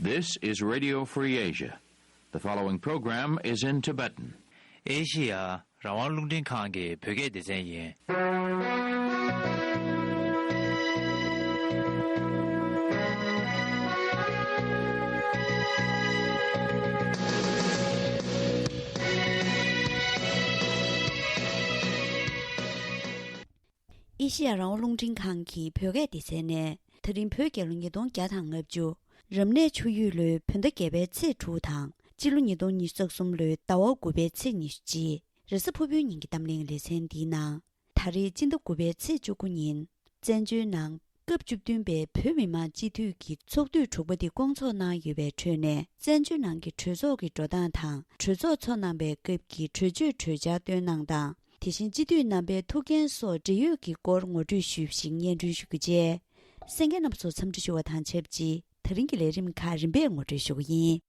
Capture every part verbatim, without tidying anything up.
This is Radio Free Asia. The following program is in Tibetan. ཨེ་ཤི་ཡ་རང་དབང་རླུང་འཕྲིན་ཁང་གི་བོད་སྐད་སྡེ་ཚན་ཡིན། ཨེ་ཤི་ཡ་རང་དབང་རླུང་འཕྲིན་ཁང་གི་བོད་སྐད་སྡེ་ཚན་ནས། ད་རིང་བོད་རྒྱལ་ལོ་ཉིས་སྟོང་བརྒྱ་དང་ལྔ་བཅུ། རབ་གནས་ཆུ་ཡོས་ལོའི་བོད་ཟླ་བརྒྱད་པའི་ཚེས་དྲུག་དང་། སྤྱི་ལོ་ཉིས་སྟོང་ཉི་ཤུ་རྩ་གསུམ་ལོའི་ཟླ་བ་དགུ་པའི་ཚེས་ཉི་ཤུ་གཅིག་རེས་གཟའ་ཕུར་བུའི་ཉིན་གྱི་གཏམ་གླེང་ལེ་ཚན་འདིའི་ནང་། ད་རེས་སྤྱི་ཟླ་དགུ་པའི་ཚེས་བཅུ་དགུ་ཉིན། བཙན་བྱོལ་ནང་སྐབས་བཅུ་བདུན་པའི་བོད་མི་མང་སྤྱི་འཐུས་ཀྱི་ཚོགས་དུས་དྲུག་པ་འདི་སྐོང་ཚོགས་གནང་ཡོད་པའི་ཁྲོད་ནས། བཙན་བྱོལ་ནང་གི་གྲོས་ཚོགས་ཀྱི་འགྲོ་སྟངས་དང་། གྲོས་ཚོགས་ཚོགས་གནང་པའི་སྐབས་ཀྱི་གྲོས་ཆོད་གྲོས་འཆར་བཏོན་གནང་སྟངས། དེ་བཞིན་སྤྱི་འཐུས་རྣམ་པའི་ཐུགས་འགན་སོགས་འབྲེལ་ཡོད་ཀྱི་སྐོར་ངོ་སྤྲོད་ཞུས་ཤིང་སྙན་སྒྲོན་ཞུ་རྒྱུ་བཅས། གསན་མཁན་རྣམ་པ་ཚོ་འཚམས་འདྲི་ཞུ་བ་དང་ཆབས་ཅིག་ད་རིང་གི་ལས་རིམ་ཁག་རིམ་པས་ངོ་སྤྲོད་ཞུ་གི་ཡིན།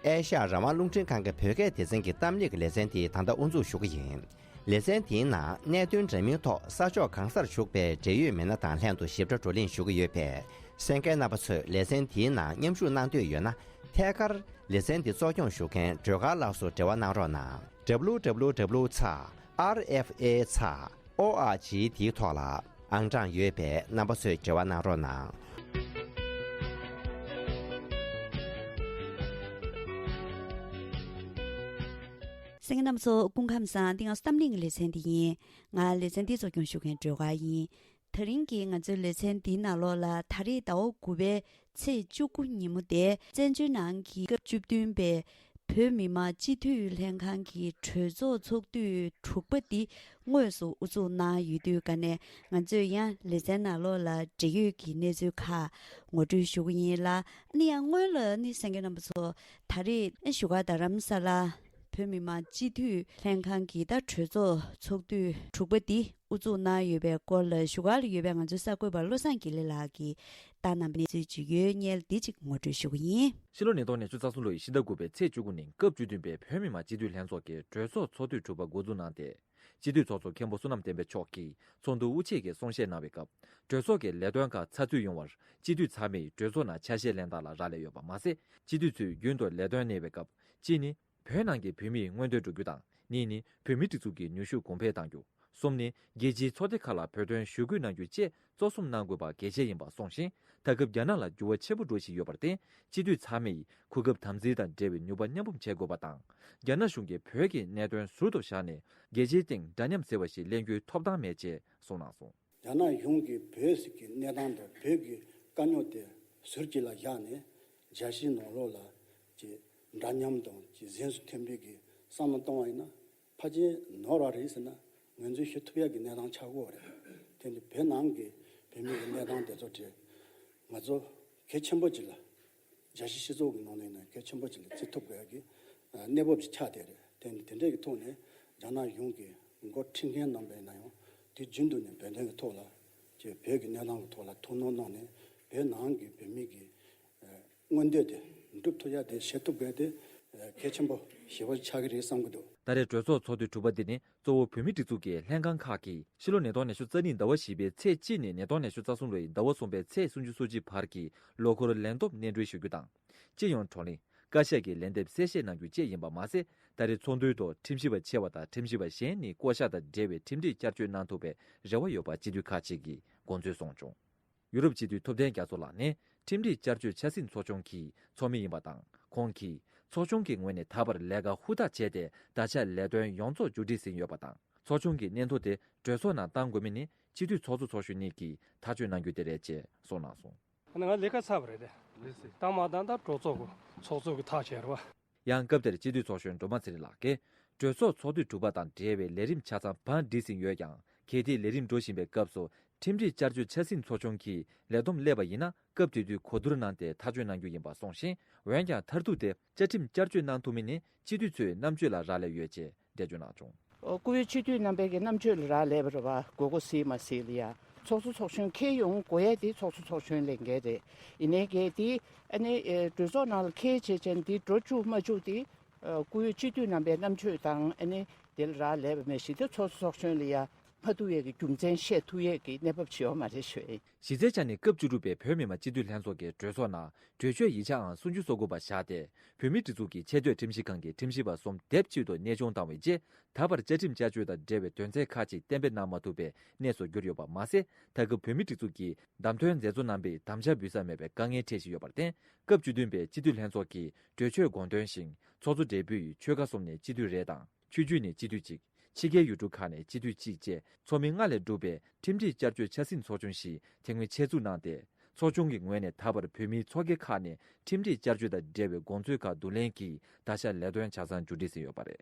ཨེ་ཤ་ཡ་རང་དབང་རླུང་འཕྲིན་ཁང་གི་བོད་སྐད་སྡེ་ཚན་གྱི་གཏམ་གླེང་གི་ལེ་ཚན་དེ་ད་ལྟ་དབུ་འཛུགས་ཞུ་གི་ཡིན། ལེ་ཚན་དེའི་ནང་གནད་དོན་འདྲ་མིན་ཐོག་ས་ཕྱོགས་གང་སར་བཞུགས་པའི་འབྲེལ་ཡོད་མི་སྣ་དང་ལྷན་དུ་ཞིབ་ཕྲ་བགྲོ་གླེང་ཞུ་གི་ཡོད་པས། གསན་མཁན་རྣམ་པ་ཚོས་ལེ་ཚན་དེའི་ནང་མཉམ་ཞུགས་གནང་འདོད་ཡོད་ན། ཐད་ཀར་ལེ་ཚན་འདི་གཙོ་སྐྱོང་ཞུ་མཁན་སྒྲོལ་དཀར་ལགས་སུ་འབྲེལ་བ་གནང་རོགས་གནང་། W W W ཚེག་R F A ཚེག O R G དེའི་ཐོག་ལ་ཨང་གྲངས་ཡོད་པས་རྣམ་པ་ཚོས་འབྲེལ་བ་གནང་རོགས་གནང་། གསན་མཁན་རྣམ་པ་ཚོ་སྐུ་ཁམས་བཟང་། འདི་ང་ཚོ་གཏམ་གླེང་གི་ལེ་ཚན་འདི་ཡིན། ང་ལེ་ཚན་འདི་གཙོ་སྐྱོང་ཞུ་མཁན་སྒྲོལ་དཀར་ཡིན། ད་རིང་གི་ང་ཚོའི་ལེ་ཚན་འདིའི་ནང་ལོགས་ལ། ད་རེས་ཟླ་བ་དགུ་པའི་ཚེས་བཅུ་དགུ་ཉིན་མོ་དེ། བཙན་བྱོལ་ནང་གི་སྐབས་བཅུ་བདུན་པའི་བོད་མི་མང་སྤྱི་འཐུས་ལྷན་ཁང་གི་གྲོས་ཚོགས་ཚོགས་དུས་དྲུག་པ་འདི་དངོས་སུ་དབུ་འཛུགས་གནང་ཡོད་དུས། ག་ནས་ང་ཚོས་ཡང་ལེ་ཚན་ནང་ལོགས་ལ་འབྲེལ་ཡོད་ཀྱི་གནས་ཚུལ་ཁག་ངོ་སྤྲོད་ཞུ་གི་ཡིན་ལ། ཨ་ནི་ཡང་སྔོན་ལ་ནི་གསན་མཁན་རྣམ་པ་ཚོ། ད་རེས་བཞུགས་སྒར་རྡ་རམ་ས་ལ་བོད་མི་མང་སྤྱི་འཐུས་ལྷན་ཁང་གི་ད་གྲོས་ཚོགས་ཚོགས་དུས་དྲུག་པ་འདི་དབུ་འཛུགས་གནང་ཡོད་པའི་སྐོར་ལ། བཞུགས་སྒར་ལ་ཡོད་པའི་ང་ཚོའི་གསར་འགོད་པ་བློ་བཟང་དགེ་ལེགས་ལགས་ཀྱིས་བཏང་གནང་བའི་གནས་ཚུལ་ཅིག་ཡོད། སྔོན་ལ་འདི་གཅིག་ངོ་སྤྲོད་ཞུ་གི་ཡིན། ཕྱི་ལོ་ཉིས་སྟོང་ཉི་ཤུ་རྩ་གསུམ་ལོའི་ཕྱི་ཟླ་དགུ་པའི་ཚེས་བཅུ་དགུ་ཉིན་སྐབས་བཅུ་བདུན་པའི་བོད་མི་མང་སྤྱི་འཐུས་ལྷན་ཚོགས་ཀྱི་གྲོས་ཚོགས་ཚོགས་དུས་དྲུག་པ་འགོ་འཛུགས་གནང་སྟེ། སྤྱི་འཐུས་ཚོགས་གཙོ་མཁན་པོ་བསོད་ནམས་བསྟན་འཕེལ་མཆོག་གིས་ཚོགས་འདུ་དབུ་འབྱེད་ཀྱི་གསུང་བཤད་གནང་བའི་སྐབས། གྲོས་ཚོགས་ཀྱི་ལས་དོན་ཁག་ཚགས་ཚུད་ཡོང་བར་སྤྱི་འཐུས་ཚང་མས་གྲོས་ཚོགས་ནང་ཆ་ཤས་ལེན་སྟངས་ལ་རག་ལས་ཡོད་པ་མ་ཟད། སྤྱི་འཐུས་ཚོས་རྒྱུན་དུ་ལས་དོན་གནང་བའི་སྐབས། གཅིག་ནི། བོད་ནང་གི་བོད་མིའི་མངོན་འདོད་བསྒྲུབ་རྒྱུ་དང་། གཉིས་ནི། བོད་མིའི་སྒྲིག་འཛུགས་ཀྱི་ནུས་ཤུགས་གོང་འཕེལ་གཏང་རྒྱུ། གསུམ་ནི། རྒྱལ་སྤྱིའི་ཚོགས་སྡེ་ཁག་ལ་བོད་དོན་ཞུ་སྐུལ་གནང་རྒྱུ་བཅས་གཙོ་བཟུང་གནང་དགོས་པ་གལ་ཆེ་ཡིན་པ་གསུངས་ཤིང་། ད་སྐབས་རྒྱ་ནག་ལ་འགྱུར་བ་ཆེན་པོ་འགྲོ་བཞིན་ཡོད་པར་བརྟེན། སྤྱི་འཐུས་ཚང་མས་གོ་སྐབས་དམ་འཛིན་དང་འབྲེལ་བའི་ནུས་པ་མཉམ་སྤུངས་བྱེད་དགོས་པ་དང་། རྒྱ་ནག་གཞུང་གིས་བོད་ཀྱི་གནད་དོན་ཟུར་དུ་བཞག་ནས། རྒྱལ་སྤྱིའི་སྟེང་འདྲ་མཉམ་ཟེར་བ་ཞིག་ལེན་རྒྱུའི་ཐོབ་ཐང་མེད་ཅེས་གསུངས་གནང་སོང་། རྒྱ་ནག་གཞུང་གིས་བོད་ཟེར་གྱི་གནས་སྟངས་དང་བོད་ཀྱི་དཀའ་རྙོག་དེ་ཟུར་གཅིག་ལ་བཞག་ནས། རྒྱལ་སྤྱིའི་ནང་ལོགས་ལ་ཅིག་འདྲ་མཉམ་དང་ཅིག་གཟེངས་སུ་ཐོན་པའི་གི་བསམ་བློ་གཏོང་བ་ཡིན་ན། ཕལ་ཆེར་ནོར་བ་རེད་ཟེར་ན་ངོས་འཛིན་ཞུ་ཐུབ་ཡག་གི་གནས་སྟངས་ཆགས་ཀྱི་ཡོད་རེད། དེ་ནི་བོད་ནང་གི་བོད་མི་གི་གནས་སྟངས་དེ་ཚོ་དེ་ང་ཚོ་གལ་ཆེན་པོ་ཅིག་ལ། རྒྱལ་སྤྱིའི་སྤྱི་ཚོགས་ཀྱི་ནང་ནས་ཡིན་ན་གལ་ཆེན་པོ་ཅིག་ལ་བརྩི་ཐུབ་དགོས་ཡག་གི་གནས་བབ་ཅིག་ཆགས་བསྡད་རེད། དེ་ནི་དེ་འདྲའི་གི་ཐོག་ནས་རྒྱ་ནག་གཞུང་གི་འགོ་ཁྲིད་མཁན་རྣམ་པ་ཡིན་ན་ཡང་དུས་རྒྱུན་དུ་ནས་བོད་དོན་གྱི་ཐོག་ལ་ཅིག་བོད་ཀྱི་གནས་སྟངས་ཀྱི་ཐོག་ལ་ཐུགས་སྣང་གནང་ནས་བོད་ནང་གི་བོད་མི་གི་མངོན་འདོད་དེ་འགྲུབ་ཐུབ་ཡག་དེ་བྱེད་ཐུབ་དགོས་དེ་གལ་ཆེན་པོ་ཞེ་པོ་ཆགས་ཀྱི་རེད་བསམ་གྱི་འདུག། ད་རེས་གྲོས་ཚོགས་ཚོགས་དུས་དྲུག་པ་འདི་ནི་གཙོ་བོ་བོད་མིའི་སྒྲིག་འཛུགས་ཀྱི་ལྷན་ཁང་ཁག་གིས་ཕྱི་ལོ་ཉིས་སྟོང་ཉི་ཤུ་རྩ་གཉིས་ཟླ་བ་བཞི་པའི་ཚེས་གཅིག་ནས་ཉིས་སྟོང་ཉི་ཤུ་རྩ་གསུམ་ལོའི་ཟླ་བ་གསུམ་པའི་ཚེས་སུམ་ཅུ་སོ་གཅིག་བར་གྱི་ལོ་འཁོར་ལན་འདེབས་སྙན་སྒྲོན་ཞུ་རྒྱུ་དང་། སྤྱི་ཡོངས་བགྲོ་གླེང་། བཀའ་ཤག་གི་ལན་འདེབས་གསལ་བཤད་གནང་རྒྱུ་བཅས་ཡིན་པ་མ་ཟད། ད་རེས་ཚོགས་འདུའི་ཐོག་ཁྲིམས་ཞིབ་པ་ཆེ་བ་དང་ཁྲིམས་ཞིབ་པ་གཞན་ནི་བསྐོ་བཞག་དང་འབྲེལ་བའི་ཁྲིམས་སྒྲིག་བསྐྱར་བཅོས་གནང་ཐུབ་པའི་རེ་བ་ཡོད་པ་སྤྱི་འཐུས་ཁག་ཅིག་གིས་དགོངས་ཚུལ་གསུངས་བྱུང་། ཡུ་རོབ་སྤྱི་འཐུས་ཐུབ་བསྟན་རྒྱ་མཚོ་ལགས་ནས་ཁྲིམས་སྒྲིག་བསྐྱར་བཅོས་འཆར་ཟིན་ཚོགས་ཆུང་གི་ཚོགས་མི་ཡིན་པ་དང་། ཁོང་གིས་ཚོགས་ཆུང་གི་ངོས་ནས་ད་བར་ལས་ཀ་ཧུར་ཐག་བྱས་ཏེ་ད་ཆ་ལས་དོན་ཡོངས་རྫོགས་མཇུག་སྒྲིལ་ཟིན་ཡོད་པ་དང་། ཚོགས་ཆུང་གི་སྙན་ཐོ་དེ་གྲོས་ཚོགས་ནང་བཏང་དགོས་མིན་ནི་སྤྱི་འཐུས་ཚོགས་གཙོ་ཚོགས་གཞོན་གཉིས་ཀྱིས་ཐག་གཅོད་གནང་རྒྱུ་དེ་རེད་ཅེས་གསུངས་གནང་སོང་། ང་ལས་ཀ་ཚར་བ་རེད་དེ། ལགས་སེ། ད་མ་བཏང་ད་གྲོས་ཚོགས་ཀྱི་ཚོགས་གཙོ་གི་ཐག་བཅད་རེད་བ། ཡང་སྐབས་དེར་སྤྱི་འཐུས་ཚོགས་གཞོན་སྒྲོལ་མ་ཚེ་རིང་ལགས་ཀྱིས། གྲོས་ཚོགས་ཚོགས་དུས་དྲུག་པ་དང་འབྲེལ་བའི་ལས་རིམ་ཆ་ཚང་བང་སྒྲིག་ཟིན་ཡོད་ཀྱང་། གལ་ཏེ་ལས་རིམ་འགྲོ་བཞིན་པའི་སྐབས་སུ་ཁྲིམས་སྒྲིག་བསྐྱར་བཅོས་འཆར་ཟིན་ཚོགས་ཆུང་གིས་ལས་བསྡོམས་སླེབས་པ་ཡིན་ན། སྐབས་དེ་དུས་གོ་བསྡུར་གནང་སྟེ་ཐག་གཅོད་གནང་རྒྱུ་ཡིན་པ་གསུངས་ཤིང་། འོན་ཀྱང་མཐར་ཐུག་དེ་བཅའ་ཁྲིམས་བསྐྱར་བཅོས་གནང་ཐུབ་མིན་ནི་སྤྱི་འཐུས་ཚོའི་རྣམ་དཔྱོད་ལ་རག་ལས་ཡོད་ཅེས་འགྲེལ་བརྗོད་གནང་བྱུང་། ཨོ། སྐུ་ཡོད་སྤྱི་འཐུས་རྣམ་པའི་གི་རྣམ་དཔྱོད་ལ་རག་ལས་པ་རེད་བ། དགོས་མཁོ་གཟིགས་མ་གཟིགས་ལ་ཡ། ཚོགས་གཙོ་ཚོགས་གཞོན་འཁྱེར་ཡོང་དགོས་ཡ་དེ་ཚོགས་གཙོ་ཚོགས་གཞོན་ལས་འགན་རེད། ཡིན་ནའི་གལ་ཏེ་ཨ་ནི་ཨེ་གྲོས་ཚོགས་ནང་ལ་འཁྱེར་བྱས་ཅན་དེ་འགྲོ་བཅུག་མ་བཅུག་དེ་ ཨ། སྐུ་ཡོད་སྤྱི་འཐུས་རྣམ་པའི་རྣམ་དཔྱོད་དང་ཨ་ནི་དེ་ལ་རག་ལས་པ་མེད་གཞི་རྩའི་ཚོགས་གཙོ་ཚོགས་གཞོན་ལ་ཡ་མ་ཐུག་ཡས་ཀྱི་རྒྱུ་མཚན་བཤད་ཐུབ་ཡས་ཀྱི་གནས་བབ་ཅིག་ཡོད་མ་རེད་ཞུ་ཡས། གཞི་རྩའི་ཆ་ནས་སྐབས་བཅུ་དྲུག་པའི་བོད་མི་མང་སྤྱི་འཐུས་ལྷན་ཚོགས་ཀྱི་གྲོས་ཚོགས་ནང་གྲོས་ཆོད་ཡིག་ཆའང་སུམ་ཅུ་སོ་དགུ་པ་བཞག་སྟེ། བོད་མིའི་སྒྲིག་འཛུགས་ཀྱི་ཆེས་མཐོའི་ཁྲིམས་ཞིབ་ཁང་གི་ཁྲིམས་ཞིབ་པ་གསུམ་སྡེབ་གཅིག་ཏུ་གནས་དབྱུང་བཏང་བའི་རྗེས། ད་བར་བཅའ་ཁྲིམས་བསྐྱར་བཅོས་དང་འབྲེལ་བའི་དོན་ཚན་ཁག་ཅིག་གཏན་འབེབས་གནང་མ་ཐུབ་པའི་གནས་སུ་གྱུར་ཡོད་པ་མ་ཟད། ད་སྐབས་བོད་མིའི་སྒྲིག་འཛུགས་ཀྱི་བདམས་ཐོན་མཛད་གཙོ་རྣམ་པས་དམ་བཅའ་འབུལ་ས་མེད་པའི་དཀའ་ངལ་འཕྲད་བཞིན་ཡོད་པར་བརྟེན། སྐབས་བཅུ་བདུན་པའི་སྤྱི་འཐུས་ལྷན་ཚོགས་ཀྱིས་གྲོས་ཆོད་དགོངས་དོན་བཞིན། ཚོགས་གཙོ་སྦྲེལ་པོས་ཆོལ་ཁ་གསུམ་ནས་སྤྱི་འཐུས་རེ་དང་། ཆོས་བརྒྱུད་ནས་སྤྱི་འཐུས་གཅིག་ཕྱི་རྒྱལ་ཡུལ་གྲུ་ཁག་ནས་སྤྱི་འཐུས་གཅིག་བཅས་ཚོགས་མི་ལྔ་ལས་གྲུབ་པའི་ཁྲིམས་སྒྲིག་བསྐྱར་བཅོས་ཆབ་སྲིད་ཚོགས་ཆུང་ཞིག་དེ་སྔོན་ཆེད་འཛུགས་གནང་སྟེ། ཚོགས་ཆུང་གི་ངོས་ནས་ད་བར་བོད་མིའི་ཚོགས་སྡེ་ཁག་ནས་ཁྲིམས་སྒྲིག་བསྐྱར་བཅོས་དང་འབྲེལ་བའི་དགོངས་ཚུལ་ཁག་བསྡུ་ལེན་གྱིས་ད་ཆ་ལས་དོན་ཆ་ཚང་མཇུག་སྒྲིལ་ཟིན་ཡོད་པ་རེད།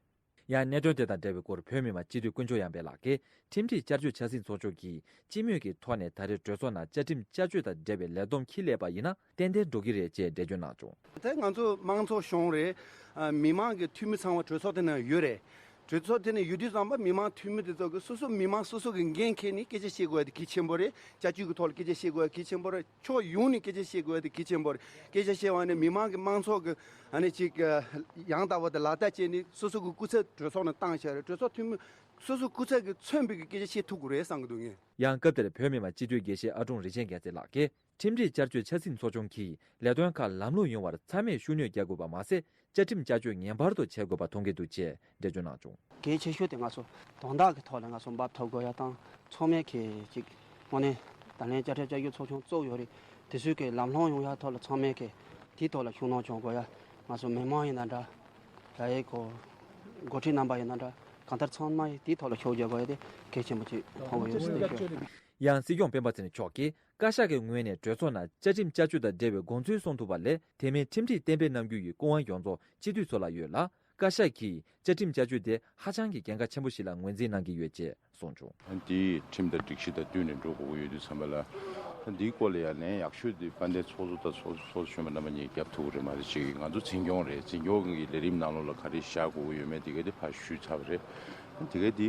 ཡང་གནད་དོན་དེ་དང་འབྲེལ་བའི་སྐོར་བོད་མི་མང་སྤྱི་འཐུས་དཀོན་མཆོག་གཡང་འཕེལ་ལགས་ཀྱིས། ཁྲིམས་སྒྲིག་བསྐྱར་བཅོས་ཆབ་སྲིད་ཚོགས་ཆུང་གིས་སྤྱི་མོས་ཀྱི་ཐོག་ནས་ད་རེས་གྲོས་ཚོགས་ནང་བཅའ་ཁྲིམས་བསྐྱར་བཅོས་དང་འབྲེལ་བའི་ལས་བསྡོམས་འཁྱེར་སླེབས་པ་ཡིན་ན་ཏན་ཏན་འགྲོ་གི་རེད་ཅེས་འགྲེལ་བརྗོད་གནང་བྱུང་། ད་ང་ཚོ་དམངས་གཙོ་གཞུང་རེད། ཨ། མི་མང་གི་འཐུས་མི་ཚང་མ་གྲོས་ཚོགས་དེ་ནང་ཡོད་རེད། གྲོས་ཚོགས་དེ་ནང་ཡོད་དུས་ཙམ་པ་མི་མང་འཐུས་མི་དེ་ཚོ་གི་སོ་སོ་མི་མང་སོ་སོ་གི་འགན་འཁྱེར་ནས་སྐད་ཆ་བཤད་དགོས་ཡ་དེ་གལ་ཆེན་པོ་རེད། བཅའ་སྤྱོད་ཀྱི་ཐོག་ལ་སྐད་ཆ་བཤད་དགོས་ཡ་གལ་ཆེན་པོ་རེད། ཕྱོགས་ཡོངས་ནས་སྐད་ཆ་བཤད་དགོས་ཡ་དེ་གལ་ཆེན་པོ་རེད། སྐད་ཆ་བཤད་པ་ནི་མི་མང་གི་དམངས་ཚོགས་ཀྱི་ཨ་ནི་ཅིག་ཡང་དག་པ་དེ་ལག་བསྟར་བྱས་ནས་སོ་སོ་གི་སྐུ་ཚབ་གྲོས་ཚོགས་ནང་བཏང་བཞག་རེད། གྲོས་ཚོགས་འཐུས་མི་སོ་སོ་སྐུ་ཚབ་ཀྱིས་མཚོན་པའི་གི་སྐད་ཆ་བཤད་ཐུབ་དགོས་རེད་བསམ་གི་འདུག་ངས། ཡང་སྐབས་དེར་བོད་མི་མང་སྤྱི་འཐུས་དགེ་བཤེས་ཨ་ཀྲུང་རིན་ཆེན་རྒྱལ་མཚན་ལགས་ཀྱིས། ཁྲིམས་སྒྲིག་བསྐྱར་བཅོས་ཆབ་སྲིད་ཚོགས་ཆུང་གིས་ལས་དོན་ཁག་ལམ་ལྷོང་ཡོང་བར་ཚང་མས་ཤུགས་སྣོན་རྒྱག་དགོས་པ་མ་ཟད། བཅའ་ཁྲིམས་བསྐྱར་བཅོས་ངེས་པར་དུ་བྱེད་དགོས་པ་མཐོང་གི་འདུག་ཅེས་འགྲེལ་བརྗོད་གནང་བྱུང་། གལ་ཆེ་ཤོས་དེ་ང་ཚོ་དོན་དག་གི་ཐོག་ལ་ང་ཚོ་འབབ་ཐོབ་དགོས་ཡ་དང་། ཚང་མས་གལ་ཅིག་དངོས་གནས་ད་ལན་བཅའ་ཁྲིམས་བསྐྱར་བཅོས་ཚོགས་ཆུང་བཙུགས་ཡོད་རེད། དེ་ཚོའི་གི་ལམ་ལྷོང་ཡོང་ཡ་ཐོག་ལ་ཚང་མས་གལ་དེའི་ཐོག་ལ་ཤུགས་སྣོན་བྱུང་དགོས་ཡ། ང་ཚོ་མི་མང་ཡིན་ན་འདྲ། ད་ཡའི་གོ་འགོ་ཁྲིད་རྣམ་པ་ཡིན་ན་འདྲ། གང་ལྟར་ཚང་མ་ཡིས་དེའི་ཐོག་ལ་ཤུགས་རྒྱག་དགོས་ཡ་དེ་གལ་ཆེན་པོ་ཅིག་མཐོང་གི་ཡོད་ཟེར་ཞུ། ཡང་སྲིད་སྐྱོང་སྤེན་པ་ཚེ་རིང་མཆོག་གིས། བཀའ་ཤག་གི་ངོས་ནས་གྲོས་ཚོགས་ནང་བཅའ་ཁྲིམས་བསྐྱར་བཅོས་དང་འབྲེལ་བའི་དགོངས་ཚུལ་གསུང་ཐུབ་པ་ལས། དེ་མིན་ཁྲིམས་སྒྲིག་གཏན་འབེབས་གནང་རྒྱུ་ཡི་སྐུ་དབང་ཡོངས་རྫོགས་སྤྱི་འཐུས་ཚོ་ལ་ཡོད་ལ། བཀའ་ཤག་གིས་བཅའ་ཁྲིམས་བསྐྱར་བཅོས་དེ་ཧ་ཅང་གི་གལ་འགངས་ཆེན་པོ་ཞིག་ལ་ངོས་འཛིན་གནང་གི་ཡོད་ཅེས་གསུངས་བྱུང་། འདིའི་ཁྲིམས་དང་སྒྲིག་གཞི་དང་བསྟུན་ནས་འགྲོ་དགོས་ཀྱི་ཡོད་དུས་ཙམ་པ་ལ། འདིའི་སྐོར་ལ་ཡང་ལན་ཡག་ཤོས་དེ་དཔལ་ལྡན་ཚོགས་གཙོ་དང་ཚོགས་ཚོགས་གཞོན་པ་རྣམ་པ་གཉིས་རྒྱབ་ཐུབ་ཀྱི་རེད་མ་རེད་ཅེས། ང་ཚོ་འཛིན་སྐྱོང་རེད། འཛིན་སྐྱོང་གི་ལས་རིམ་ནང་ལོགས་ལ་ག་རེ་བཞག་དགོས་ཀྱི་ཡོད་མེད་དེ་ག་དེ་ཕར་ཞུས་ཚར་བ་རེད། དེ་ག་དེ་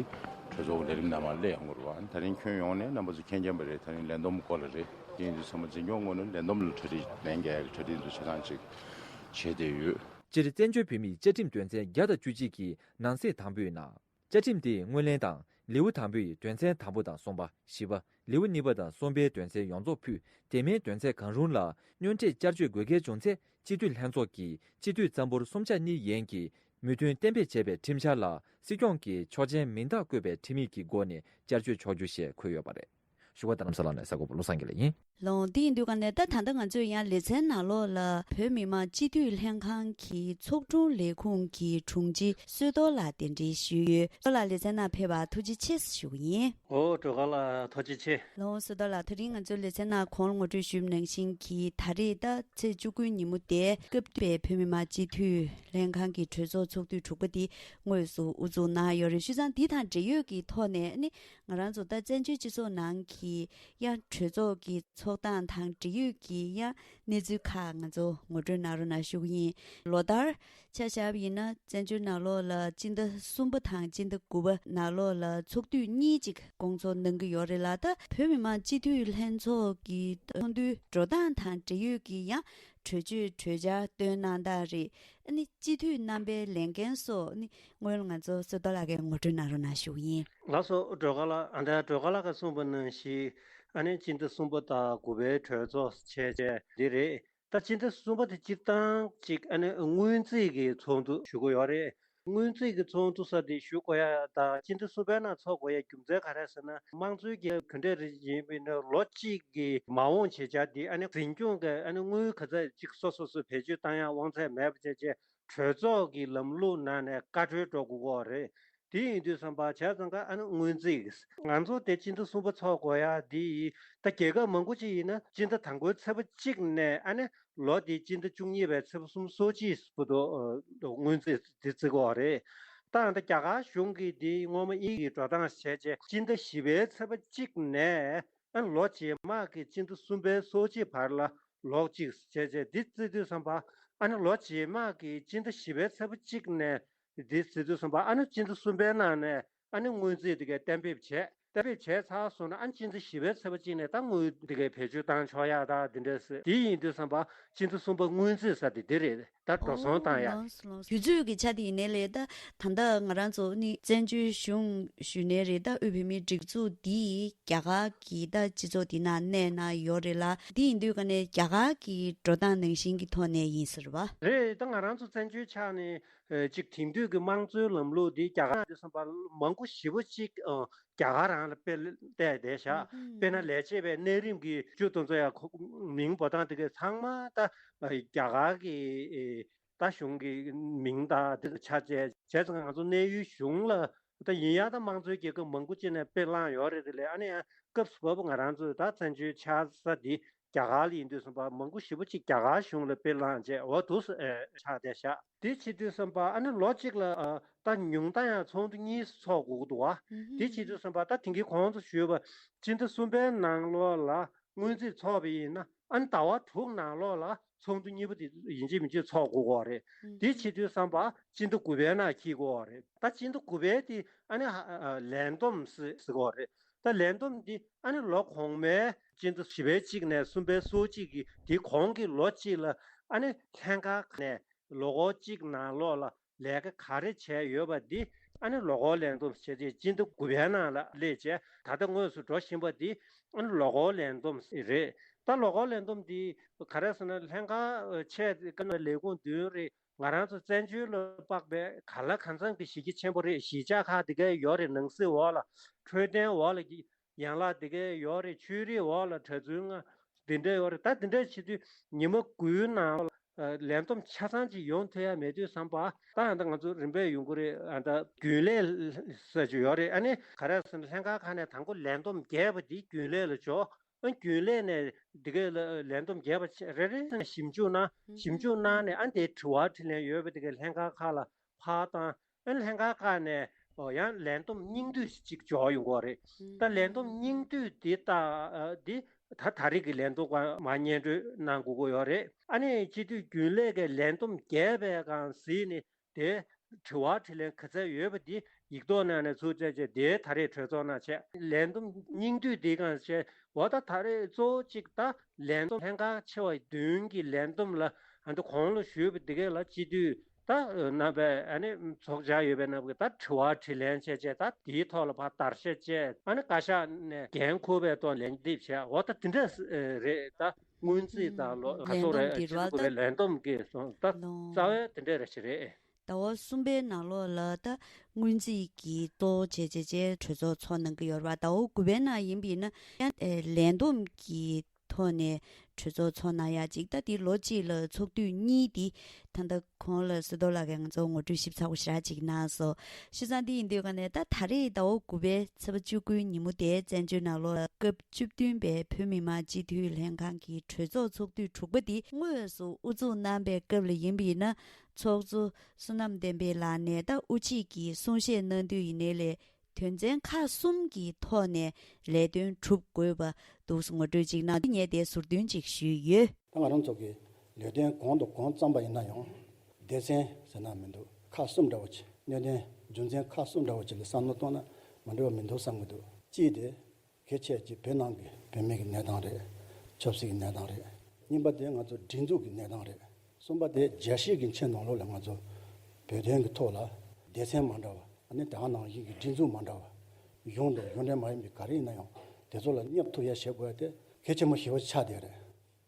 གྲོས་ཚོགས་ཀྱི་ལས་རིམ་ནང་མར་སླེབས་ཡོང་གི་རེད་བ། ད་རིང་ཁྱོན་ཡོངས་ནས་རྣམ་པ་ཚོ་མཁྱེན་མཁྱེན་པ་རེད། ད་རིང་ལས་བསྡོམས་སྐོར་ལ་རེད། དེ་ཡིན་དུས་ཚང་མ་འཛིན་སྐྱོང་ངོས་ནས་ལས་བསྡོམས་ལ་གྲ་སྒྲིག་ལན་རྒྱག་ཡག་གི་གྲ་སྒྲིག་ཚོ་ཆ་ཚང་ཅིག་བྱས་བསྡད་ཡོད། སྤྱིར་བཙན་བྱོལ་བོད་མིའི་བཅའ་ཁྲིམས་དོན་ཚན་བརྒྱ་དང་བཅུ་གཅིག་གི་ནང་གསེས་དང་པོའི་ནང་། བཅའ་ཁྲིམས་དེའི་སྔོན་གླེང་དང་ལེའུ་དང་པོའི་དོན་ཚན་དང་པོ་དང་གསུམ་པ། བཞི་པ། ལེའུ་གཉིས་པ་དང་གསུམ་པའི་དོན་ཚན་ཡོངས་རྫོགས་ཕུད། དེ་མིན་དོན་ཚན་གང་རུང་ལ་སྔོན་གཏན་བསྐྱར་བཅོས་དགོས་གལ་བྱུང་ཚེ། སྤྱི་འཐུས་ལྷན་ཚོགས་ཀྱིས་སྤྱི་འཐུས་རྩ་འབོར་གསུམ་ཆ་གཉིས་ཡན་གྱི་མོས་མཐུན་གཏན་འབེབས་བྱས་པའི་ཁྲིམས་འཆར་ལ་སྲིད་སྐྱོང་གིས་ཆོག་མཆན་མིང་རྟགས་བཀོད་པའི་ཁྲིམས་ཡིག་གི་སྒོ་ནས་བསྐྱར་བཅོས་ཆོག་རྒྱུ་ཞེས་འཁོད་ཡོད་པ་རེད། བཞུགས་སྒར་རྡ་རམ་ས་ལ་ནས་གསར་འགོད་པ་བློ་བཟང་དགེ་ལེགས་ཡིན། ལགས་འོང་། དེ་ཡིན་དུས་ག་ནས་ད་ད་ལྟ་ང་ཚོས་ཡང་ལེ་ཚན་ནང་ལོགས་ལ་བོད་མི་མང་སྤྱི་འཐུས་ལྷན་ཁང་གི་ཚོགས་དྲུང་ལས་ཁུངས་ཀྱི་དྲུང་ཆེ་བསོད་རྡོར་ལགས་གདན་འདྲེན་ཞུས་ཡོད། བསོད་རྡོར་ལགས་ལེ་ཚན་ནང་ཕེབས་པར་ཐུགས་རྗེ་ཆེ་ཞུ་གི་ཡིན། ཨོ། སྒྲོལ་དཀར་ལགས་ཐུགས་རྗེ་ཆེ། ལགས་འོང་། བསོད་རྡོར་ལགས། དེ་རིང་ང་ཚོའི་ལེ་ཚན་ནང་གོང་ལ་ངོ་སྤྲོད་ཞུས་པ་ནང་བཞིན་གྱི་ད་རེས་ད་ཚེས་བཅུ་དགུའི་ཉིན་མོ་དེ་སྐབས་བཅུ་པའི་བོད་མི་མང་སྤྱི་འཐུས་ལྷན་ཁང་གི་གྲོས་ཚོགས་ཚོགས་དུས་དྲུག་པ་དེ་དངོས་སུ་དབུ་འཛུགས་གནང་ཡོད་རེད། བྱས་ཙང་འདི་དང་འབྲེལ་ཡོད་ཀྱི་ཐོག་ནས་ནི་ང་རང་ཚོ་ད་བཙན་བྱོལ་སྤྱི་ཚོགས་ནང་གི་ཡང་གྲོས་ཚོགས་ཀྱི་ཚོགས་སྟངས་དང་འབྲེལ་ཡོད་ཀྱི་ཡང་གནས་ཚུལ་ཁག་ང་ཚོ་ངོ་སྤྲོད་གནང་རོགས་གནང་ཞུ་གི་ཡིན། ལོ་ལྟར་ཆ་བཞག་པ་ཡིན་ན་བཙན་བྱོལ་ནང་ལོགས་ལ་སྤྱི་ཟླ་གསུམ་པ་དང་སྤྱི་ཟླ་དགུ་པ་ནང་ལོགས་ལ་ཚོགས་དུས་གཉིས་ཅིག་སྐོང་ཚོགས་གནང་གི་ཡོད་རེད་ལ། ད་བོད་མི་མང་སྤྱི་འཐུས་ལྷན་ཚོགས་ཀྱི་ཚོགས་འདུའི་འགྲོ་སྟངས་དང་འབྲེལ་ཡོད་ཀྱི་ཡང་གྲོས་ཆོད་གྲོས་འཆར་བཏོན་གནང་སྟངས་རེད། ཨ་ནི་སྤྱི་འཐུས་རྣམ་པའི་ལས་འགན་སོགས་ནི་སྔོན་ལ་ང་ཚོ་བསོད་རྡོར་ལགས་ཀྱིས་ངོ་སྤྲོད་གནང་རོགས་གནང་ཞུ་གི་ཡིན། ལགས་སོ། སྒྲོལ་དཀར་ལགས། ཨ་ནི་སྒྲོལ་དཀར་ལགས་ཀྱིས་གསུངས་པ་ནང་བཞིན་ཨ་ནི་སྤྱི་ཟླ་གསུམ་པ་དང་དགུ་པའི་གྲོས་ཚོགས་བྱས་བྱས་འདི་རེད། ད་སྤྱི་ཟླ་གསུམ་པ་དེ་སྤྱིར་བཏང་གཅིག་ཨ་ནི་སྔོན་རྩིས་ཀྱི་ཚོགས་འདུ་ཞུ་གི་ཡོད་རེད། སྔོན་རྩིས་ཀྱི་ཚོགས་འདུ་ས་དེ་ཞུ་དགོས་ཡ་དང་སྤྱི་ཟླ་གསུམ་པའི་ནང་ཚོགས་དགོས་ཡ་རྒྱུ་མཚན་ག་རེ་ཟེར་ན། དམངས་གཙོའི་རྒྱལ་ཁབ་ག་འདྲ་རེ་ཡིན་པའི་ནང་ལོ་གཅིག་གི་མ་འོངས་བྱེད་འཆར་དེ་ཨ་ནི་འཛིན་སྐྱོང་གི་ཨ་ནི་དངུལ་ག་ཚད་ཅིག་སོ་སོ་སོ་བེད་སྤྱོད་བཏང་ཡ་དབང་ཚད་མེད་པ་བྱས་བྱས་གྲོས་ཚོགས་ཀྱི་ལམ་ལུགས་ནང་ནས་བཀའ་འཁྲོལ་འགྲོ་དགོས་ཀྱི་ཡོད་རེད། དེ་ཡིན་དུས་ཙམ་པ་བྱས་ཙང་ཀ་ཨ་ནི་སྔོན་རྩིས་ཀྱི་ང་ཚོ་དེ་སྤྱི་ཟླ་གསུམ་པ་ཚོགས་དགོས་ཡ་དེ་ད་རྒྱལ་ཁབ་མང་པོ་ཅིག་ཡིན་ན་སྤྱི་ཟླ་དང་པོའི་ཚེས་པ་གཅིག་ནས་ཨ་ནི་ལོ་དེའི་སྤྱི་ཟླ་བཅུ་གཉིས་པའི་ཚེས་པ་སུམ་ཅུ་སོ་གཅིག་བར་དུ་ཨ་སྔོན་རྩིས་དེ་བརྩི་གི་ཡོད་རེད། ད་ད་རྒྱ་གར་གཞུང་གིས་དེ་སྔོན་མ་དབྱིན་ཡིག་འགྲོ་སྟངས་བྱས་རྗེས་སྤྱི་ཟླ་བཞི་པའི་ཚེས་པ་གཅིག་ནས་ཨ་ལོ་རྗེས་མ་གི་སྤྱི་ཟླ་གསུམ་པའི་སོ་གཅིག་བར་ལ་ལོ་གཅིག་བྱས་རྗེས་འདི་བརྩི་དུས་ཙམ་པ་ཨ་ནི་ལོ་རྗེས་མ་གི་སྤྱི་ཟླ་བཞི་པའི་ཚེས་པ་གཅིག་ནས་འདི་བརྩི་དུས་ཙམ་པ་ཨ་ནི་སྤྱི་ཟླ་གསུམ་པའི་ནང་ནས་ཨ་ནི་སྔོན་རྩིས་དེ་གའི་གཏན་འབེབས་བྱས། ད་དཔེ་བྱས་ཚར་སོང་ན་ཨ་སྤྱི་ཟླ་བཞི་པའི་ཚེས་པ་གཅིག་ནས་ད་དངུལ་འདི་གའི་བེད་སྤྱོད་བཏང་ཆོག་ཡག་ད་འདི་འདྲས་ཟེར། དེ་ཡིན་དུས་ཙམ་པ་སྤྱི་ཟླ་གསུམ་པ་སྔོན་རྩིས་ཟེར་དེ་འདི་རེད། ད་འགྲོ་སོང་བཏང་ཡག་ལགས་སོ་ལགས་སོ། དུས་ཚོད་ཀྱི་ཆ་དེ་ཡིན་ནའི་ལས་ད་ད་ལྟ་ང་རང་ཚོ་ནི་བཙན་བྱོལ་གཞུང་ཞུས་ནའི་རེད། ད་དབུས་བོད་མིའི་སྒྲིག་འཛུགས་འདི་རྒྱ་གར་གྱི་ད་སྤྱི་ཚོགས་དེ་ནང་གནས་ན་ཡོད་རེད་ལ། དེ་ཡིན་དུས་ཀ་ནས་རྒྱ་གར་གྱི་འགྲོ་སྟངས་ནང་བཞིན་གྱི་ཐོག་ནས་ཡིན་ཟེར་བ། རེད། ད་ང་རང་ཚོ་བཙན་བྱོལ་ཆགས་ནས་ཨ་ཅིག་དེང་དུས་ཀྱི་དམངས་གཙོའི་ལམ་ལུགས་འདི་རྒྱ་གར་དུ་སོང་པ་མང་པོ་ཞེ་པོ་ཅིག་ཨ་རྒྱ་གར་རང་ལ་དཔེ་བལྟས་བསྡད་བཞག་དཔེར་ན་ལས་བྱེད་པའི་གནས་རིམ་གྱི་བཅུ་དེ་ཚོ་ཡང་ཁོ་མིང་འབོད་སྟངས་དེ་གའི་ཚང་མ་ད་རྒྱ་གར་གྱི་ད་གཞུང་གི་མིང་དང་དེ་ཚོ་ཆ་བྱས་བྱས་ཙང་ང་ཚོ་གནས་ཡུལ་གཞུང་ལ་ད་ཡིན་ཡང་ད་དམངས་གཙོའི་རྒྱལ་ཁབ་མང་པོ་ཅིག་ནས་དཔེ་བླངས་ཡོད་རེད། དེ་ལས་ཨ་ནི་ཡང་སྐབས་སུ་བབས་པ་ང་རང་ཚོས་ད་བཙན་བྱོལ་ཆགས་ས་འདི་རྒྱ་གར་ལ་ཡིན་དུས་ཙམ་པ་མང་པོ་ཞེ་པོ་ཅིག་རྒྱ་གར་གཞུང་ལ་དཔེ་བླངས་བྱས་འོ་འདུག་སེ་ཨེ་ཆགས་བསྡད་བཞག་དེ་བྱེད་དུས་ཙམ་པ་ཨ་ནི་ལོ་གཅིག་ལ་ཨ་ད་ཉུང་མཐའ་ཡང་ཚོགས་འདུ་གཉིས་ཚོགས་དགོས་ཀྱི་འདུག་བ། དེ་བྱེད་དུས་ཙམ་པ་ད་དེང་གི་གོང་དུ་ཞུས་པ་སྤྱི་ཟླ་གསུམ་པའི་ནང་ལོགས་ལ་སྔོན་རྩིས་ཚོགས་པ་ཡིན་ན་ཨ་ནི་ཟླ་བ་དྲུག་ནང་ལོགས་ལ་ཚོགས་འདུ་གཉིས་པ་དེ་ཡིན་གཅིག་མིན་གཅིག་ཚོགས་དགོས་ཀྱི་རེད། དེ་བྱེད་དུས་ཙམ་པ་སྤྱི་ཟླ་དགུ་པའི་ནང་འཁེལ་དགོས་ཀྱི་རེད། ད་སྤྱི་ཟླ་དགུ་པའི་དེ་ཨ་ནི་ལས་བསྡོམས་ཟེར་དགོས་ཀྱི་རེད། ད་ལས་བསྡོམས་འདི་ཨ་ནི་ལོ་གོང་མའི་སྤྱི་ཟླ་བཞི་པའི་གཅིག་ནས་གསུམ་པའི་སོ་གཅིག་གི་དེ་གོང་གི་ལོ་གཅིག་ལ་ཨ་ནི་ལྷན་ཁང་ནས་ལོ་འཁོར་གཅིག་ནང་ལོགས་ལ་ལས་ཀ་ག་རེ་བྱས་ཡོད་པ་འདི་ཨ་ནི་ལོ་འཁོར་ལས་བསྡོམས་བྱས་རྗེས་སྤྱི་ཟླ་དགུ་པའི་ནང་ལ་སླེབས་བྱས་ད་ལྟ་དངོས་སུ་འགྲོ་བཞིན་པ་འདི་ཨ་ནི་ལོ་འཁོར་ལས་བསྡོམས་རེད། ད་ལོ་འཁོར་ལས་བསྡོམས་འདི་ག་རེ་ཟེར་ན་ལྷན་ཁང་ཆེ་ཀ་ན་ལས་ཁུངས་བདུན་རེད། ང་རང་ཚོ་བཙན་བྱོལ་ལ་དཔག་པའི་ག་ལ་གང་འཚམ་གྱི་གཞི་རྒྱ་ཆེན་པོ་རེད། གཞིས་ཆགས་ཁག་དེ་གའི་ཡོད་རེད། ནང་སྲིད་འོག་ལ་འཕྲོད་བསྟེན་འོག་ལ་གི་ཡན་ལག་དེ་གའི་ཡོད་རེད། ཆོས་རིག་འོག་ལ་གྲྭ་བཙུན་ལྔ་དེ་འདྲ་ཡོད་རེད། ད་དེ་འདྲ་བྱེད་དུས་ཉི་མ་དགུའི་ནང་ལ་ལས་བསྡོམས་ཆ་ཚང་ཅིག་ཡོང་ཐུབ་ཡ་མེད་དུས་ཙམ་པ་ད་ཨ་ད་ང་ཚོ་རིམ་པས་ཡོང་གི་རེད། ཨ་ད་རྒྱུན་ལས་ཟེར་རྒྱུ་ཡོད་རེད། ཨ་ནི་ག་རེ་ཟེར་ན་ལྷན་ཁང་ཁག་ནས་དང་པོ་ལས་བསྡོམས་རྒྱས་པ་འདི་རྒྱུན་ལས་ལ་འཇོག་ཨ་རྒྱུན་ལས་ནས་འདི་གའི་ལ་ལས་བསྡོམས་རྒྱས་པ་ཆེ་རེ་རེ་ཞིབ་འཇུག་གནང་། ཞིབ་འཇུག་གནང་ནས་ཨ་འདིའི་དྲི་བ་དྲིས་ལན་ཡོད་པ་འདི་གའི་ལྷན་ཁང་ཁག་ལ་ཕར་བཏང་། ཨ་ལྷན་ཁང་ཁག་ནས་ཡང་ལས་བསྡོམས་སྙིང་བསྡུས་ཅིག་འཇོག་ཡོང་གི་རེད། ད་ལས་བསྡོམས་སྙིང་བསྡུས་འདི་ད་འདི་ད་ད་རེས་ཀྱི་ལས་བསྡོམས་སྒང་མར་སྙན་སྒྲོན་གནང་དགོས་ཀྱི་ཡོད་རེད། ཨ་ནི་སྤྱི་འཐུས་རྒྱུན་ལས་ཀྱི་ལས་བསྡོམས་རྒྱས་པའི་སྒང་གཟིགས་ནས། དེ་དྲི་བ་དྲིས་ལན་ག་ཚད་ཡོད་པ་འདི་ཡིག་ཐོག་ནང་ནས་ཚུར་བཅར་བྱས་དེ་ད་རེས་གྲོས་ཚོགས་ནང་བྱས། ལས་བསྡོམས་སྙིང་བསྡུས་འདི་གང་བྱས་འོ་ད་ད་རེས་གཙོ་བོ་གཅིག་ད་ལས་བསྡོམས་ལྷན་ཁང་ཆེ་བ་བདུན་གྱི་ལས་བསྡོམས་ལ་ཨ་ནི་གོང་ལ་ཞུས་པ་འདི་གས་ལ་སྤྱི་འཐུས་ད་རྣམ་པས་ཨ་ནི་ཚོགས་བཅར་ཡོད་པའི་རྣམ་པས་ད་དྲི་བ་དྲིས་ལན་བྱས་བྱས་ད་དེའི་ཐོག་ལ་ཕར་བརྡར་ཤ་བཅད་ཨ་ནི་བཀའ་ཤག་ནས་འགན་འཁུར་བའི་ཐོག་ལན་འདེབས་བྱས་འོ་ད་འདི་འདྲ་རེད། ད་སྔོན་རྩིས་དང་ལོ་ག་ཚོད་རེད་ཅེས་དགོས་པའི་ལས་བསྡོམས་ཀྱི་སོང་ད་རྩ་བའི་དེ་འདྲ་རེ་ཞིག་རེད། ཟླ་བ་གསུམ་པའི་ནང་ལོགས་ལ་ད་སྔོན་རྩིས་ཀྱི་གཙོ་བོ་བྱས་བྱས་བྱས་གྲོས་ཚོགས་ཚོགས་གནང་གི་ཡོད་རེད་པ། ཟླ་བ་དགུ་པའི་ནང་ཡིན་པ་ཡིན་ན་ཡང་ལས་བསྡོམས་ཀྱི་ཐོག་ནས་གྲོས་ཚོགས་ཚོགས་གནང་ཡག་ཅིག་ད་དེ་ལོ་གཅིག་ལ་ཚོགས་དུས་གཉིས་དེ་ད་ལྟ་གོང་ལ་སི་ཏོ་ལགས་ཀྱིས་ང་ཚོར་ངོ་སྤྲོད་ཞིབ་ཚགས་པོ་ཞེ་དྲག་ཅིག་གནང་སོང་། བྱས་ཙང་དེ་ཡིན་དུས་ག་ནས་ད་ད་རེས་ཟླ་བ་དགུ་པའི་ཚེས་པ་བཅུ་དགུའི་ཉིན་མོ་དེ་བཙན་བྱོལ་ནང་ལོགས་ལ་སྐབས་བཅུ་བདུན་པའི་བོད་མི་མང་སྤྱི་འཐུས་ལྷན་ཁང་གི་གྲོས་ཚོགས་ཚོགས་དུས་དྲུག་པ་དེ་དངོས་སུ་དབུ་འཛུགས་གནང་པའི་སྐབས་ལ་ཡིན་པ་ཡིན་ན། ཚོགས་གཙོ་བསོད་ནམས་བསྟན་འཕེལ་ལགས་ནས་ད་དབུ་འབྱེད་ཀྱི་གསུང་བཤད་གནང་དུས་ཡིན་ནའི་ལས་དོན་ཚན་ཁག་གསུམ་གྱི་ཐོག་ནས་ལས་དོན་གྲུབ་དགོས་པ་འདུག་ངོ་སྤྲོད་ཅིག་གནང་། ངས་དེ་ཟུར་འདོན་ཅིག་ཞུས་ཡོད། ད་ང་རང་ཚོ་གི་ལས་དོན་གང་དང་གང་བརྩམས་པ་ཡིན་ན་ཡང་སྡེ་ཚན་ཟེར་ན་མི་འདུག་ཁག་གསུམ་འདྲ་བོ་ཅིག་གནད་དོན་རྒྱུ་མཚན་ཁག་གསུམ་འདྲ་བོ་ཅིག་ལ་བསམ་བློ་གཏོང་ན་མི་འགྲིག་པ་མི་འདུག་བསམ་གྱི་འདུག་གཅིག་དེ། གལ་ཆེ་ཅིག་བོད་ནང་གི་བོད་མི་གི་གནས་སྟངས་རེད། ཆབ་སྲིད་ཀྱི་གནས་སྟངས་རེད། གཉིས་པ་དེ་ང་ཚོ་སྒྲིག་འཛུགས་ཀྱི་གནས་སྟངས་རེད། གསུམ་པ་དེ་རྒྱལ་སྤྱིའི་གི་ཆེས་ནང་ལོགས་ལ་ང་ཚོ་བོད་དོན་གྱི་ཐོག་ལ་སྡེ་ཚན་མ་འདྲ་བ་ཨ་ནི་དེ་ག་ནང་བཞིན་གྱི་སྒྲིག་འཛུགས་མ་འདྲ་བ་གཞུང་དང་གཞུང་འབྲེལ་མ་ཡིན་པའི་ག་རེ་ཡིན་ན་ཡང་དེ་ཚོ་ལ་སྙོབ་ཐུབ་ཡ་བྱེད་དགོས་ཡ་དེ་གལ་ཆེན་པོ་ཞེ་པོ་ཆགས་བསྡད་རེད།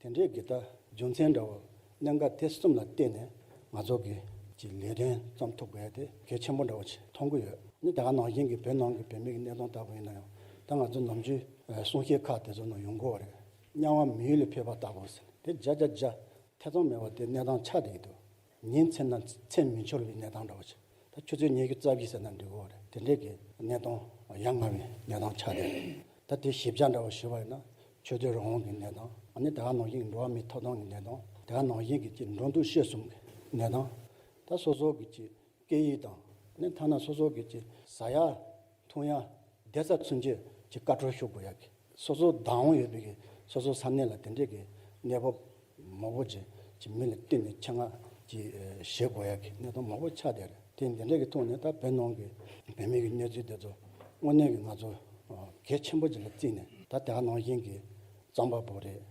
དེ་འདྲའི་གི་ད་རྒྱུ་མཚན་འདྲ་བོ་གནད་འགག་དེ་གསུམ་ལ་བརྟེན་ནས་ང་ཚོ་གི་ཅིག་ལས་དོན་བརྩམས་ཐུབ་དགོས་ཡ་དེ་གལ་ཆེན་པོ་འདྲ་བོ་ཅིག་མཐོང་གི་ཡོད། ཨ་ནི་དེ་ག་ནང་བཞིན་གྱི་བོད་ནང་གི་བོད་མི་གི་གནས་སྟངས་ལྟ་བུ་ཡིན་ན་ཡང་ད་ང་ཚོ་ནམ་རྒྱུན་གསུང་བཤད་ཁག་དེ་ཚོ་ནང་ཡོང་གི་ཡོད་རེད། དམྱལ་བ་མི་ཡུལ་ལས་འཕོས་པ་ལྟ་བུ་ཟེར་དེ་བརྒྱ་ཆ་བརྒྱ་ཐེ་ཚོམ་མེད་པ་དེ་གནས་སྟངས་ཆགས་བསྡད་ཀྱི་འདུག་ཉིན་མཚན་ན་མཚན་མི་འཆོར་བའི་གནས་སྟངས་འདྲ་བོ་ཅིག་ད་ཆུ་ཚོད་ཉི་ཤུ་རྩ་བཞི་ཟེར་ན་འགྲིག་གི་ཡོད་རེད། དེ་འདྲའི་གི་གནས་སྟངས་ཡ་ང་བའི་གནས་སྟངས་ཆགས་བསྡད་རེད། ད་དེ་ཞིབ་ཆ་འདྲ་བོ་ཞུ་བ་ཡིན་ན་ཆོས་དད་རང་དབང་གི་གནས་སྟངས་ཨ་ནི་དེ་ག་ནང་བཞིན་གྱི་འགྲོ་བ་མིའི་ཐོབ་ཐང་གི་གནས་སྟངས་དེ་ག་ནང་བཞིན་གྱི་ཅིག་འགྲོ་འདུག་སྤྱོད་གསུམ་གྱི་གནས་སྟངས་ད་སོ་སོ་གི་ཅིག་སྐད་ཡིག་དང་ཨ་ནི་ཐ་ན་སོ་སོ་གི་ཅིག་ཟ་ཡ་འཐུང་ཡ་བསྡད་ས་ཚུན་ཆད་ཀྱི་བཀའ་འཁྲོལ་ཞུ་དགོས་ཡ་གི་སོ་སོ་བདག་དབང་ཡོད་པའི་གི་སོ་སོ་ས་གནས་ལ་དེ་འདྲས་ཀྱི་གནས་བབ་མང་པོ་ཅིག་ཅིག་མི་ལ་བསྟུན་ནས་ཆེད་མངགས་ཅིག་བྱེད་དགོས་ཡ་གི་གནས་སྟངས་མང་པོ་ཆགས་བསྡད་རེད། དེ་འདི་འདྲས་ཀྱི་ཐོག་ནས་ད་བོད་ནང་གི་བོད་མི་གི་གནས་ཚུལ་དེ་ཚོ་དངོས་གནས་ཀྱི་ང་ཚོ་ གལ་ཆེན་པོ་ཅིག་ལ་བརྩིས་ནས། ད་དེ་ག་ནང་བཞིན་གྱི་རྩོམ་པ་པོ་རེད།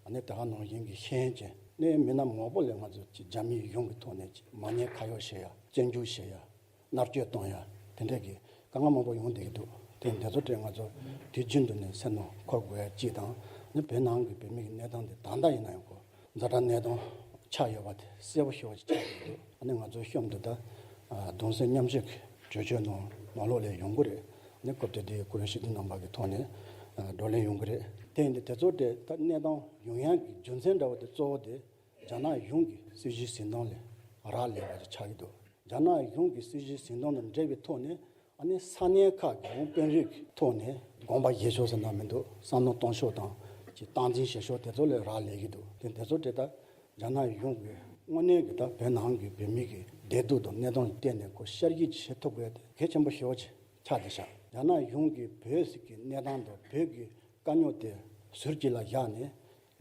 ཨ་ནི་དེ་ག་ནང་བཞིན་གྱི་ཤེས་ཡོན་ཅན་ནས་མི་སྣ་མང་པོ་ལ་ང་ཚོ་ཅིག་རྒྱ་མིའི་གཞུང་གི་ཐོག་ནས་ཅིག་མ་ཉེས་ཁ་གཡོག་བྱེད་ཡ། བཙོན་འཇུག་བྱེད་ཡ། མནར་གཅོད་གཏོང་ཡ། དེ་འདྲས་ཀྱི་དཀའ་ངལ་མང་པོ་ཡོང་བསྡད་ཀྱི་འདུག་དེ་འདི་ཚོ་དེ་ང་ཚོ་དུས་རྒྱུན་དུ་ནས་སེམས་ནང་འཁོར་དགོས་ཡ་གཅིག་དང་། ནི་བོད་ནང་གི་བོད་མི་གི་གནས་སྟངས་དེ་ད་ལྟ་ཡིན་ན་ཡང་ཁོ་ཛ་དྲག་གནས་སྟངས་ཆགས་ཡོད་པ་དེ་གསལ་པོ་ཤོས་ཅིག་ཆགས་ཡོད་འདུག་ཨ་ནི་ང་ཚོའི་གཤམ་དུ་ད་གདུང་སེམས་མཉམ་སྐྱེད་ཀྱི་གྲོས་ཆོད་ནང་ནང་ལོགས་ལ་ཡོང་གི་རེད། ཨ་ནི་སྐབས་དེ་དུས་ཀུ་རེ་ཤི་དི་རྣམ་པ་གི་ཐོག་ནས་བགྲོ་གླེང་ཡོང་གི་རེད། དེ་ཡིན་དུས་དེ་ཚོ་དེ་ད་གནས་སྟངས་ཡོང་ཡག་གི་རྒྱུ་མཚན་འདྲ་བོ་དེ་གཙོ་བོ་དེ་རྒྱ་ནག་གཞུང་གི་སྲིད་བྱུས་འཛིན་སྟངས་ལས་རག་ལས་པ་ཅིག་ཆགས་ཀྱི་འདུག་རྒྱ་ནག་གཞུང་གི་སྲིད་བྱུས་འཛིན་སྟངས་དང་འབྲེལ་བའི་ཐོག་ནས། ཨ་ནི་ས་གནས་ཁག་གི་ཡང་དཔོན་རིགས་ཀྱི་ཐོག་ནས་དགོངས་པ་བཞེས་ཕྱོགས་ཟེར་ན་མི་འདུག་བསམ་བློ་གཏོང་ཕྱོགས་དང་ཅིག་སྟངས་འཛིན་བྱེད་ཕྱོགས་དེ་ཚོ་ལས་རག་ལས་ཀྱི་འདུག་དེ་དེ་ཚོ་དེ་ད་རྒྱ་ནག་གཞུང་གིས་དངོས་གནས་ཀྱི་ད་བོད་ནང་གི་བོད་མི་གི་བདེ་སྡུག་དང་གནས་སྟངས་ལ་བལྟས་ནས་ཁོ་ཤར་སྐྱོད་བྱེད་ཐུབ་དགོས་དེ་གལ་ཆེན་པོ་ཞེ་པོ་ཅིག་ཆགས་བསྡད་ཤག་རྒྱ་ནག་གཞུང་གིས་བོད་ཟེར་གྱི་གནས་སྟངས་དང་བོད་ཀྱི་དཀའ་རྙོག་དེ་ཟུར་གཅིག་ལ་བཞག་ནས།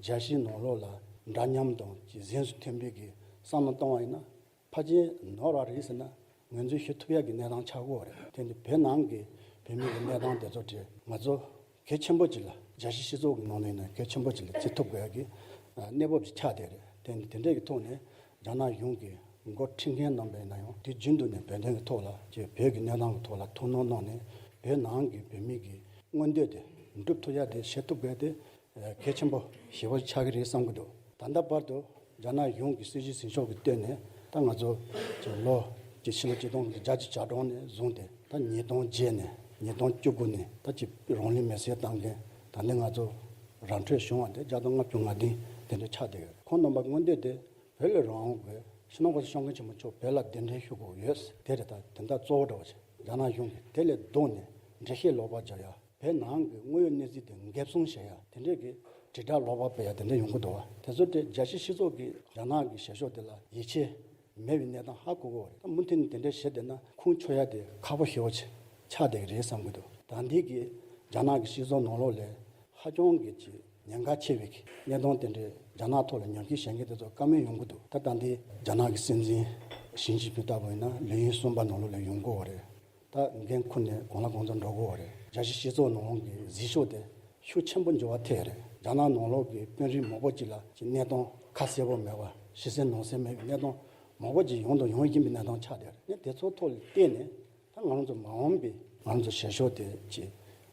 རྒྱལ་སྤྱིའི་ནང་ལོགས་ལ་འདྲ་མཉམ་དང་ཅིག་གཟེངས་སུ་ཐོན་པའི་གི་བསམ་བློ་བཏང་བ་ཡིན་ན། ཕལ་ཆེར་ནོར་བ་རེད་ཟེར་ན་ངོས་འཛིན་ཞུ་ཐུབ་ཡག་གི་གནས་སྟངས་ཆགས་ཀྱི་ཡོད་རེད། དེ་ནི་བོད་ནང་གི་བོད་མི་གི་གནས་སྟངས་དེ་ཚོ་དེ་ང་ཚོ་གལ་ཆེན་པོ་ཅིག་ལ། རྒྱལ་སྤྱིའི་སྤྱི་ཚོགས་ཀྱི་ནང་ནས་ཡིན་ན་གལ་ཆེན་པོ་ཅིག་ལ་བརྩི་ཐུབ་དགོས་ཡག་གི་གནས་བབ་ཅིག་ཆགས་བསྡད་རེད། དེ་ནི་དེ་འདྲས་ཀྱི་ཐོག་ནས་རྒྱ་ནག་གཞུང་གི་འགོ་ཁྲིད་མཁན་རྣམ་པ་ཡིན་ན་ཡང་དུས་རྒྱུན་དུ་ནས་བོད་དོན་གྱི་ཐོག་ལ་ཅིག་བོད་ཀྱི་གནས་སྟངས་ཀྱི་ཐོག་ལ་ཐུགས་སྣང་གནང་ནས། བོད་ནང་གི་བོད་མི་གི་མངོན་འདོད་དེ་འགྲུབ་ཐུབ་ཡག་དེ་བྱེད་ཐུབ་དགོས་དེ་གལ་ཆེན་པོ་ཞེ་པོ་ཆགས་ཀྱི་རེད་བསམ་གྱི་འདུག་ད་ལྟ་བར་དུ་རྒྱ་ནག་གཞུང་གི་སྲིད་བྱུས་འཛིན་ཕྱོགས་ཀྱི་སྟེང་ནས་ད་ང་ཚོ་ཅིག་ལོ་ཅིག་ཕྱི་ལོ་ཆིག་སྟོང་དགུ་བརྒྱ་བརྒྱད་ཅུ་གྱ་གྲངས་ནས་བཟུང་སྟེ་ད་ཉིས་སྟོང་བརྒྱད་ནས་ཉིས་སྟོང་བཅུ་དགུ་ནས་ད་ཅིག་རང་ལུས་མེར་སྲེག་བཏང་མཁན། ད་ནི་ང་ཚོ་ར་འཕྲོད་བྱུང་བ་དེ་བརྒྱ་དང་ལྔ་བཅུ་ང་བདུན་དེ་འདྲ་ཆགས་བསྡད་ཡོད། ཁོང་རྣམ་པ་མངོན་འདོད་དེ་བོད་ལ་རང་དབང་དགོས། སྤྱི་ནོར་གོང་ས་སྐྱབས་མགོན་ཆེན་པོ་མཆོག་བོད་ལ་གདན་འདྲེན་ཞུ་དགོས་ཡོད། དེ་རེད། ད་དེ་འདྲ་གཙོ་བོ་འདྲ་བོ་ཞིག་རྒྱ་ནག་གཞུང་གིས་དེ་ལས་ལྡོག་ནས་འགྲེལ་བཤད་ལོག་པ་རྒྱག་ཡ། བོད་ནང་གི་དངོས་ཡོད་གནས་ཚུལ་དེ་འགེབས་སྲུང་བྱེད་ཡ། དེ་འདྲས་ཀྱི་དྲིལ་བསྒྲགས་ལོག་པ་སྤེལ་ཡ་དེ་འདྲ་ཡོང་གི་འདུག་བ། དེ་ཚོ་དེ་རྒྱལ་སྤྱིའི་སྤྱི་ཚོགས་ཀྱིས་རྒྱ་ནག་གི་བྱེད་ཕྱོགས་དེ་ལ་ཡིད་ཆེས་མེད་པའི་གནས་སྟངས་ཧ་གོ་གི་ཡོད་རེད། ད་མུ་མཐུད་ནས་དེ་འདྲས་བྱས་བསྡད་ན་ཁུངས་འཁྱོལ་ཡ་དེ་ཁག་པོ་ཞེ་པོ་ཅིག་ཆགས་བསྡད་ཀྱི་རེད་བསམ་གྱི་འདུག་ད་འདི་གི་རྒྱ་ནག་གི་སྤྱི་ཚོགས་ནང་ལོགས་ལ་ཧ་ཅང་གི་ཅིག་ཉེན་ཁ་ཆེ་བའི་གནད་དོན་དེ་འདྲའི་རྒྱ་ནག་ཐོག་ལ་ཉམས་ཞིབ་བྱེད་མཁན་དེ་ཚོ་བཀའ་མོལ་ཡོང་གི་འདུག་ད་ལྟ་འདི་རྒྱ་ནག་གི་སྲིད་འཛིན་ཞི་ཅིན་ཕིང་ལྟ་བུ་ཡིན་ན་ལས་ཡུན་གསུམ་པ་ནང་ལོགས་ལ་ཡོང་གི་ཡོད་རེད། ད་འགན་འཁུར་ནས་གང་ལ་གང་འཚམ་འགྲོ་གི་ཡོད་རེད། རྒྱལ་སྤྱིའི་སྤྱི་ཚོགས་ནང་ལོགས་ཀྱི་གཟིགས་ཕྱོགས་དེ་ཤུགས་ཆེན་པོ་འགྱུར་བ་ཐེབས་རེད། རྒྱ་ནག་ནང་ལོགས་ཀྱི་དཔོན་རིགས་མང་པོ་ཅིག་ལ་ཅིག་གནས་སྟངས་ཁ་གསལ་པོ་མེད་པ། ཞེ་སེམས་ནང་གསལ་མེད་པའི་གནས་སྟངས་མང་པོ་ཅིག་ཡོང་དང་ཡོང་བཞིན་པའི་གནས་སྟངས་ཆགས་བསྡད་རེད། ནས་དེ་ཚོའི་ཐོག་ལ་བལྟས་ནས། ད་ང་རང་ཚོ་མ་འོངས་པའི་ང་རང་ཚོ་བྱེད་ཕྱོགས་དེ་ཅིག་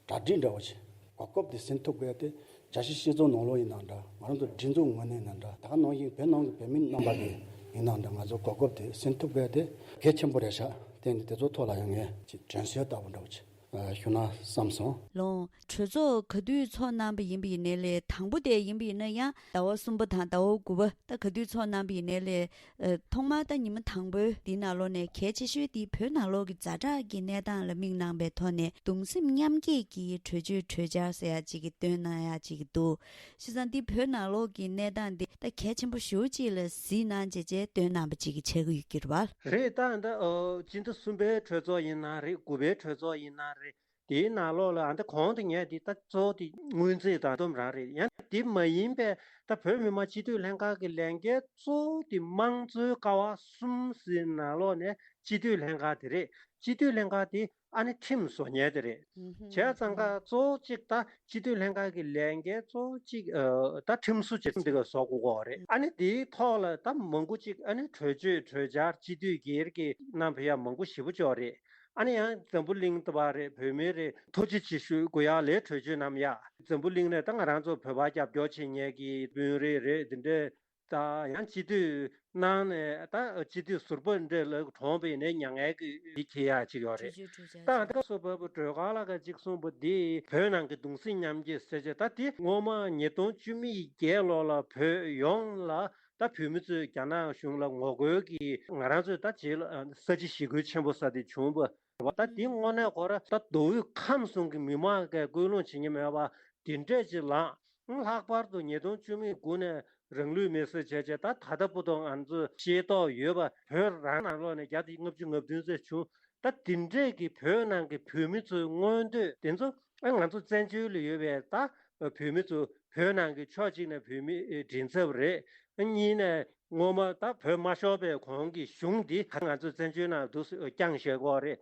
གྲ་སྒྲིག་འདྲ་བོ་ཞིག་གོ་སྐབས་དེ་ཟིན་ཐུབ་དགོས་ཏེ། རྒྱལ་སྤྱིའི་སྤྱི་ཚོགས་ནང་ལོགས་ཡིན་ན་འདྲ། ང་རང་ཚོ་སྒྲིག་འཛུགས་ངོས་ནས་ཡིན་ན་འདྲ། ད་ག་ནང་བཞིན་བོད་ནང་གི་བོད་མི་རྣམ་པ་གི་ཡིན་ན་འདྲ། ང་ཚོ་གོ་སྐབས་དེ་ཟིན་ཐུབ་དགོས་ཏེ་གལ་ཆེན་པོ་རེད་ཤག་དེ་ནི་དེ་ཚོ་ཐོག་ལ་ཡང་ངས་ཅིག་དྲན་གསོ་ལྟ་བུ་འདྲ་བོ་ཅིག་ཞུ་ན་བསམ་སོང་། ལོང་། གྲོས་ཚོགས་ག་དུས་ཚོགས་གནང་པ་ཡིན་པ་ཡིན་ནའི་ལས། དང་པོ་དེ་ཡིན་པ་ཡིན་ན་ཡང་ཟླ་བ་གསུམ་པ་དང་ཟླ་བ་དགུ་པ་ད་ག་དུས་ཚོགས་གནང་པ་ཡིན་ནའི་ལས། ཨ། ཐོག་མར་ད་ཉི་མ་དང་པོའི་འདི་ནང་ལོགས་ནས་གལ་ཆེ་ཤོས་འདི་བོད་ནང་ལོགས་ཀྱི་ཛ་དྲག་གི་གནས་སྟངས་ལ་དམིགས་གནང་པའི་ཐོག་ནས་གདུང་སེམས་མཉམ་སྐྱེད་ཀྱི་གྲོས་ཆོད་གྲོས་འཆར་ཟེར་ཡ་གཅིག་གི་བཏོན་གནང་ཡ་གཅིག་གི་འདུག་བྱས་ཙང་འདི་བོད་ནང་ལོགས་ཀྱི་གནས་སྟངས་འདི་ད་གལ་ཆེན་པོ་ཞེ་པོ་ཅིག་ལ་གཟིགས་གནང་བྱས་བྱས་བཏོན་གནང་པ་གཅིག་གི་ཆགས་ཀྱི་ཡོད་ཀྱི་རེད་བ། རེད། ད་ད་ཨོ་སྤྱི་ཟླ་གསུམ་པའི་གྲོས་ཚོགས་ཡིན་ན་རེད། དགུ་པའི་གྲོས་ཚོགས་ཡིན་ན་རེད། དེའི་ནང་ལོགས་ལ་ཨ་འདི་གོང་དུ་ངས་འདི་ད་གཙོ་བོ་དེ་སྔོན་རྩིས་དང་སྡོམ་རང་རེད། ཡང་དེ་མ་ཡིན་པའི་ད་བོད་མི་མང་སྤྱི་འཐུས་ལྷན་ཁང་གི་ལས་འགན་གཙོ་བོ་དེ་དམངས་གཙོའི་ཀ་བ་གསུམ་ཟེར་ནང་ལོགས་ནས་སྤྱི་འཐུས་ལྷན་ཁང་དེ་རེད། སྤྱི་འཐུས་ལྷན་ཁང་དེ་ཨ་ནི་ཁྲིམས་བཟོ་མཁན་དེ་རེད། ཨུ་ཧུམ། བྱས་ཙང་ཀ་གཙོ་བོ་གཅིག་ད་སྤྱི་འཐུས་ལྷན་ཁང་གི་ལས་འགན་གཙོ་བོ་གཅིག་ཨ་ད་ཁྲིམས་བཟོ་བྱེད་མཁན་དེ་ག་བཟོ་དགོས་ཀྱི་རེད། ཨ་ནི་དེའི་ཐོག་ལ་ད་མང་པོ་གཅིག་ཨ་ནི་གྲོས་ཆོད་གྲོས་འཆར་སྤྱི་འཐུས་སྒེར་གྱི་གནང་ཕེབས་ཡ་མང་པོ་ཞེ་པོ་ཅིག་ཡོད་རེད། ཨ་ནི་ཡང་འཛམ་བུ་གླིང་ལྟ་བུ་རེད། བོད་མི་རེད། ཐུགས་རྗེ་ཆེ་ཞུ་དགོས་ཡག་ལས་གྲོས་ཆོད་བསྣམས་ཡ། འཛམ་བུ་གླིང་ནས་ད་ང་རང་ཚོ་བོད་པ་རྒྱབ་སྐྱོར་བྱེད་མཁན་གྱི་དཔོན་རིགས་རེད། འདི་འདྲས་ད་ཡང་སྤྱི་འཐུས་གནང་ནས་ད་སྤྱི་འཐུས་ཟུར་པ་འདྲས་ལ་གྲོངས་པ་ཡིན་ནའི་མྱ་ངན་གྱི་ཡིད་ཆེས་ཡག་ཅིག་ཡོད་རེད། གྲོས་ཆོད་གྲོས་འཆར་ད་ད་ག་སོ་བོད་པ་སྒྲོལ་དཀར་ལགས་ཀྱིས་གཅིག་གསུངས་པ་འདི་བོད་ནང་གི་གདུང་སེམས་མཉམ་སྐྱེད་ཟེར་བྱས། ད་འདི་སྔོན་མ་ཉིས་སྟོང་བཅུ་མེད་བརྒྱད་ལོ་ལ་བོད་ཡོངས་ལ་ད་བོད་མི་ཚོས་རྒྱ་ནག་གཞུང་ལ་ངོ་རྒོལ་གྱིས་ང་རང་ཚོས་ད་རྗེས་ལ་ས་བྱི་ཞི་རྒོལ་ཆེན་པོ་ཟེར་དེ་བྱུང་བ། ད་འདི་དངོས་གནས་ཁོ་ར་ད་མདོ་དབུས་ཁམས་གསུམ་གྱི་མི་མང་གིས་སྐུལ་སློང་བྱེད་མཁན་མེད་པ་འདི་འདྲས་ཅིག་ལངས། ལྷག་པར་དུ་ཉིས་སྟོང་བཅུ་མེད་དགུ་ནས་རང་ལུས་མེར་སྲེག་བྱས་བྱས། ད་ད་ལྟ་བར་དུ་ང་ཚོས་ཤེས་རྟོགས་ཡོད་པ་བོད་རང་ནང་ལོགས་ནས་བརྒྱ་དང་ལྔ་བཅུ་ང་བདུན་ཙམ་བྱུང་། ད་འདི་འདྲས་ཀྱི་བོད་ནང་གི་བོད་མི་ཚོའི་མངོན་འདོད་དེ་ཚོ་ཨ་ང་ཚོ་བཙན་བྱོལ་ལ་ཡོད་པའི་ད་བོད་མི་ཚོ་བོད་ནང་གི་ཕྱོགས་གཅིག་ནས་བོད་མི་མགྲིན་ཚབ་རེད། གཉིས་ནས་སྔོན་མ་ད་བོད་མ་ཤོར་བའི་གོང་གི་གཞུང་འདི་ང་ཚོ་བཙན་བྱོལ་ནང་འདུག་བསྐྱངས་བཞག་གི་ཡོད་རེད།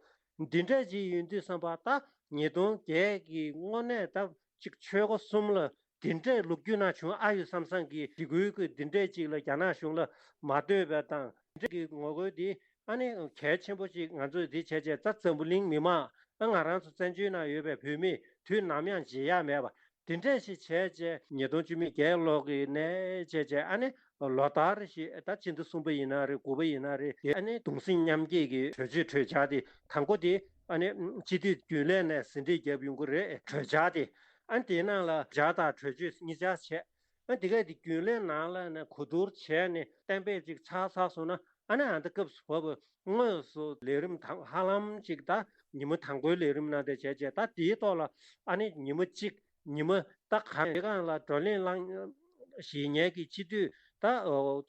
འདི་འདྲ་ཅིག་ཡིན་དུས་ཙམ་པ་ད་ ཉིས་སྟོང་བརྒྱད་ཀྱི་དངོས་གནས་ད་ཅིག་ཆོལ་ཁ་གསུམ་ལ་འདི་འདྲས་ལོ་རྒྱུས་ནང་བྱུང་ཨ་ཡོད་བསམ་བསམ་གྱི་འཇིགས་སྐུལ་གྱི་འདི་འདྲས་ཅིག་ལ་རྒྱ་ནག་གཞུང་ལ་མ་ལྟོས་པ་དང་འདི་འདྲས་ཀྱི་ངོ་རྒོལ་འདི་ཨ་ནི་གལ་ཆེན་པོ་ཅིག་ང་ཚོས་འདི་བྱས་བྱས་ད་འཛམ་བུ་གླིང་མི་མང་ཨ་ང་རང་ཚོ་བཙན་བྱོལ་ནང་ཡོད་པའི་བོད་མིས་དུས་ནམ་ཡང་བརྗེད་ཡག་མེད་པ། དེ་འདྲས་ཞིག་བྱས་རྗེས་ཉིས་སྟོང་བཅུ་མེད་བརྒྱད་ལོ་གི་ནས་བྱས་རྗེས་ཨ་ནི་ལོ་ལྟར་ཞིག་ད་སྤྱི་ཟླ་གསུམ་པ་ཡིན་ན་རེད་དགུ་པ་ཡིན་ན་རེད་དེ་ཨ་ནི་གདུང་སེམས་མཉམ་སྐྱེད་ཀྱི་གྲོས་ཆོད་གྲོས་འཆར་དེ་དང་པོ་དེ་ཨ་ནི་སྤྱི་འཐུས་རྒྱུན་ལས་ནས་ཟིན་བྲིས་བརྒྱབ་ཡོང་གི་རེད་གྲོས་འཆར་དེ་ཨ་ནི་དེའི་ནང་ལ་འཆར་དང་གྲོས་ཆོད་གཉིས་ཆར་བྱས་ཨ་ནི་དེ་གས་དེ་རྒྱུན་ལས་ནང་ལ་ནས་གོ་བསྡུར་བྱས་ནས་གཏན་འབེབས་ཅིག་ཚར་ཚར་སོང་ན། ཨ་ནི་ཨ་འདི་སྐབས་སུ་བབ་པ་དངོས་སུ་ལས་རིམ་དང་ཧ་ལམ་ཅིག་ད་ཉི་མ་དང་པོའི་ལས་རིམ་ནང་དེ་བྱས་རྗེས་ད་དེའི་ཐོག་ལ་ཨ་ནི་ཉི་མ་གཅིག་ཉི་མ་ད་གང་དེ་གང་ལ་བགྲོ་གླེང་གནང་ཞེས་ཉན་གྱི་སྤྱི་འཐུས་ད་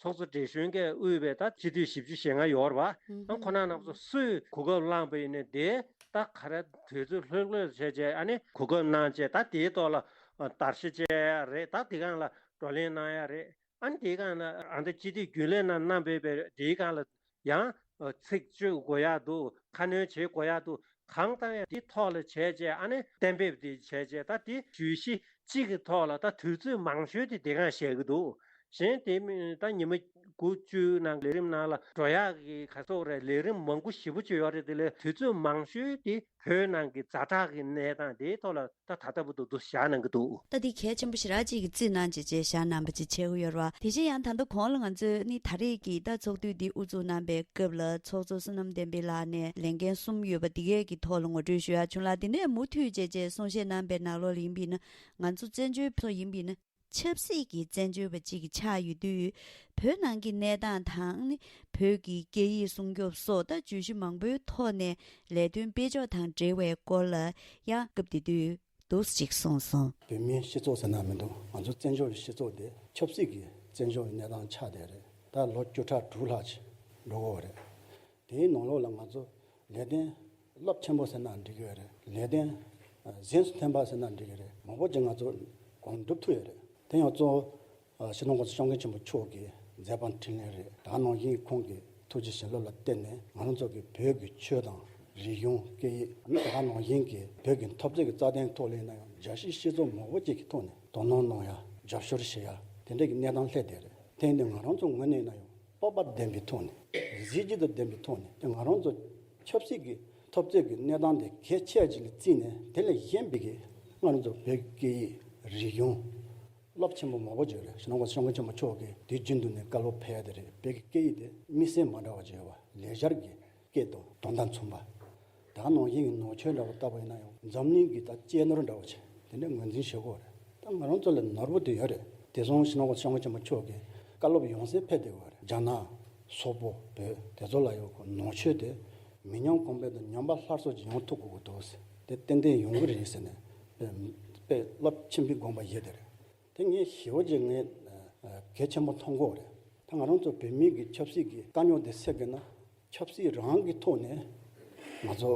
ཚོགས་གཙོ་བགྲེས་གཞོན་གྱིས་དབུས་པའི་ད་སྤྱི་འཐུས་བཞི་བཅུ་ཞེ་ལྔ་ཡོད་རེད་བ། ཨ་ཁོ་ན་རྣམས་ཚོ་སུས་གོ་སྐབས་བླངས་པ་ཡིན་ནའི་དེ་ད་ག་རེ་དུས་ཚོད་ལྷོད་ལྷོད་བྱས་རྗེས་ཨ་ནི་གོ་སྐབས་གནང་རྗེས་ད་དེའི་ཐོག་ལ་བརྡར་ཤ་བཅད་ཡ་རེད་ད་དེ་གང་ལ་བགྲོ་གླེང་གནང་ཡ་རེད། ཨ་ནི་དེའི་སྒང་ལ་ཨ་ནི་སྤྱི་འཐུས་རྒྱུན་ལས་རྣམས་རྣམ་པས་པའི་དེའི་སྒང་ལ་ཡང་ཚིག་བརྗོད་དགོས་ཡག་འདུག་ཁ་སྣོན་བྱེད་དགོས་ཡག་འདུག་གང་ལྟར་ཡང་དེ་ཐོག་ལ་བྱས་རྗེས་ཨ་ནི་གཏན་འབེབས་དེ་བྱས་རྗེས་ད་དེ་བརྗོད་གཞི་གཅིག་གི་ཐོག་ལ་ད་དུས་ཚོད་མང་ཤོས་དེ་དེ་སྒང་བཤད་ཀྱི་འདུག་གཞན་དེ་ད་ཉི་མ་དགུ་བཅུ་ནང་ལས་རིམ་ནང་ལ་འགྲོ་ཡག་གི་ག་ཚོད་རེད་ལས་རིམ་མང་པོ་ཞེ་པོ་ཅིག་ཡོད་རེད། དེ་ལས་དུས་ཚོད་མང་ཤོས་དེ་བོད་ནང་གི་ཛ་དྲག་གི་གནས་སྟངས་དེའི་ཐོག་ལ་ད་ད་ལྟ་བར་དུ་འདུ་བཞག་གནང་གི་འདུག་ད་འདི་གལ་ཆེན་པོ་ཞེ་དྲག་ཅིག་གི་རྩིས་གནང་བྱས་རྗེས་བཞག་གནང་པ་ཅིག་བྱེད་དགོས་ཡོད་རེད་བ། དེ་བཞིན་ཡང་ད་ལྟ་གོང་ལ་ང་ཚོས་ནི་ད་རེས་ཀྱི་ད་ཚོགས་འདུ་འདི་དབུ་འཛུགས་གནང་པའི་སྐབས་ལ་ཚོགས་གཙོ་བསོད་ནམས་བསྟན་འཕེལ་ལགས་ནས་ལས་འགན་གསུམ་ཡོད་པ་འདི་གས་ཀྱི་ཐོག་ལ་ངོ་སྤྲོད་ཞུ་ཡག་བྱུང་ལ། དེ་ནས་མུ་མཐུད་བྱས་རྗེས་གསུང་བཤད་གནང་པའི་ནང་ལོགས་ལ་ཡིན་པ་ཡིན་ན་ང་ཚོ་བཙན་བྱོལ་ཕྱོགས་ཡིན་པ་ཡིན་ན། ཆབ་སྲིད་ཀྱི་བཙན་བྱོལ་བ་གཅིག་ཆགས་ཡོད་དུས། བོད་ནང་གི་གནས་སྟངས་དང་ནི་བོད་ཀྱི་སྐད་ཡིག་སྲུང་སྐྱོབ་སོགས་ད་བརྗོད་གཞི་མང་པོའི་ཐོག་ནས་ལས་དོན་སྤེལ་ཕྱོགས་དང་འབྲེལ་བའི་སྐོར་ལ་ཡང་སྐབས་དེ་དུས་འདུག་ཅིག་གསུངས་སོང་། བོད་མིའི་སྤྱི་ཚོགས་ཟེར་ན་མི་འདུག་ང་ཚོ་བཙན་བྱོལ་གྱི་སྤྱི་ཚོགས་དེ་ཆབ་སྲིད་ཀྱི་བཙན་བྱོལ་གྱི་གནས་སྟངས་ཆགས་བསྡད་རེད། ད་ལོ་བཅུ་ཕྲག་དྲུག་ལྷག་ཅིག་འགྲོ་གི་ཡོད་རེད། དེའི་ནང་ལོགས་ལ་ང་ཚོ་ལས་དོན་རླབས་ཆེན་པོ་ཟེར་ན་འགྲིག་གི་ཡོད་རེད། ལས་དོན་གཟེངས་སུ་ཐོན་པ་ཟེར་ན་འགྲིག་གི་རེད། མང་པོ་ཅིག་ང་ཚོ་གོང་འགྲུབ་ཐུབ་ཡོད་རེད། དེ་ཡང་གཙོ་བོ་སྤྱི་ནོར་༸གོང་ས་༸སྐྱབས་མགོན་ཆེན་པོ་མཆོག་གི་མཛད་པ་འཕྲིན་ལས་རེད། ད་ག་ནང་བཞིན་ཁོང་གི་ཐུགས་རྗེ་བྱིན་རླབས་ལ་བརྟེན་ནས་ང་རང་ཚོ་གི་བོད་ཀྱི་ཆོས་དང་རིག་གཞུང་སྐད་ཡིག་ད་ག་ནང་བཞིན་གྱི་བོད་ཀྱི་འཐབ་རྩོད་ཀྱི་རྩ་དོན་ཐོག་ལ་ཡིན་ན་ཡང་རྒྱལ་སྤྱིའི་སྤྱི་ཚོགས་མང་པོ་ཅིག་གི་ཐོག་ནས་དོ་སྣང་གནང་ཡ་རྒྱབ་སྐྱོར་བྱེད་ཡ་དེ་འདྲ་གི་གནས་སྟངས་སླེབས་བསྡད་རེད། དེ་ཡིན་དུས་ང་རང་ཚོ་ངོས་ནས་ན་ཡང་སྤོབས་པ་ལྡན་པའི་ཐོག་ནས་གཟི་བརྗིད་དང་ལྡན་པའི་ཐོག་ནས་དེ་ང་རང་ཚོ་ཆབ་སྲིད་ཀྱི་འཐབ་རྩོད་ཀྱི་གནས་སྟངས་དེ་གལ་ཆེ་ཅིག་ལ་བརྩིས་ནས་དེ་ལས་གཞན་པའི་གི་ང་རང་ཚོ་བོད་ཀྱི་སྐད་ཡིག་རིག་གཞུང་རླབས་ཆེན་པོ་མང་པོ་ཅིག་ཡོད་རེད། སྤྱི་ནོར་༸གོང་ས་༸སྐྱབས་མགོན་ཆེན་པོ་མཆོག་གིས་དུས་རྒྱུན་དུ་ནས་བཀའ་སློབ་ཕེབས་ཡ་དེ་རེད། བོད་ཀྱི་སྐད་ཡིག་དེ་དམིགས་བསལ་མ་འདྲ་བ་ཅིག་ཡོད་པ་ལེགས་སྦྱར་གྱི་སྐད་དང་དོན་དང་མཚུངས་པ། ད་ག་ནང་བཞིན་གྱི་ནང་ཆོས་འདྲ་བོ་ལྟ་བུ་ཡིན་ན་ཡང་འཛམ་གླིང་གི་ད་གཅེས་ནོར་འདྲ་བོ་ཆེ་དེ་འདྲ་ངོས་འཛིན་བྱེད་དགོས་རེད། ད་ང་རང་ཚོ་ལ་ནོར་བུ་དེ་ཡོད་རེད། དེང་སང་སྤྱི་ནོར་༸གོང་ས་༸སྐྱབས་མགོན་ཆེན་པོ་མཆོག་གིས་བཀའ་སློབ་ཡོང་སའི་ཕེབས་བསྡད་ཡོད་རེད། རྒྱ་ནག་སོག་པོ་བོད་དེ་ཚོ་ལ་ཡོད་ཁོ་ནང་ཆོས་དེ་མི་ཉམས་གོང་འཕེལ་དང་ཉམས་པ་སླར་གསོ་ཅིག་ཡོང་ཐུབ་དགོས་ཀྱི་འདུག་ཟེར། དེ་ཏན་ཏན་ཡོང་གི་རེད་ཟེར་ནས་དཔེ་དཔེ་རླབས་ཆེན་པོའི་དགོངས་པ་བཞེས་བསྡད་རེད། དེ་ངས་ཞེ་པོ་ཅིག་ངས་གལ་ཆེན་པོ་མཐོང་གི་ཡོད་རེད། ད་ང་རང་ཚོ་བོད་མི་གི་ཆབ་སྲིད་ཀྱི་དཀའ་རྙོག་དེ་སེལ་དགོས་ན་ཆབ་སྲིད་རང་གི་ཐོག་ནས་ང་ཚོ་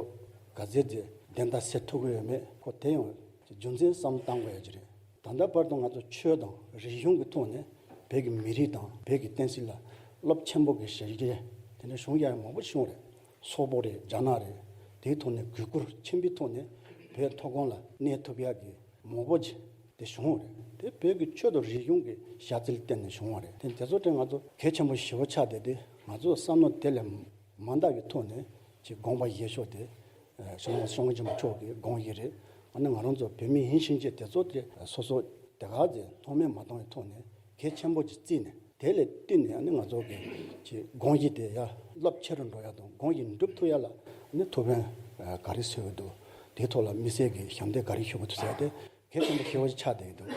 ག་ཚད་ཅིག་བདེན་མཐའ་གསལ་ཐུབ་ཀྱི་ཡོད་མེད་ཁོ་དེ་ཡང་རྒྱུ་མཚན་བསམ་བློ་བཏང་དགོས་ཡ་ཅིག་རེད། ད་ལྟ་བར་དུ་ང་ཚོ་ཆོས་དང་རིག་གཞུང་གི་ཐོག་ནས་བོད་ཀྱི་མི་རིགས་དང་བོད་ཀྱི་བསྟན་སྲིད་ལ་རླབས་ཆེན་པོ་གི་ཞབས་འདེགས་དེ་འདྲ་བྱུང་ཡ་མང་པོ་བྱུང་རེད། སོག་པོ་རེད། རྒྱ་ནག་རེད། དེའི་ཐོག་ནས་གུས་བཀུར་ཆེན་པོའི་ཐོག་ནས་བོད་མཐོ་སྒང་ལ་གནས་ཐུབ་ཡ་གི་མང་པོ་ཅིག་དེ་བྱུང་བ་རེད། དེ་བོད་ཀྱི་ཆོས་དང་རིག་གཞུང་གི་ཞབས་རྩིས་ལ་བརྟེན་ནས་བྱུང་བ་རེད། དེ་དེ་ཚོ་དེ་ང་ཚོ་གལ་ཆེན་པོ་ཞེ་པོ་ཆགས་བསྡད་དེ་ང་ཚོ་བསམ་བློ་དེ་ལས་མ་འདའ་བའི་ཐོག་ནས་ཅིག་དགོངས་པ་བཞེས་ཕྱོགས་དེ་ཨ་སྤྱི་ནོར་༸གོང་ས་༸སྐྱབས་མགོན་ཆེན་པོ་མཆོག་གི་དགོངས་གཞི་རེད། ཨ་ནི་ང་རང་ཚོ་བོད་མི་ཡིན་ཕྱིན་ཆད་དེ་ཚོ་དེ་སོ་སོ་དེ་ག་ཚོད་སྣང་མེད་མ་བཏང་བའི་ཐོག་ནས་གལ་ཆེན་པོ་ཅིག་བརྩིས་ནས་དེ་ལས་བསྟུན་ནས་ཨ་ནི་ང་ཚོ་གི་ཅིག་དགོངས་གཞི་དེ་ཡ་རླབས་ཆེ་རུ་འགྲོ་ཡ་དང་དགོངས་གཞི་འགྲུབ་ཐུབ་ཡ་ལ་ཨ་ནི་ཐུགས་ཕན་ག་རེ་གསོས་ཀྱི་འདུག་དེའི་ཐོག་ལ་དམིགས་བསལ་གྱི་ཞབས་འདེགས་ག་རེ་ཞུ་གི་འདུག་ཟེར་ཏེ། གལ་ཆེན་པོ་ཞེ་པོ་ཅིག་ཆགས་བསྡད་ཀྱི་འདུག་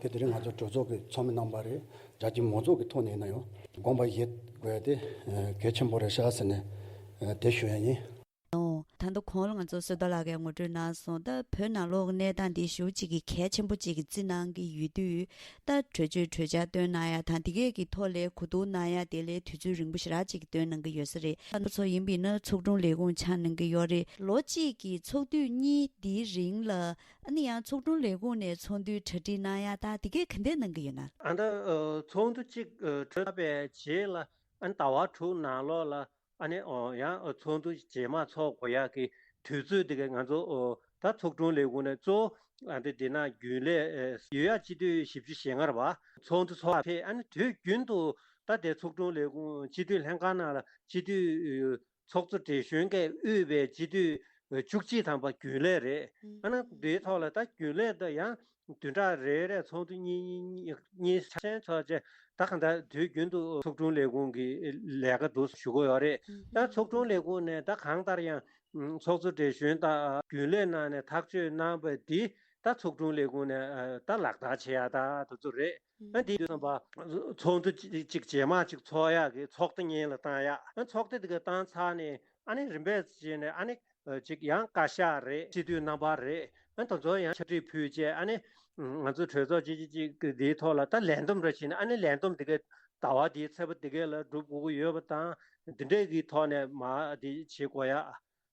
དེ་དེ་རིང་ང་ཚོ་གྲོས་ཚོགས་ཀྱི་ཚོགས་མི་རྣམ་པ་རེད། རྒྱ་ཆེའི་མང་ཚོགས་ཀྱི་ཐོག་ནས་ཡིན་ན་ཡང་དགོངས་པ་བཞེས་དགོས་ཡ་དེ་གལ་ཆེན་པོ་རེད་ཤག་ཟེར་ནས་དེ་ཞུ་ཡ་ཡིན། ཨོ། ད་ལྟ་གོང་ལ་ང་ཚོ་བསོད་དར་ལགས་ཀྱིས་ངོ་སྤྲོད་གནང་སོང་། ད་བོད་ནང་ལོགས་གནས་སྟངས་འདི་ཞེ་པོ་ཅིག་གི་གལ་ཆེན་པོ་ཅིག་གི་རྩིས་གནང་གི་ཡོད་དུས། ད་གྲོས་ཆོད་གྲོས་འཆར་བཏོན་གནང་ཡ་དང་དེ་གས་ཀྱི་ཐོག་ལས་གོ་བསྡུར་གནང་ཡ་དེ་ལས་དུས་ཚོད་རིང་པོ་ཞེ་དྲག་ཅིག་གི་བཏོན་གནང་གི་ཡོད་ས་རེད། ད་ཚོ་ཡིན་པས་ན་ཚོགས་དྲུང་ལས་ཁུངས་ཆགས་གནང་གི་ཡོད་རེད། ལོ་གཅིག་གི་ཚོགས་དུས་གཉིས་འདིའི་རིང་ལ། ཨ་ནི་ཡང་ཚོགས་དྲུང་ལས་ཁུངས་ནས་ཚོགས་འདུའི་གྲ་སྒྲིག་གནང་ཡ་ད་དེ་གས་ག་འདྲས་གནང་གི་ཡོད་ན། ཨ་ད་ཚོགས་འདུ་གཅིག་གྲོལ་བའི་རྗེས་ལ་ཨ་ནི་ཟླ་བ་དྲུག་ནང་ལོགས་ལ་ཨ་ནི་ཡང་ཚོགས་འདུ་རྗེས་མ་ཚོགས་དགོས་ཡག་གི་དུས་ཚོད་དེ་གས་ང་ཚོ་ ད་ཚོགས་དྲུང་ལས་ཁུངས་ནས་གཙོ་བོ་ཨ་འདི་འདི་ན་རྒྱུན་ལས་ཡོད་ཡ་སྤྱི་འཐུས་བཞི་བཅུ་ཞེ་ལྔ་རེད་བ། ཚོགས་འདུ་ཚོགས་ཕེབས། ཨ་ནི་དུས་རྒྱུན་དུ་ད་དེ་ཚོགས་དྲུང་ལས་ཁུངས་སྤྱི་འཐུས་ལྷན་ཁང་ནང་ལ་སྤྱི་འཐུས་ཚོགས་གཙོ་བགྲེས་གཞོན་གྱིས་དབུས་པའི་སྤྱི་འཐུས་བཅུ་གཅིག་ཐམ་པ་རྒྱུན་ལས་རེད། ཨ་ནི་འདིའི་ཐོག་ལ་ད་རྒྱུན་ལས་ད་ཡང་བདུན་ཕྲག་རེ་རེ་ཚོགས་འདུ་གཉིས་གཉིས་གཉིས་ཆ་ཤས་ཚོགས་བྱས། ད་གང་ལྟར་དུས་རྒྱུན་དུ་ཚོགས་དྲུང་ལས་ཁུངས་ཀྱི་ལས་ཀ་འདུག་ཞུ་གི་ཡོད་རེད། ད་ཚོགས་དྲུང་ལས་ཁུངས་ནས་ད་གང་ལྟར་ཡང་ཚོགས་གཙོ་བགྲེས་གཞོན་དང་རྒྱུན་ལས་ནང་ནས་ཐག་གཅོད་གནང་བ་འདི་ད་ཚོགས་དྲུང་ལས་ཁུངས་ནས་ད་ལག་བསྟར་བྱེད་ཡ་ད་དེ་ཚོ་རེད། ཨ་འདི་དུས་ཙམ་པ་ཚོགས་འདུ་གཅིག་རྗེས་མ་གཅིག་ཚོགས་ཡག་གི་ཚོགས་གཏམ་སྙན་ལ་བཏང་ཡག་ཨ་ཚོགས་གཏམ་དེ་ག་བཏང་ཚར་ནས་ཨ་ནི་རིམ་པས་བྱས་ནས་ཨ་ནི་གཅིག་ཡང་བཀའ་ཤག་རེད། སྤྱི་འཐུས་རྣམ་པ་རེད། ཨ་དེ་ཚོ་ཡང་ཕྱག་བྲིས་ཕུལ་བྱས་ཨ་ནི་ང་ཚོ་གྲོས་ཚོགས་གཅིག་གཅིག་གཅིག་འདིའི་ཐོག་ལ་ད་ལས་བསྡོམས་རེ་བྱས་ནས་ཨ་ནི་ལས་བསྡོམས་དེ་ག་ཟླ་བ་འདིའི་ཚེས་པ་དེ་ག་ལ་སྒྲུབ་དགོས་ཀྱི་ཡོད་པ་དང་འདི་འདྲས་ཀྱི་ཐོག་ནས་མ་འདི་བྱེད་དགོས་ཡག་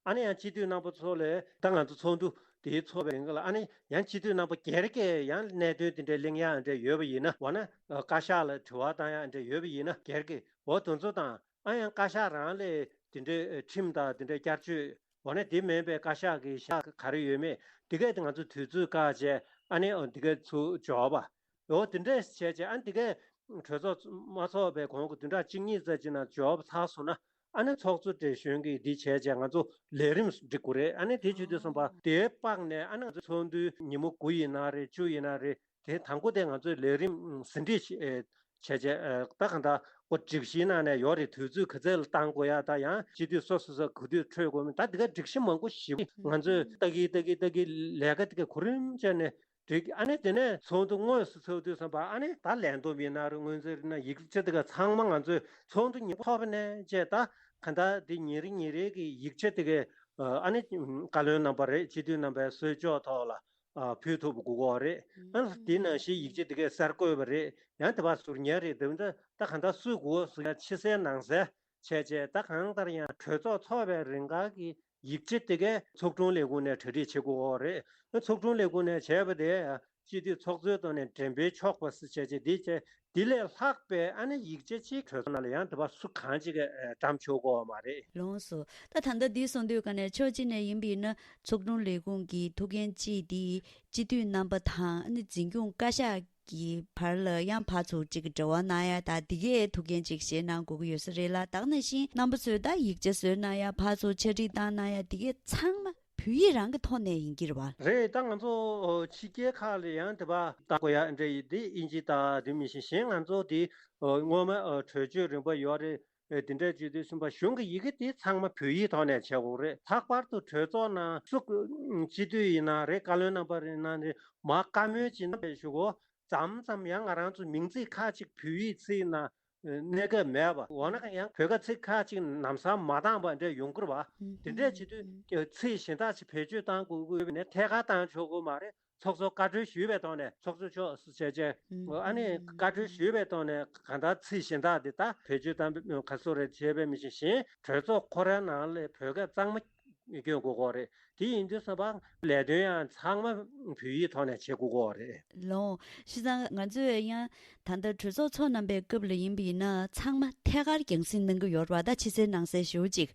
ཨ་ནི་ཡང་སྤྱི་འཐུས་རྣམ་པ་ཚོ་ལས་ད་ང་ཚོ་ཚོགས་འདུ་དེའི་ཚོགས་པའི་རིང་ལ་ཨ་ནི་ཡང་སྤྱི་འཐུས་རྣམ་པ་སྒེར་གྱི་ཡང་གནད་དོན་དེ་འདྲའི་གླེང་ཡག་འདྲ་ཡོད་པ་ཡིན་ན། འོ་ན་བཀའ་ཤག་ལ་དྲི་བ་བཏང་ཡག་འདྲ་ཡོད་པ་ཡིན་ན་སྒེར་གྱི་འོ་དེ་ཚོ་དང་ཨ་ཡང་བཀའ་ཤག་རང་ལས་དེ་འདྲའི་ཁྲིམས་དང་དེ་འདྲའི་བསྐྱར་བཅོས། འོ་ན་དེ་མིན་པའི་བཀའ་ཤག་གི་ཤག་ག་རེ་ཡོད་མེད་དེ་གས་དེ་ང་ཚོ་དུས་ཚོད་བཀག་བྱས་ཨ་ནི་འོ་དེ་གས་ཚུར་འབྱོར་བ། འོ་དེ་འདྲས་བྱས་བྱས་ཨ་ནི་དེ་གས་གྲོས་ཚོགས་མ་ཚོགས་པའི་གོང་གི་བདུན་ཕྲག་གཅིག་གཉིས་ཙམ་ཅིག་ནང་འབྱོར་བ་ཚར་སོང་ན་ཨ་ནི་ཚོགས་གཙོ་བགྲེས་གཞོན་གྱིས་འདི་བྱས་བྱས་ང་ཚོ་ལས་རིམ་སྒྲིག་དགོས་རེད། ཨ་ནི་དེ་བྱེད་དུས་ཙམ་པ་དེའི་དཔག་ནས་ཨ་ནི་ང་ཚོ་ཚོགས་འདུའི་ཉིན་མོ་དགུ་ཡིན་ན་རེད་བཅུ་ཡིན་ན་རེད། དེ་དང་པོ་དེ་ང་ཚོས་ལས་རིམ་ཟིན་བྲིས་བྱས་བྱས་ད་གང་ལྟར་ཀོ་སྒྲིག་གཞིའི་ནང་ནས་ཡོད་རེད། དུས་ཚོད་ག་ཚོད་ལ་བཏང་དགོས་ཡ་ད་ཡང་སྤྱི་འཐུས་སོ་སོ་སོ་ག་དུས་འཕྲོད་དགོས་མིན་ད་དེ་ག་སྒྲིག་གཞི་མང་པོ་ཞིག་ང་ཚོས་ལྟ་གི་ལྟ་གི་ལྟ་གི་ལས་ཀ་དེ་ག་གོ་རིམ་བྱས་ནས་འགྲིག་ཨ་ནི་དེ་ནས་ཚོགས་འདུ་དངོས་སུ་ཚོགས་དུས་ཙམ་པ་ཨ་ནི་ད་ལས་བསྡོམས་ཡིན་ན་རེད། སྔོན་ཚོད་ཡིན་ན་ཡིག་ཆ་དེ་ག་ཚང་མ་ང་ཚོས་ཚོགས་འདུ་ཉིན་ཐོག་པ་ནས་བྱས་ད་གང་ལྟར་དེ་ཉིན་རེ་ཉིན་རེ་གི་ཡིག་ཆ་དེ་ག་ཨ་ནི་བཀའ་བློན་རྣམ་པ་རེད། སྤྱི་འཐུས་རྣམ་པའི་གསོལ་ལྕོག་ཐོག་ལ་ཕུལ་ཐུབ་དགོས་ཀྱི་རེད། ཨ་ནི་དེ་ནང་བཞིན་ཡིག་ཆ་དེ་ག་གསར་བཀོད་པ་རེད། ཡང་དེ་བ་ཟུར་ཉར་རེད། དེ་འདྲ་ད་གང་ལྟར་སུས་དགོས་སུ་ཡང་ཕྱི་གསལ་ནང་གསལ་བྱས་བྱས་ད་གང་ལྟར་ཡང་གྲོས་ཚོགས་ཚོགས་པའི་རིང་ག་གི་ཡིག་ཆ་དེ་གས་ཚོགས་དྲུང་ལས་ཁུངས་ནས་གྲ་སྒྲིག་བྱེད་དགོས་ཀྱི་རེད། ཚོགས་དྲུང་ལས་ཁུངས་ནས་བྱས་པ་དེ་སྤྱི་འཐུས་ཚོགས་གཙོའི་ཐོག་ནས་འགྲེམས་སྤེལ་ཆོག་པ་སུ་བྱས་བྱས་དེ་བྱས་དེ་ལས་ལྷག་པའི་ཨ་ནི་ཡིག་ཆ་གཅིག་གྲོས་ཚོགས་ནང་ལ་ཡང་དེ་བ་སུ་གང་ཅིག་གིས་བཀྲམ་ཆོག་གི་ཡོད་མ་རེད། ལགས་སོ། ད་ད་ལྟ་འདི་གསུངས་དུས་ཀ་ནས་ཕྱོགས་གཅིག་ནས་ཡིན་པ་ཡིན་ན་ཚོགས་དྲུང་ལས་ཁུངས་ཀྱི་ཐུགས་འགན་གཅིག་འདི་སྤྱི་འཐུས་རྣམ་པ་དང་ཨ་ནི་འཛིན་སྐྱོང་བཀའ་ཤག་གི་བར་ལ་ཡང་ཕར་ཚུར་གཅིག་གི་འབྲེལ་བ་གནང་ཡ་ད་འདི་གའི་ཐུགས་འགན་གཅིག་བཞེས་གནང་དགོས་ཀྱི་ཡོད་ས་རེད་ལ། ད་ག་ནང་བཞིན་རྣམ་པ་ཚོས་ད་ཡིག་ཆ་བཟོས་གནང་ཡ་ཕར་ཚུར་ཕྱག་བྲིས་བཏང་གནང་ཡ་འདི་གའི་ཚང་མ་བོད་ཡིག་རང་གི་ཐོག་ནས་ཡིན་གྱི་རེད་བ། རེད། ད་ང་ཚོ་ཕྱི་རྒྱལ་ཁག་ལ་ཡང་དེ་བ་བཏང་དགོས་ཡ་འདྲ་ཡིན་དེ་ཨིན་ཇི་དང་དེ་མིན་ཞིང་གཞན་ང་ཚོ་དེ་སྔོན་མ་གྲོས་ཆོད་རིམ་པ་ཡོད་རེད། དེ་འདྲ་བྱེད་དུས་ཙམ་པ་གཞུང་གི་ཡི་གེ་དེ་ཚང་མ་བོད་ཡིག་ཐོག་ནས་བྱེད་དགོས་རེད། ལྷག་པར་དུ་གྲོས་ཚོགས་ནང་སུ་སྤྱི་འཐུས་ཡིན་ན་རེད། བཀའ་བློན་རྣམ་པ་ཡིན་ན་རེད། མ་བཀའ་མོལ་བྱེད་ན་ཞུ་གོ་ཙམ་ཙམ་ཡང་ང་རང་ཚོ་མིང་ཚིག་ཁག་ཅིག་བོད་ཡིག་ཚིག་ནང་གནས་སྐབས་མེད་པ། འོ་ན་ཡང་བོད་སྐད་ཚིག་ཁག་ཅིག་ལམ་སང་མ་འདང་པ་འདྲ་ཡོང་གི་རེད་བ། དེ་འདྲས་བྱེད་དུས་ཚིག་གཞན་དག་ཅིག་བེད་སྤྱོད་བཏང་དགོས་ཀྱི་ཡོད་པ་ནས་ཐད་ཀར་བཏང་ཆོག་གི་མ་རེད། ཚོགས་གཙོ་བཀའ་འཁྲོལ་ཞུས་པའི་ཐོག་ནས་ཚོགས་གཙོ་མཆོག་ཟེར་བྱས་བྱས་ཨ་ནི་བཀའ་འཁྲོལ་ཞུས་པའི་ཐོག་ནས་གང་ལྟར་ཚིག་གཞན་དག་འདི་དག་བེད་སྤྱོད་བཏང་ག་སོ་རེད་བྱས་པའི་མི་ཤེས་གཞན་གྲོས་ཚོགས་ཁོ་རའི་ནང་ལ་བོད་སྐད་གཙང་མ་སྐྱོན་དགོས་ཀྱི་རེད། དེ་ཡིན་དུས་ཙམ་པ་ལས་དོན་ཡང་ཚང་མ་བོད་ཡིག་ཐོག་ནས་བྱེད་དགོས་ཀྱི་རེད། ལོ། བྱས་ཙང་ང་ཚོས་ཡང་ད་ལྟ་གྲོས་ཚོགས་ཚོགས་གནང་པའི་སྐབས་ལ་ཡིན་པ་ཡིན་ན་ཚང་མ་ཐད་ཀར་རྒྱང་སྲིང་གནང་གི་ཡོད་རེད་བ། ད་ཕྱི་གསལ་ནང་གསལ་ཞེ་པོ་ཅིག་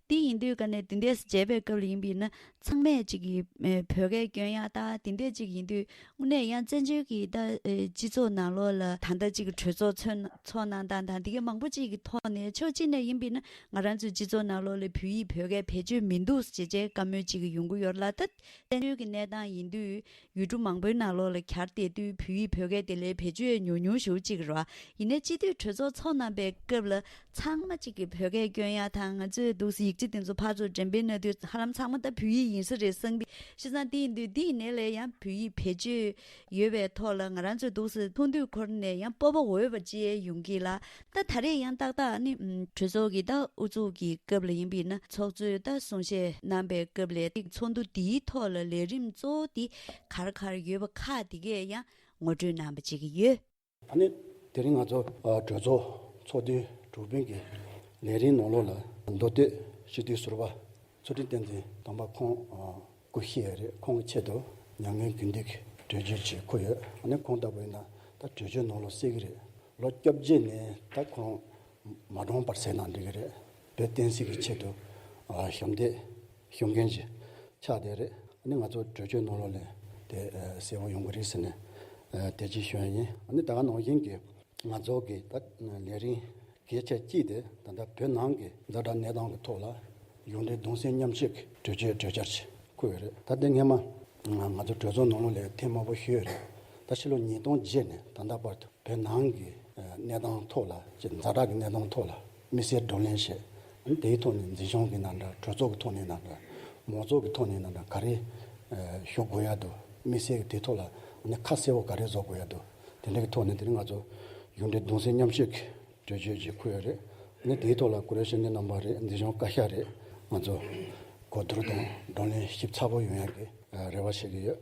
དེ་ཡིན་དུས་ཀ་ནས་དེ་འདྲས་བྱས་པའི་སྐབས་ལ་ཡིན་པ་ཡིན་ན་ཚང་མས་ཅིག་གིས་ཨེ་བོད་སྐད་སྐྱོན་ཡག་ད་དེ་འདྲས་ཅིག་ཡིན་དུས་དངོས་གནས་ཡང་བཙན་བྱོལ་གྱི་ད་ཨེ་སྤྱི་ཚོགས་ནང་ལོགས་ལ་ད་ལྟ་ཅིག་གྲོས་ཚོགས་ཚོགས་ཚོགས་གནང་སྟངས་དང་དེ་གའི་མང་པོ་ཅིག་གི་ཐོག་ནས་ཕྱོགས་གཅིག་ནས་ཡིན་པ་ཡིན་ན་ང་རང་ཚོའི་སྤྱི་ཚོགས་ནང་ལོགས་ལ་བོད་ཡིག་བོད་སྐད་བེད་སྤྱོད་མི་འདུག་ཅེས་བྱས་བཀའ་མོལ་ཅིག་ཡོང་གི་ཡོད་རེད་ལ། ད་བཙན་བྱོལ་གྱི་གནས་སྟངས་ཡིན་དུས། ཡུལ་གྲུ་མང་པོའི་ནང་ལོགས་ལ་གར་བལྟས་དུས་བོད་ཡིག་བོད་སྐད་དེ་ལས་བེད་སྤྱོད་ཉུང་ཉུང་ཞེ་པོ་ཅིག་རེད་བ། ཡིན་ནའི་སྤྱི་འཐུས་གྲོས་ཚོགས་ཚོགས་གནང་པའི་སྐབས་ལ་ཚང་མ་གཅིག་གིས་བོད་སྐད་སྐྱོན་ཡག་དང་ང་ཚོས་འདུག་སེ་ཡིག་ཆ་དེ་ཚོ་ཕར་ཚུར་འགྲེམས་སྤེལ་གནང་དུས་ཧ་ལམ་ཚང་མ་ད་བོད་ཡིག་ཡིན་ས་རེད་བསམ་གི། བྱས་ཙང་དེ་ཡིན་དུས་འདི་ཡིན་ནའི་ལས་ཡང་བོད་ཡིག་བེད་སྤྱོད་ཡོད་པའི་ཐོག་ལ་ང་རང་ཚོས་འདུག་སེ་ཚོགས་འདུ་འཁོར་ནས་ཡང་སྤོབས་པ་འོས་པ་ཅིག་ཡོང་གི་ལ། ད་ད་རེས་ཡང་ཏག་ཏག་ནི་ཨམ་གྲོས་ཚོགས་ཀྱི་ད་དབུ་འཛུགས་ཀྱི་སྐབས་ལ་ཡིན་པ་ཡིན་ན་ཚོགས་གཙོས་ད་གསུང་བཤད་གནང་པའི་སྐབས་ལ་ཚོགས་འདུ་འདིའི་ཐོག་ལ་ལས་རིམ་གཙོ་བོ་འདི་ག་རེ་ག་རེ་ཡོད་པ་ཁག་འདི་གས་ཡང་ངོ་སྤྲོད་གནང་པ་ཅིག་ཡོད། ཨ་ནི་དེ་རིང་ང་ཚོ་ཨ་གྲོས་ཚོགས་ཚོགས་དུས་དྲུག་པའི་གི་ལས་རིམ་ནང་ལོགས་ལ་མདོ་སྟོད་སྤྱི་འཐུས་ཟུར་པ་ཚུལ་ཁྲིམས་བསྟན་འཛིན་དམ་པ་ཁོང་ཨ་སྐུ་གཤེགས་རེད། ཁོང་གི་ཆེད་དུ་མྱ་ངན་གུས་འདུད་ཀྱི་གྲོས་ཆོད་ཅིག་འཁུར་ཡོད། ཨ་ནི་ཁོང་ལྟ་བུ་ཡིན་ན་ད་གྲོས་ཆོད་ནང་ལོགས་གསལ་གི་རེད། ལོ་བཅོ་བརྒྱད་ནས་ད་ཁོང་མ་གྲོངས་པར་ཟེར་ན་འགྲིག་གི་རེད། བོད་བསྟན་སྲིད་ཀྱི་ཆེད་དུ་ཨ་ཞབས་འདེགས་ཞུ་མཁན་ཅིག་ཆགས་བསྡད་རེད། ཨ་ནི་ང་ཚོ་གྲོས་ཆོད་ནང་ལོགས་ལ་དེ་གསལ་པོ་ཡོང་གི་རེད་ཟེར་ནས་དེ་ཅིག་ཞུ་ཡ་ཡིན། ཨ་ནི་ད་ག་ནང་བཞིན་གྱི་ང་ཚོ་གི་ད་ལས་རིམ་གལ་ཆེ་གཅིག་དེ་ད་ལྟ་བོད་ནང་གི་ཛ་དྲག་གནས་སྟངས་ཀྱི་ཐོག་ལ་གཞུང་འབྲེལ་གདུང་སེམས་མཉམ་སྐྱེད་ཀྱི་གྲོས་ཆོད་གྲོས་འཆར་ཞིག་བཀོད་ཡོད་རེད། ད་དེ་སྔས་མ་ང་ཚོ་གྲོས་ཚོགས་ནང་ལོགས་ལ་ཐེངས་མང་པོ་ཞུས་ཡོད་རེད། ད་ཕྱི་ལོ་ཉིས་སྟོང་བརྒྱད་ནས་ད་ལྟ་བར་དུ་བོད་ནང་གི་གནས་སྟངས་ཐོག་ལ་ཅིག་ཛ་དྲག་གི་གནས་སྟངས་ཐོག་ལ་དམིགས་བསལ་བགྲོ་གླེང་བྱས། ཨ་ནི་དེའི་ཐོག་ནས་འཛིན་སྐྱོང་གི་ནང་འདྲ། གྲོས་ཚོགས་ཀྱི་ཐོག་ནས་ནང་འདྲ། མང་ཚོགས་ཀྱི་ཐོག་ནས་ནང་འདྲ། ག་རེ་ཞུ་དགོས་ཡ་འདུག་དམིགས་བསལ་གྱི་དེའི་ཐོག་ལ་ཨ་ནི་ཁ་གསལ་པོ་ག་རེ་བཟོ་དགོས་ཡ་འདུག་དེ་འདྲ་གི་ཐོག་ནས་དེ་རིང་ང་ཚོ་གཞུང་འབྲེལ་གདུང་སེམས་མཉམ་སྐྱེད་ཀྱི་གྲོས་ཆོད་ཅིག་བཀོད་ཡོད་རེད། ཨ་ནི་དེའི་ཐོག་ལ་ཀུ་རེ་ཤེས་ནི་རྣམ་པ་རེད། འཛིན་སྐྱོང་བཀའ་ཤག་རེད། ང་ཚོ་གོ་བསྡུར་དང་བགྲོ་གླེང་ཞིབ་ཚགས་པོ་ཡོང་ཡ་གི་རེ་བ་བྱེད་ཀྱི་ཡོད།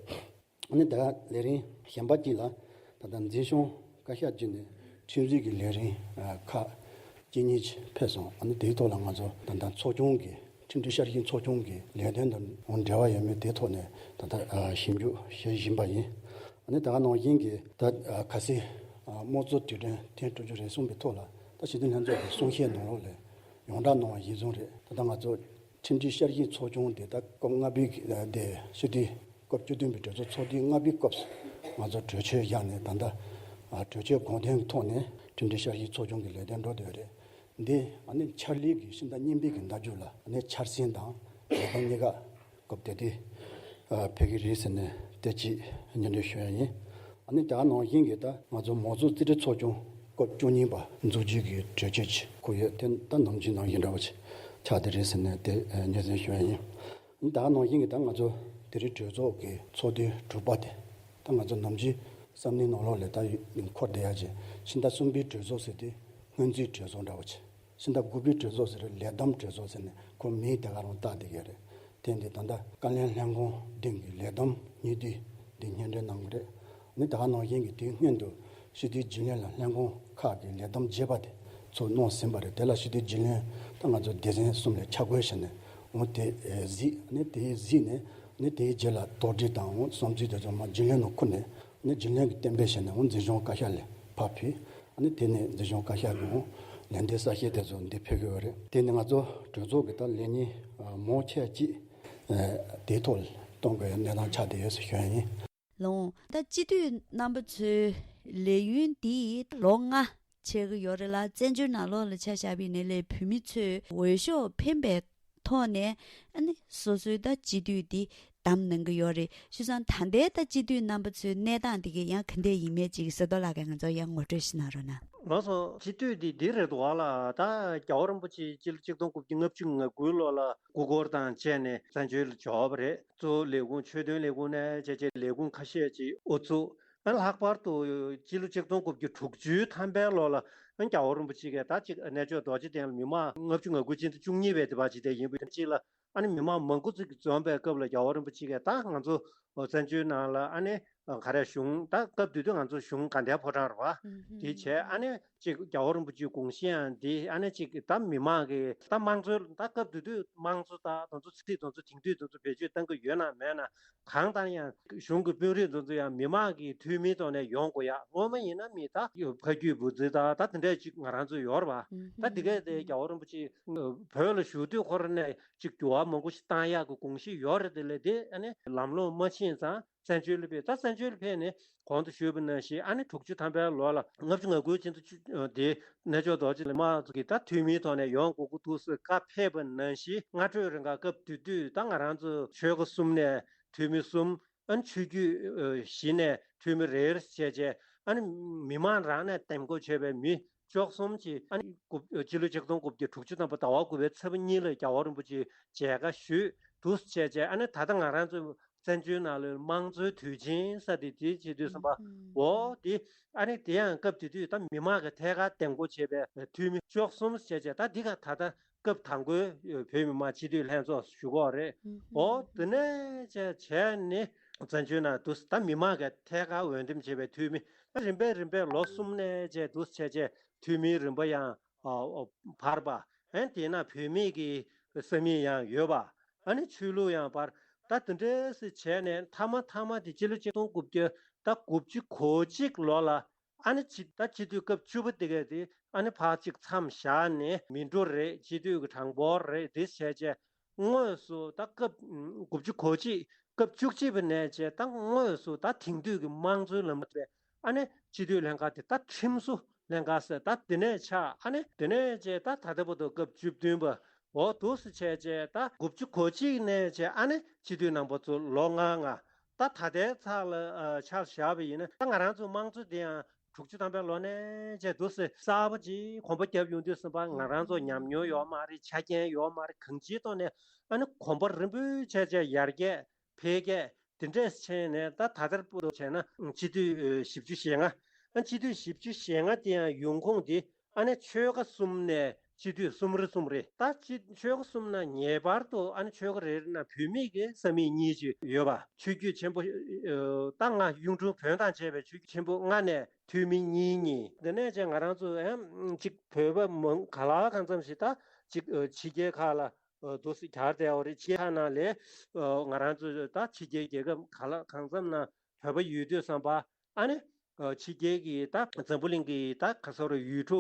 ཨ་ནི་ད་ལས་རིམ་གཞན་པ་གཅིག་ལ་ད་ལྟ་འཛིན་སྐྱོང་བཀའ་ཤག་བརྒྱུད་ནས་ཁྲིམས་སྒྲིག་གི་ལས་རིམ་ཁག་གཅིག་གཉིས་ཕེབས་སོང་། ཨ་ནི་དེའི་ཐོག་ལ་ང་ཚོ་ད་ལྟ་ཚོགས་ཆུང་གི་ཁྲིམས་སྒྲིག་ཤར་གཞི་ཚོགས་ཆུང་གི་ལས་དོན་དང་འབྲེལ་བ་ཡོད་མེད་དེའི་ཐོག་ནས་ད་ལྟ་ཞིབ་འཇུག་བྱེད་བཞིན་པ་ཡིན། ཨ་ནི་ད་ག་ནང་བཞིན་གྱི་ད་གལ་སྲིད་དམངས་གཙོ་དུས་དྲན་ཐེངས་དྲུག་ཅུ་རེ་གསུམ་པའི་ཐོག་ལ་ད་སྤྱི་འཐུས་ལྷན་ཚོགས་ཀྱི་གསུང་བཤད་ནང་ལོགས་ལ་ཡོངས་གྲགས་གནང་བ་གཞིར་བཟུང་རེད། ད་ལྟ་ང་ཚོ་ཁྲིམས་སྒྲིག་ཤར་གཞི་ཚོགས་ཆུང་དེ་ད་སྐབས་ལྔ་པའི་གི་དེ་སྤྱི་འཐུས་སྐབས་བཅུ་བདུན་པའི་གྲོས་ཚོགས་ཚོགས་དུས་ལྔ་པའི་སྐབས་སུ་ང་ཚོ་གྲོས་ཆོད་བཞག་ནས་ད་ལྟ་ཨ་གྲོས་ཆོད་དགོངས་དོན་གྱི་ཐོག་ནས་ཁྲིམས་སྒྲིག་ཤར་གཞི་ཚོགས་ཆུང་གི་ལས་དོན་འགྲོ་བསྡད་ཡོད་རེད། འདི་ཨ་ནི་འཆར་ལས་ཀྱི་ཕྱི་ཟླ་གཉིས་པའི་གི་ཟླ་མཇུག་ལ་ཨ་ནི་འཆར་ཟིན་དང་ལས་དོན་གཉིས་ཀ་སྐབས་དེ་དུས་ཨ་ཕེབས་ཀྱི་རེད་ཟེར་ནས་དེ་ཅིག་སྙན་སྒྲོན་ཞུ་ཡ་ཡིན། ཨ་ནི་ད་ག་ནང་བཞིན་གྱི་ད་ང་ཚོ་མང་གཙོ་རྩིས་ཁྲའི་ཚོགས་ཆུང་སྐབས་བཅུ་གཉིས་པ་འཛུགས་རྒྱུ་གི་གྲོས་ཆོད་ཅིག་བཀོད་ཡོད། དེ་ད་ནམ་རྒྱུན་ནང་བཞིན་འདྲ་བོ་ཅིག་ཆགས་བསྡད་རེད་ཟེར་ནས་དེ་སྙན་སེང་ཞུ་ཡ་ཡིན། ཨ་ནི་ད་ག་ནང་བཞིན་གྱི་ད་ང་ཚོ་དེ་རིང་གྲོས་ཚོགས་ཀྱི་ཚོགས་དུས་དྲུག་པ་དེ་ད་ང་ཚོ་ནམ་རྒྱུན་བསམ་བློའི་ནང་ལོགས་ལ་ད་འཁོར་བསྡད་ཡ་ཅིག་ཕྱི་ཟླ་གསུམ་པའི་གྲོས་ཚོགས་ཟེར་དུས་སྔོན་རྩིས་གྲོས་ཚོགས་འདྲ་བོ་ཅིག་ཕྱི་ཟླ་དགུ་པའི་གྲོས་ཚོགས་ཟེར་ལས་བསྡོམས་གྲོས་ཚོགས་ཟེར་ནས་ཁོ་མིང་དེ་ག་རང་བཏགས་བསྡད་ཀྱི་རེད། དེ་འདི་ད་ལྟ་བཀའ་བློན་ལྷན་ཁང་སྟེང་གི་ལས་བསྡོམས་ཉིན་བདུན་འདི་སྙན་སྒྲོན་གནང་གི་རེད། ནི་ད་ག་ནང་བཞིན་གྱི་དུས་སྔོན་དུ་སྤྱི་འཐུས་རྒྱུན་ལས་ལ་ལྷན་ཁང་ཁག་གི་ལས་བསྡོམས་རྒྱས་པ་དེ་ཚོ་གནང་ཟིན་པ་རེད། དེ་ལ་སྤྱི་འཐུས་རྒྱུན་ལས་ད་ང་ཚོ་སྡེ་ཚན་གསུམ་ལ་ཆ་བགོས་བྱས་ནས་འོ་དེ་གཟིགས། ནི་དེ་གཟིགས་ནས་ནི་དེའི་རྗེས་ལ་དོགས་འདྲི་དང་འོ་བསམ་ཚུལ་དེ་ཚོ་མ་རྒྱུན་ལས་ནང་ཁུར་ནས་ནི་རྒྱུན་ལས་ཀྱི་གཏན་འབེབས་བྱས་ནས་འོ་འཛིན་སྐྱོང་བཀའ་ཤག་ལ་ཕར་ཕུལ། ཨ་ནི་དེ་ནས་འཛིན་སྐྱོང་བཀའ་ཤག་གི་འོ་ལན་འདེབས་གསལ་བཤད་དེ་ཚོ་འདི་ཕེབས་ཀྱི་ཡོད་རེད། དེ་ནི་ང་ཚོ་གྲོས་ཚོགས་ཀྱི་ད་ལས་ཉིན་མང་ཆེ་གཅིག་དེའི་ཐོག་ལ་གཏོང་དགོས་ཡ་གནས་སྟངས་ཆགས་བསྡད་ཡོད་ཟེར་ཞུ་ཡ་ཡིན། ལོང་། ད་སྤྱི་འཐུས་རྣམ་པ་ཚོའི་ལས་ཡུན་འདི་ལོ་ལྔ་བྱེད་ཀྱི་ཡོད་རེད་ལ། བཙན་བྱོལ་ནང་ལོགས་ལ་ཆ་བཞག་པ་ཡིན་ན་ལས་བོད་མི་ཚོས་འོས་ཤོག་འཕེན་པའི་ཐོག་ནས་ཨ་ནི་སོ་སོའི་ད་སྤྱི་འཐུས་འདི་བདམས་གནང་གི་ཡོད་རེད། བྱས་ཙང་ད་ལྟའི་ད་སྤྱི་འཐུས་རྣམ་པ་ཚོའི་གནས་སྟངས་འདི་ག་ཡང་ག་འདྲས་ཡིན་མིན་ཅིག་ཟེར་དོ་ལགས་ཀྱིས་ང་ཚོ་ཡང་ངོ་སྤྲོད་ཞིག་གནང་རོགས་གནང་། ལགས་སོ། སྤྱི་འཐུས་འདི་འདི་རེད་འདུག་བ་ལ། ད་རྒྱལ་བ་རིན་པོ་ཆེ་སྤྱི་ལོ་ཆིག་སྟོང་དགུ་བརྒྱ་ལྔ་བཅུ་ང་དགུའི་ལོ་ལ་སྐུ་འཁོར་དང་བཅས་ནས་བཙན་བྱོལ་ལ་འབྱོར་བ་རེད། གཙོ་བོ་ལས་ཁུངས་ཆོས་དོན་ལས་ཁུངས་ནས་བྱས་བྱས་ལས་ཁུངས་ཁ་ཤས་ཅིག་དབུ་ཚུགས། ཨ་ལྷག་པར་དུ་སྤྱི་ལོ་ཆིག་སྟོང་དགུ་བརྒྱ་དྲུག་ཅུའི་ཐམ་པའི་ལོ་ལ་ཨ་རྒྱལ་བ་རིན་པོ་ཆེ་གིས་ད་ཅིག་གནས་མཆོག་རྡོ་རྗེ་གདན་ལ་མི་མང་ལྔ་བཅུ་ང་དགུ་ཅན་དུ་བཅུ་གཉིས་པའི་དེ་བར་ཅིག་དེ་ཡིན་པའི་ཅིག་ལ་ཨ་ནི་མི་མང་མང་པོ་ཅིག་འཛོམས་པའི་སྐབས་ལ་རྒྱལ་བ་རིན་པོ་ཆེ་གིས་ད་ང་ཚོ་བཙན་བྱོལ་ནང་ལ་ཨ་ནི་ག་རེ་གཞུང་ད་སྐབས་དེ་དུས་ང་ཚོ་གཞུང་དགའ་ལྡན་ཕོ་བྲང་རེད་བ། དེ་བྱས་ཨ་ནི་ཅིག་རྒྱལ་བ་རིན་པོ་ཆེའི་དགོངས་གཞི་ཡང་འདི་ཨ་ནི་ཅིག་ད་མི་མང་གི་ད་དམངས་གཙོའི་ད་སྐབས་དེ་དུས་དམངས་གཙོ་ད་དེ་ཚོ་ཚིག་དེ་ཚོ་དེང་དུས་དེ་ཚོ་བེད་སྤྱོད་གཏང་གི་ཡོད་ན་མེད་ན་གང་ལྟར་ཡང་གཞུང་གི་དཔོན་རིགས་དེ་ཚོ་ཡང་མི་མང་གི་འཐུས་མིའི་ཐོག་ནས་ཡོང་དགོས་ཡ། སྔོན་མ་ཡིན་ན་མི་ད་ཕ་རྒྱུད་བུ་འཛིན་ད་ད་དེ་འདྲས་ཅིག་ང་རང་ཚོ་ཡོད་རེད་བ། ད་དེ་གས་དེ་རྒྱལ་བ་རིན་པོ་ཆེ་བོད་ལ་བཞུགས་དུས་ཁོ་རང་ནས་ཅིག་འགྱུར་བ་མང་པོ་ཞིག་བཏང་ཡག་གི་དགོངས་གཞི་ཡོད་རེད། དེ་ལས་དེ་ཨ་ནི་ལམ་ལྷོང་མ་ཕྱིན་ཙང་། བཙན་བྱོལ་ལ་ཕེབས། ད་བཙན་བྱོལ་ལ་ཕེབས་ནས་གོང་དུ་ཞུས་པ་ནང་བཞིན་ཨ་ནི་དྲུག་ཅུ་ཐམ་པའི་ལོ་ལ་ལྔ་བཅུ་ང་དགུ་ཅན་དུ་བཅུ་དེ་གནས་མཆོག་རྡོ་རྗེ་གདན་མ་གི་ད་འཐུས་མིའི་ཐོག་ནས་ཡོང་དགོས་ཀྱི་འདུག་ཟེར་བཀའ་ཕེབས་པ་ནང་བཞིན་སྔ་དྲོའི་རིང་ག་སྐབས་དེ་དུས་ད་ང་རང་ཚོ་ཆོལ་ཁ་གསུམ་ནས་འཐུས་མི་གསུམ། ཨ་ནི་ཆོས་བརྒྱུད་བཞི་ནས་འཐུས་མི་རེ་རེ་བྱས་བྱས་ཨ་ནི་མི་མང་རང་ནས་འདེམས་བསྐོ་བྱས་པའི་མི་བཅུ་གསུམ་ཅིག་ཨ་ནི་དགུ་སྤྱི་ལོ་ཆིག་སྟོང་དགུ་བརྒྱ་དྲུག་ཅུ་ཐམ་པ་ཟླ་བ་དགུ་པའི་ཚེས་པ་གཉིས་ལ་རྒྱལ་བ་རིན་པོ་ཆེ་མཇལ་ཁ་ཞུས་འདུག་བྱས་བྱས་ཨ་ནི་ད་ལྟ་ང་རང་ཚོ་བཙན་བྱོལ་ནང་ལ་དམངས་གཙོའི་དུས་ཆེན་ས་དེ་དེ་བྱེད་དུས་ཙམ་པ་འོ་དེ་ཨ་ནི་དེ་ཡང་སྐབས་དེ་དུས་ད་མི་མང་གི་ཐད་ཀར་འདེམས་བསྐོ་བྱས་པའི་འཐུས་མི་བཅུ་གསུམ་བྱས་བྱས་ད་འདི་ག་ད་ལྟ་སྐབས་དང་པོའི་བོད་མི་མང་སྤྱི་འཐུས་ལྷན་ཚོགས་ཞུ་གི་རེད། འོ་དེ་ནས་བྱས་བྱས་ནི་བཙན་བྱོལ་ནང་དུ་ད་མི་མང་གི་ཐད་ཀར་འོས་འདེམས་བྱས་པའི་འཐུས་མི་རིམ་པས་རིམ་པས་ལོ་གསུམ་ནས་བྱས་འདུག་བྱས་བྱས་འཐུས་མིའི་རིམ་པ་ཡང་འཕར་བ། ཨན་དེས་ན་བུད་མེད་ཀྱི་ས་མིག་ཡང་ཡོད་པ། ཨ་ནི་ཆོས་ལུགས་ཡང་འཕར། ད་དེ་འདྲས་བྱས་ནས་མཐའ་མ་མཐའ་མ་དེ་སྤྱི་ལོ་ཆིག་སྟོང་དགུ་བརྒྱ་ད་དགུ་བཅུ་གོ་གཅིག་ལོ་ལ་ཨ་ནི་ཅི་ད་སྤྱི་འཐུས་སྐབས་བཅུ་པ་དེ་གས་དེ་ཨ་ནི་ཕར་གཅིག་མཚམས་བཞག་ནས་མི་འགྲོ་རེད། སྤྱི་འཐུས་ཀྱི་གྲངས་འབོར་རེད་དེ་བྱས་བྱས་དངོས་སུ་ད་སྐབས་དགུ་བཅུ་གོ་གཅིག་ སྐབས་བཅུ་གཅིག་པ་ནས་བྱས་ད་དངོས་སུ་ད་དེང་དུས་ཀྱི་དམངས་གཙོའི་ལམ་ལུགས་ཨ་ནི་སྤྱི་འཐུས་ལྷན་ཁང་དེ་ད་ཁྲིམས་བཟོ་ལྷན་ཁང་ཟེར་ད་དེ་ནས་ཆགས། ཨ་ནི་དེ་ནས་བྱས་ད་ད་ལྟ་བར་དུ་སྐབས་བཅུ་བདུན་པ་འོ་འདུག་སེ་བྱས་བྱས་ད་དགུ་བཅུ་གོ་གཅིག་ནས་བྱས་ཨ་ནི་སྤྱི་འཐུས་རྣམ་པ་ཚོ་ལོ་ལྔ་ལྔ་ད་ད་ལྟའི་ཆར་ལ་ཆ་བཞག་པ་ཡིན་ན་ད་ང་རང་ཚོ་དམངས་གཙོ་དེ་ཡང་དྲུག་ཅུ་ཐམ་པའི་ལོ་ནས་བྱས་འདུག་སེ་གསར་པ་ཅིག་གོམ་པ་བརྒྱབ་ཡོང་དུས་ཙམ་པ་ང་རང་ཚོ་ཉམས་མྱོང་ཡོད་མ་རེད། ཆ་རྐྱེན་ཡོད་མ་རེད། གང་ཅིའི་ཐོག་ནས་ཨ་ནི་གོམ་པ་རིམ་པས་བྱས་བྱས་ཡར་རྒྱས་འཕེལ་རྒྱས་དེ་འདྲས་ཕྱིན་ནས་ད་ད་ལྟར་བར་དུ་བྱས་ན་སྤྱི་འཐུས་བཞི་བཅུ་ཞེ་ལྔ། ཨ་སྤྱི་འཐུས་བཞི་བཅུ་ཞེ་ལྔ་དེ་ཡང་ཡོང་ཁུངས་དེ་ཨ་ནི་ཆོལ་ཁ་གསུམ་ནས་སྤྱི་འཐུས་གསུམ་རེ་གསུམ་རེ། ད་སྤྱི་ཆོལ་ཁ་གསུམ་ནང་ངེས་པར་དུ་ཨ་ནི་ཆོལ་ཁ་རེ་རེ་ནང་བུད་མེད་ཀྱི་ས་མིག་གཉིས་ཅིག་ཡོད་པ། ཆོས་བརྒྱུད་ཆེན་པོ་ད་ལྔ། གཡུང་དྲུང་བོན་དང་བཅས་པའི་ཆོས་བརྒྱུད་ཆེན་པོ་ལྔ་ནས་འཐུས་མི་གཉིས་གཉིས། འདི་ནས་ཀྱང་ང་རང་ཚོ་ཡང་གཅིག་བོད་པ་མང་ག་ལ་གང་འཚམ་ཞིག་ད་གཅིག་ཕྱི་རྒྱལ་ཁག་ལ་འདུག་སེ་གྱར་བསྡད་ཡོད་རེད། ཕྱི་རྒྱལ་ཁག་ནང་ལས་ང་རང་ཚོ་ད་ཕྱི་རྒྱལ་རྒྱལ་ཁབ་ག་ལ་གང་འཚམ་ནང་བོད་པ་ཡོད་དུས་ཙམ་པ་ཨ་ནི་ཕྱི་རྒྱལ་གྱི་ད་འཛམ་བུ་གླིང་གི་ད་ག་ཟེར་རེད། ཡུལ་གྲུ་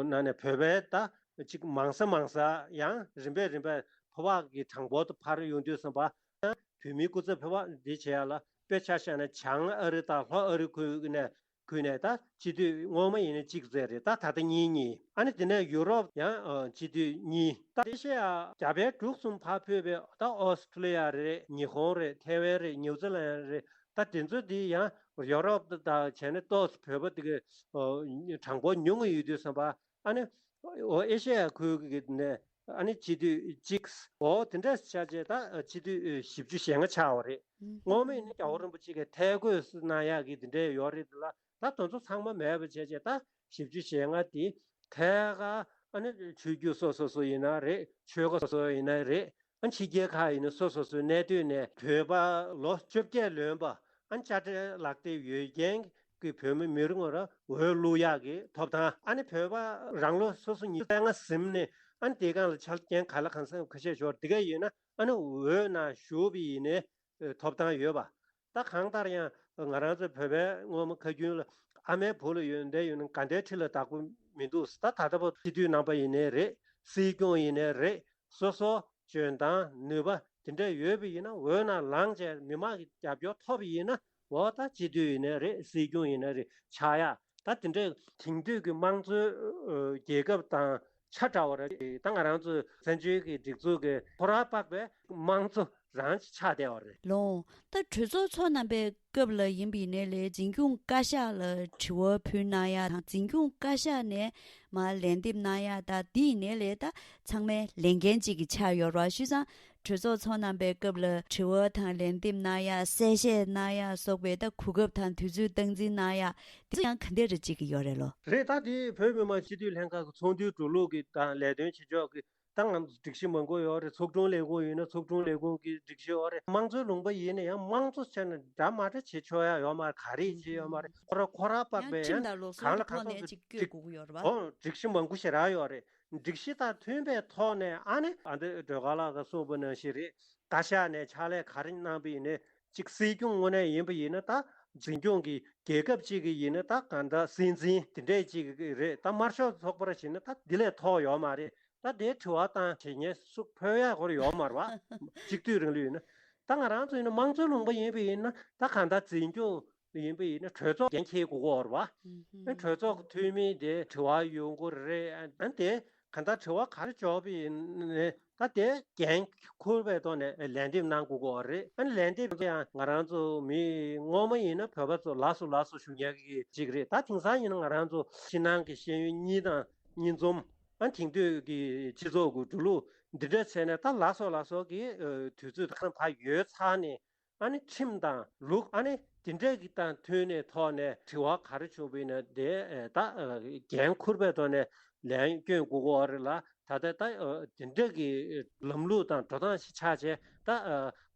ནང་ནས་བོད་པའི་ད་གཅིག་མང་ས་མང་ས་ཡང་རིམ་པས་རིམ་པས་ཕོ་བ་གི་གྲངས་འབོར་དུ་འཕར་ཡོང་དུས་ཙམ་པ། བོད་མིའི་སྐུ་ཚབ་ཕོ་བ་འདི་བྱས་ཡ་ལ་དཔེ་ཆ་བཞག་ན་བྱང་ཨ་རི་དང་ལྷོ་ཨ་རི་ཁུལ་ནས་ཁུལ་ནས་ད་སྤྱི་འཐུས་སྔོན་མ་ཡིན་ན་གཅིག་ཙམ་རེད། ད་ད་ལྟ་གཉིས་གཉིས། ཨ་ནི་དེ་ནས་ཡུ་རོབ་ཡང་སྤྱི་འཐུས་གཉིས། ད་ཨེ་ཤེ་ཡ་རྒྱ་བལ་འབྲུག་གསུམ་ཕར་ཕུད་པའི་ད་ཨོ་སི་ཁྲུ་ལི་ཡ་རེད། ཉི་ཧོང་རེད། ཐའེ་ཝན་རེད། ནིའུ་ཛི་ལན་རེད། ད་དེ་ཚོ་འདི་ཡང་ཡུ་རོབ་དང་བྱས་ན་ཏོག་ཙམ་བོད་པ་དེ་གི་གྲངས་འབོར་ཉུང་ངུ་ཡོད་དུས་ཙམ་པ། ཨ་ནི་ཨོ་ཨེ་ཤེ་ཡ་ཁུལ་གྱི་ནས་ཨ་ནི་སྤྱི་འཐུས་གཅིག་འོ་དེ་འདྲ་ཆགས་བྱས་ད་སྤྱི་འཐུས་བཞི་བཅུ་ཞེ་ལྔ་ཆགས་པ་རེད། སྔོན་མ་ཡིན་ན་རྒྱལ་བ་རིན་པོ་ཆེ་གིས་ཐད་བསྐོས་གནང་ཡག་གི་དེ་འདྲ་ཡོད་རེད། དེ་ལ་ད་དེ་ཚོ་ཚང་མ་མེད་པ་བྱས་བྱས་ད་བཞི་བཅུ་ཞེ་ལྔ་དེ་ཐད་ཀར་ཨ་ནི་ཆོས་བརྒྱུད་སོ་སོ་སོ་ཡིན་ན་རེད། ཆོལ་ཁ་སོ་སོ་ཡིན་ན་རེད། ཨ་ཕྱི་རྒྱལ་ཁག་ཡིན་ན་སོ་སོ་སོའི་གནས་སྡོད་ནས་བོད་པ་ལོ་བཅོ་བརྒྱད་ལོན་པ་ཨ་དཔྱ་ཁྲལ་ལག་དེབ་ཡོད་མཁན་གྱི་བོད་མི་མི་རེ་ངོ་ར་འོས་བླུག་ཡག་གི་ཐོབ་ཐང་། ཨ་ནི་བོད་པ་རང་ལོ་སོ་སོ་ཉི་ཤུ་རྩ་ལྔ་ཟིན་ནས་ཨ་ནི་དེ་སྒང་ལ་ཆ་རྐྱེན་ག་ལ་གང་འཚམ་ཁ་ཤས་ཤོར་དེ་ག་ཡིན་ན་ཨ་ནི་འོས་ནང་ཞུགས་པ་ཡིན་ནའི་ཐོབ་ཐང་ཡོད་པ། ད་གང་ལྟར་ཡང་ང་རང་ཚོ་བོད་པའི་སྔོན་མ་ཁ་རྒྱུན་ལ་ཨ་མའི་བུ་ལ་ཡོན་ཏན་ཡོད་ན་དགའ་ལྡན་ཁྲི་ལ་བདག་པོ་མི་འདུག་ད་ད་ལྟ་བར་སྤྱི་འཐུས་རྣམ་པ་ཡིན་ནའི་རེད། སྲིད་སྐྱོང་ཡིན་ནའི་རེད། སོ་སོ་འཇོན་ཐང་ནུས་པ་དེ་འདྲ་ཡོད་པ་ཡིན་ན་འོས་ནང་ལངས་བྱས་མི་མང་གི་རྒྱབ་སྐྱོར་ཐོབ་པ་ཡིན་ན་འོ་ད་སྤྱི་འཐུས་ཡིན་ནའི་རེད། སྲིད་སྐྱོང་ཡིན་ནའི་རེད། ཆགས་ཡག་ད་དེ་འདྲའི་དེང་དུས་ཀྱི་དམངས་གཙོའི་རྒྱལ་ཁབ་དང་ཆ་འདྲ་བ་རེད། ད་ང་རང་ཚོའི་བཙན་བྱོལ་གྱི་སྒྲིག་འཛུགས་ཀྱི་ཁོ་རང་དཔག་པའི་དམངས་གཙོ་རང་ཆགས་བསྡད་པ་རེད། ལོ། ད་གྲོས་ཚོགས་ཚོགས་གནང་པའི་སྐབས་ལ་ཡིན་པ་ཡིན་ནའི་ལས་འཛིན་སྐྱོང་བཀའ་ཤག་ལ་དྲི་བ་ཕུལ་གནང་ཡག་དང་འཛིན་སྐྱོང་བཀའ་ཤག་ནས་མར་ལན་འདེབས་གནང་ཡག་ད་འདི་ཡིན་ནའི་ལས་ད་ཚང་མའི་ལས་འགན་གཅིག་གི་ཆགས་ཡོད་རེད་བ། བྱས་ཙང་གྲོས་ཚོགས་ཚོགས་གནང་པའི་སྐབས་ལ་དྲི་བ་དང་ལན་འདེབས་གནང་ཡག་གསལ་བཤད་གནང་ཡག་སོགས་པའི་ད་གོ་སྐབས་དང་དུས་ཚོད་སྟངས་འཛིན་གནང་ཡག་འདི་ཚོ་ཡང་ག་འདྲ་རེ་གཅིག་གི་ཡོད་རེད་ལོ། རེད། ད་འདི་བོད་མི་མང་སྤྱི་འཐུས་ལྷན་ཁང་གི་ཚོགས་འདུའི་འགྲོ་ལུགས་ཀྱི་དང་ལས་དོན་བྱེད་ཕྱོགས་ཀྱི་ད་ང་ཚོ་སྒྲིག་གཞི་མང་པོ་ཡོད་རེད། ཚོགས་དྲུང་ལས་ཁུངས་ཡིན་ན་ཚོགས་དྲུང་ལས་ཁུངས་ཀྱི་སྒྲིག་གཞི་ཡོད་རེད། དམངས་གཙོའི་ལུང་པ་ཡིན་ན་ཡང་དམངས་གཙོ་བྱས་ན་འདྲ་མ་འདྲ་བྱེད་ཆོག་ཡ་ཡོད་མ་རེད། ག་རེ་བྱེད་ཡོད་མ་རེད། ཁོ་རང་ཁོ་རང་དཔག་ཡང་པའི་ཁྲིམས་ཡང་དང་ལུགས་སྲོལ་གང་ལ་གི་གང་ཐོག་འཚམ་ནས་གྱི་ཅིག་བསྐྱོད་སྒྲིག་དགོས་ཀྱི་ཡོད་རེད་བ། ཨོ་སྒྲིག་གཞི་མང་པོ་ཞེ་དྲག་ཡོད་རེད། སྒྲིག་གཞི་དང་མཐུན་པའི་ཐོག་ནས་ཨ་ནི་ཨ་འདི་སྒྲོལ་དཀར་ལགས་ཀྱིས་གསུངས་པ་ནང་བཞིན་རེད། བཀའ་ཤག་ནས་ཕྱག་ལས་ག་རེ་གནང་པ་ཡིན་ནའི་གཅིག་སྲིད་སྐྱོང་དངོས་གནས་ཡིན་པ་ཡིན་ན་ད་འཛིན་སྐྱོང་གི་རྒྱལ་ཁབ་གཅིག་གི་ཡིན་ན་ད་གང་ལྟར་སྲིད་འཛིན་དེ་འདྲས་གཅིག་གི་རེད། ད་དམར་ཤོག་ཚོགས་པར་བྱས་ན་ད་འདི་ལས་མཐོ་ཡོད་མ་རེད། ད་དེའི་དྲི་བ་བཏང་བྱེད་མཁན་སུ་ཕོད་ཡག་ཁོ་རང་ཡོད་མ་རེད་བ། གཅིག་སྡུད་རིང་ལུགས་ཡིན་ན། ད་ང་རང་ཚོ་ཡིན་ན་དམངས་གཙོའི་ལུང་པ་ཡིན་པ་ཡིན་ན་ད་གང་ལྟར་འཛིན་སྐྱོང་ཡིན་པ་ཡིན་ན་གྲོས་ཚོགས་འགན་འཁྱེར་དགོས་ཀྱི་ཡོད་རེད་བ། ཨ་གྲོས་ཚོགས་ཀྱི་འཐུས་མི་དེ་དྲི་བ་ཡོང་གི་རེད། ཨ་དེ་གང་ལྟར་དྲི་བ་ག་རེ་འབྱོར་བ་ཡིན་ནའི་ད་དེ་འགན་འཁུར་བའི་ཐོག་ནས་ལན་འདེབས་གནང་དགོས་ཀྱི་ཡོད་རེད། ཨ་ལན་འདེབས་དེ་ཡང་ང་རང་ཚོ་མི་སྔོན་མ་ཡིན་ན་བོད་པ་ཚོ་ལགས་སོ་ལགས་སོ་ཞུ་མཁན་གྱི་ཅིག་རེད། ད་དེང་སང་ཡིན་ན་ང་རང་ཚོ་ཕྱི་ནང་གི་ཤེས་ཡོན་གཉིས་དང་གཉིས་འཛོམས། ཨ་དེང་དུས་ཀྱི་སྤྱི་ཚོགས་ཀྱི་འགྲོ་ལུགས་འདི་འདྲ་བྱས་ནས་ད་ལགས་སོ་ལགས་སོ་གི་དུས་ཚོད་ད་ཕར་ཡོལ་ཚར་ནས། ཨ་ནི་ཁྲིམས་དང་ལུགས་ཨ་ནི་དེ་འདྲས་ཀྱི་དང་མཐུན་ནས་ཐོག་ནས་དྲི་བ་ག་རེ་བྱུང་བ་ཡིན་ན་དེ་ད་འགན་འཁུར་བའི་ཐོག་ནས་ལན་སྐྱོན་དགོས་ཀྱི་ཡོད་རེད་ལ། ད་ལྟ་ད་དེ་འདྲས་ཀྱི་ལམ་ལུགས་དང་འགྲོ་སྟངས་ཤིག་ཆགས་བྱས་ད་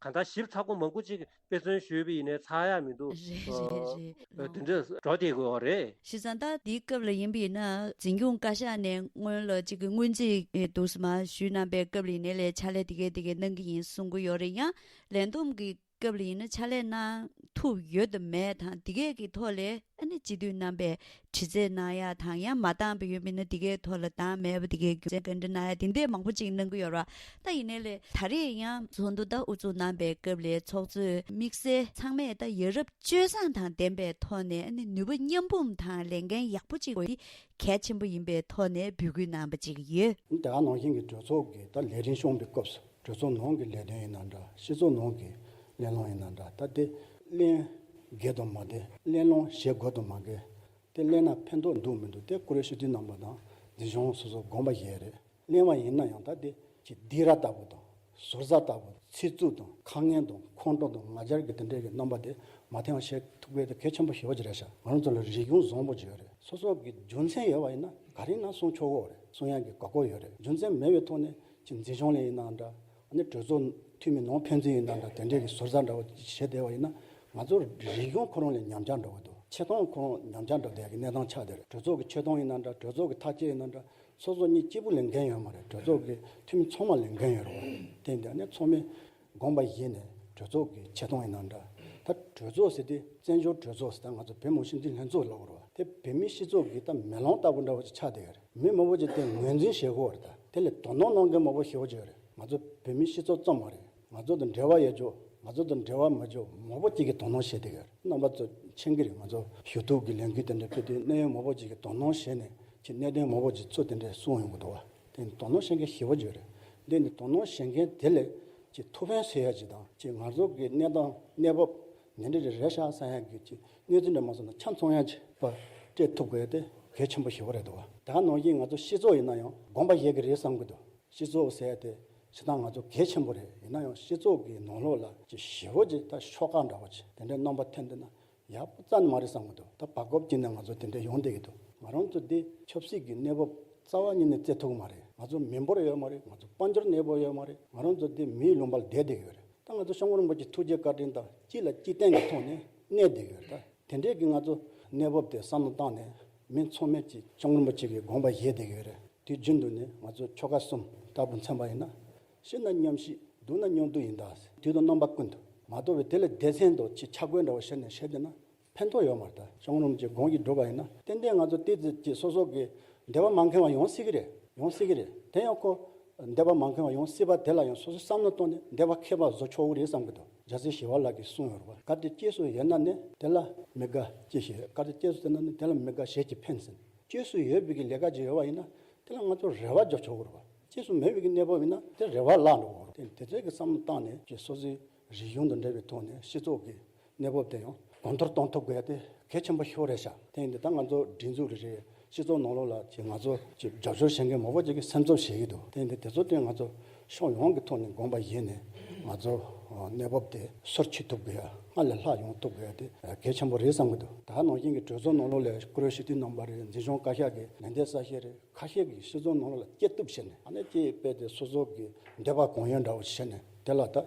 གང་ལྟར་ཞིབ་ཚགས་པོ་མང་པོ་ཅིག་དཔེ་མཚོན་ཞུས་པ་ཡིན་ནའི་ཚར་ཡག་མི་འདུག་རེད་རེད་རེད། དེ་འདྲས་འགྲོ་བསྡད་ཀྱི་ཡོད་རེད། བྱས་ཙང་ད་འདིའི་སྐབས་ལ་ཡིན་པ་ཡིན་ན་འཛིན་སྐྱོང་བཀའ་ཤག་ནས་སྔོན་ལ་ཅིག་གི་སྔོན་རྩིས་འདུག་སེ་མར་ཞུས་གནང་པའི་སྐབས་ལ་ཡིན་ནའི་ལས་ཕྱག་ལས་དེ་གས་དེ་གས་གནང་གི་ཡིན་གསུང་གི་ཡོད་རེད། ཡང་ལས་བསྡོམས་ཀྱི་ སྐབས་ལ་ཡིན་ན་ཕྱག་ལས་གནང་ཐུབ་ཡོད་དམ་མེད་དང་། འདི་གས་ཀྱི་ཐོག་ལས་ཨ་ནི་སྤྱི་འཐུས་རྣམ་པས་དྲི་རྩད་གནང་ཡ་དང་། ཡང་མ་བཏང་པ་ཡོད་མིན་ན་འདི་གས་ཐོག་ལ་བཏང་མེད་པ་འདི་གས་རྒྱུ་མཚན་བཀའ་འདྲི་གནང་ཡ་དེ་འདྲས་མང་པོ་ཅིག་གནང་གི་ཡོད་རེད་བ། ད་ཡིན་ནའི་ལས་ད་རེས་ཡང་ཚོགས་འདུ་ད་དབུ་འཛུགས་གནང་པའི་སྐབས་ལ་ཚོགས་གཙོས་དམིགས་བསལ་ཚང་མས་ད་ཡ་རབས་སྤྱོད་བཟང་དང་ལྡན་པའི་ཐོག་ནས་ཨ་ནི་ནུས་པ་མཉམ་སྤུངས་དང་ལས་འགན་ཡག་པོ་ཅིག་འདི་གལ་ཆེན་པོ་ཡིན་པའི་ཐོག་ནས་འབོད་སྐུལ་གནང་པ་ཅིག་ཡོད། ད་ག་ནང་བཞིན་གྱི་གྲོས་ཚོགས་ཀྱི་ད་ལས་རིམ་སྐྱོང་བའི་སྐབས་སུ། གྲོས་ཚོགས་ནང་གི་ལས་དོན་ཡིན་ན་འདྲ། སྤྱི་ཚོགས་ནང་གི་གླེང་སློང་ཡིན་ན་འདྲ། ད་དེ་གླེང་དགོས་དང་མ་དགོས། གླེང་སློང་བྱེད་དགོས་དང་མ་དགོས། དེ་གླེང་ན་ཕན་ཐོགས་འདུག་མི་འདུག་དེ་བཀུར་འོས་སྤྱི་འཐུས་རྣམ་པ་དང་འཛིན་སྐྱོང་སོ་སོ་དགོངས་པ་བཞེས་རེད། གླེང་བ་ཡིན་ན་ཡང་ད་དེ་ཅིག་སྡིགས་ར་ལྟ་བུ་དང་ཟུར་ཟ་ལྟ་བུ། ཚིག་རྩུབ་དང་ཁ་ངན་དང་ཁོང་ཁྲོ་དང་ང་རྒྱལ་གྱི་དེ་འདྲའི་གི་རྣམ་པ་དེ་མ་ཐོན་བྱེད་ཐུབ་དགོས་དེ་གལ་ཆེན་པོ་ཞེ་པོ་ཅིག་རེད་ཤག་ང་རང་ཚོ་ལ་རིག་གཞུང་བཟང་པོ་ཅིག་ཡོད་རེད། སོ་སོ་གི་རྒྱུ་མཚན་ཡོད་པ་ཡིན་ན་ག་རེ་ཡིན་ན་གསུང་ཆོག་གི་རེད། གསུང་ཡག་གི་དགོས་མཁོ་ཡོད་རེད། རྒྱུ་མཚན་མེད་པའི་ཐོག་ནས་ཅིག་འཛིན་སྐྱོང་ལས་ཡིན་ན་འདྲ། ཨ་ནི་གྲོས་ཚོགས་འཐུས་མི་ནང་ཕན་ཚུན་ཡིན་ན་འདྲ། དེ་འདྲའི་གི་ཟུར་ཟ་འདྲ་བོ་བྱེད་བསྡད་པ་ཡིན་ན་ང་ཚོ་རིག་གཞུང་ཁོ་རང་ལ་ཉམས་ཆག་འགྲོ་གི་འདུག་ཆེ་མཐོང་ཁོ་རང་ཉམས་ཆག་འགྲོ་བསྡད་ཀྱི་གནས་སྟངས་ཆགས་བསྡད་རེད། གྲོས་ཚོགས་ཀྱི་ཆེ་མཐོང་ཡིན་ན་འདྲ། གྲོས་ཚོགས་ཀྱི་ཐག་བཅད་ཡིན་ན་འདྲ། སོ་སོ་གཉིས་གཅིག་པུ་ལས་འགན་ཡོད་མ་རེད། གྲོས་ཚོགས་ཀྱི་འཐུས་མི་ཚང་མ་ལས་འགན་ཡོད་རེད་བ། དེ་འདྲ་ནས་ཚང་མས་དགོངས་པ་བཞེས་ནས་གྲོས་ཚོགས་ཀྱི་ཆེ་མཐོང་ཡིན་ན་འདྲ། ད་གྲོས་ཚོགས་ཟེར་དུས་བཙན་བྱོལ་གྲོས་ཚོགས་ཟེར། ད་ང་ཚོ་བོད་མི་སྤྱི་འཐུས་ལྷན་ཚོགས་ལབ་དགོས་རེད་བ། དེ་བོད་མིའི་སྤྱི་ཚོགས་ཀྱི་ད་མེ་ལོང་ལྟ་བུ་འདྲ་བོ་ཅིག་ཆགས་བསྡད་ཡོད་རེད། མི་མང་པོ་ཅིག་དེ་ངོས་འཛིན་བྱེད་དགོས་རེད། ད་དེ་ལ་དོ་སྣང་གནང་མཁན་མང་པོ་ཞེ་པོ་ཅིག་ཡོད་རེད། ང་ཚོ་བོད་མིའི་སྤྱི་ཚོགས་ཙམ་མ་རེད། ང་ཚོ་དང་འབྲེལ་བ་ཡོད་ཆོག་ང་ཚོ་དང་འབྲེལ་བ་མེད་ཆོག་མང་པོ་ཅིག་གིས་དོ་སྣང་བྱེད་བསྡད་ཡོད་རེད། རྣམ་པ་ཚོ་མཁྱེན་གྱི་རེད། ང་ཚོ་ཞུ་གཏུག་གི་ལས་འགུལ་དེ་འདྲ་སྤེལ་དུས་གནད་ཡོད་མང་པོ་ཅིག་གིས་དོ་སྣང་བྱས་ནས་ཅིག་གནད་དོན་མང་པོ་ཅིག་ཚུར་དེ་འདྲས་གསུངས་ཡོང་གི་འདུག་བ། དེ་དོ་སྣང་བྱེད་མཁན་ཞེ་པོ་ཅིག་ཡོད་རེད། འདི་ནི་དོ་སྣང་བྱེད་མཁན་དེ་ལས་ཅིག་ཐུགས་ཕན་གསོས་ཡ་ཅིག་དང་། ཅིག་ང་ཚོ་གི་གནས་སྟངས་གནས་བབ་འདི་འདྲ་རེད་ཤག་བསམ་ཡ་གི་ཅིག་གནས་ཚུལ་འདྲ་མ་སོང་ན་ཆ་མཚོན་ཡ་ཅིག་པ་སྤྲད་ཐུབ་དགོས་དེ་གལ་ཆེན་པོ་ཞེ་པོ་རེད་འདུག་བ། ད་ག་ནང་བཞིན་ང་ཚོ་སྤྱི་ཚོགས་ཡིན་ན་ཡང་དགོངས་པ་བཞེས་ཀྱི་རེད་བསམ་གྱི་འདུག་སྤྱི་ཚོགས་ཟེར་ཏེ་བྱེད་སྟངས་ང་ཚོ་གལ་ཆེན་པོ་རེད། ཡིན་ན་ཡང་སྤྱི་ཚོགས་ཀྱི་ནང་ལོགས་ལ་ཅིག་ཞེ་པོ་ཅིག་ད་ཤོག་ཁག་འདྲ་བོ་ཅིག་དེ་འདྲའི་རྣམ་པ་ཐོན་བསྡད་ན་ཡག་པོ་རྩ་ནས་མ་རེད་བསམ་གྱི་འདུག་ད་བར་སྐབས་ཅིག་ནས་ང་ཚོ་དེ་འདྲ་ཡོང་བསྡད་ཀྱི་འདུག་ང་རང་ཚོ་འདི་ཆབ་སྲིད་ཀྱི་གནས་བབ་རྩ་བ་ཉིད་ནས་བརྩི་ཐུབ་ཀྱི་མ་རེད། ང་ཚོ་མི་འབོར་ཡོད་མ་རེད། ང་ཚོ་དཔལ་འབྱོར་གནས་བབ་ཡོད་མ་རེད། ང་རང་ཚོ་འདི་མིའི་ལུང་པ་ལ་བསྡད་བསྡད་ཀྱི་ཡོད་རེད། ད་ང་ཚོ་སྐྱབས་མགོན་རིན་པོ་ཆེ་ཐུགས་རྗེ་བཀའ་དྲིན་དང་གཅིག་ལ་གཅིག་བརྟེན་གྱི་ཐོག་ནས་གནས་བསྡད་ཀྱི་ཡོད་རེད། ད་དེ་འདྲས་ཀྱི་ང་ཚོ་གནས་བབ་དེ་བསམ་བློ་བཏང་ནས་མི་ཚང་མས་ཀྱི་སྐྱབས་མགོན་རིན་པོ་ཆེ་གི་དགོངས་པ་བཞེས་བསྡད་ཀྱི་ཡོད་རེད། དུས་རྒྱུན་དུ་ནས་ང་ཚོ་ཆོལ་ཁ་གསུམ་ལྟ་བུ་མཚོན་པ་ཡིན་ན། སྐྱིད་ན་མཉམ་སྐྱིད། སྡུག་ན་མཉམ་སྡུག་ཡིན་ད། དུས་དང་རྣམ་པ་ཀུན་ཏུ་མ་དོར་བའི་དེ་ལས་སྡེ་ཚན་དུ་ཅིག་ཆ་བགོས་འདྲ་བོ་བྱས་ནས་བྱས་བསྡད་ན་ཕན་ཐོགས་ཡོད་མ་རེད། ད་སྐྱབས་མགོན་རིན་པོ་ཆེ་དགོངས་ཀྱིས་གྲུབ་པ་ཡིན་ན་ཏན་ཏན་ང་ཚོ་ཏོག་ཙམ་ཅིག་སོ་སོ་གི་འདོད་པ་མ་ཁེངས་པ་ཡོང་སྲིད་ཀྱི་རེད། ཡོང་སྲིད་ཀྱི་རེད། དེ་ཡང་ཁོ་འདོད་པ་མ་ཁེངས་པ་ཡོང་སྲིད་པ་དེ་ལ་ཡང་སོ་སོས་བསམ་བློ་བཏང་ནས་འདོད་པ་ཁེངས་པ་བཟོ་ཆོག་གི་རེད་བསམ་གྱི་འདུག་རྒྱལ་སྲས་ཞི་བ་ལྷ་གིས་གསུངས་ཡོད་རེད་པ། གལ་ཏེ་སྐྱེས་སུ་ཡོད་ན་ནི་དེ་ལ་མི་དགའ་སྐྱེས་ཤིག་གལ་ཏེ་སྐྱེས་སུ་ཡོད་ན་ནི་དེ་ལ་མི་དགའ་བྱས་ཀྱི་ཕན་ཟེར། སྐྱེས་སུ་ཡོད་པའི་གི་ལས་ཀ་ཅིག་ཡོད་པ་ཡིན་ན་དེ་ལ་ང་ཚོ་རེ་བ་རྒྱག་ཆོག་གི་རེད་པ། སྐྱེས་སུ་མེད་པའི་གི་གནས་བབ་ཡིན་ན་དེ་རེ་བ་བརླག་འགྲོ་གི་རེད། དེ་དེ་ཚོའི་གི་བསམ་བློ་བཏང་ནས་ཀྱི་སོ་སོའི་རིག་གཞུང་དང་འབྲེལ་བའི་ཐོག་ནས་སྤྱི་ཚོགས་ཀྱི་གནས་བབ་དེ་ཡང་གོང་མཐོར་གཏོང་ཐུབ་དགོས་ཡ་དེ་གལ་ཆེན་པོ་ཤོས་རེད་ཤག་དེ་ཡིན་དུས་ད་ང་ཚོ་སྒྲིག་འཛུགས་རེ་རེ་སྤྱི་ཚོགས་ནང་ལོགས་ལ་ཅིག་ང་ཚོ་ཅིག་རྒྱབ་སྐྱོར་བྱེད་མཁན་མང་པོ་ཅིག་གིས་སེམས་འཚབ་བྱེད་ཀྱི་འདུག་དེ་ཡིན་དུས་དེ་ཚོ་དེ་ང་ཚོ་ཕྱོགས་ཡོངས་ཀྱི་ཐོག་ནས་དགོངས་པ་བཞེས་ནས་ང་ཚོ་གནས་བབ་དེ་སོར་ཆུད་ཐུབ་དགོས་ཡ། སྔར་ལས་ལྷག་ཡོང་ཐུབ་དགོས་ཡ་དེ་གལ་ཆེན་པོ་རེད་བསམ་གྱི་འདུག་ད་ནང་བཞིན་གྱི་གྲོས་ཚོགས་ནང་ལོགས་ལ་བཀུར་འོས་སྤྱི་འཐུས་རྣམ་པ་རེད། འཛིན་སྐྱོང་བཀའ་ཤག་གི་ལས་འདས་གསལ་བཤད་རེད། ཁ་ཤས་ཀྱིས་སྤྱི་ཚོགས་ནང་ལ་སྐྱེ་སྟོབས་བྱས་ནས་ཨ་ནི་ཅིག་དཔེ་དེ་སོ་སོ་གི་འདོད་པ་གང་ཡོད་འདྲ་བོ་བྱས་ནས་དེ་ལ་ད་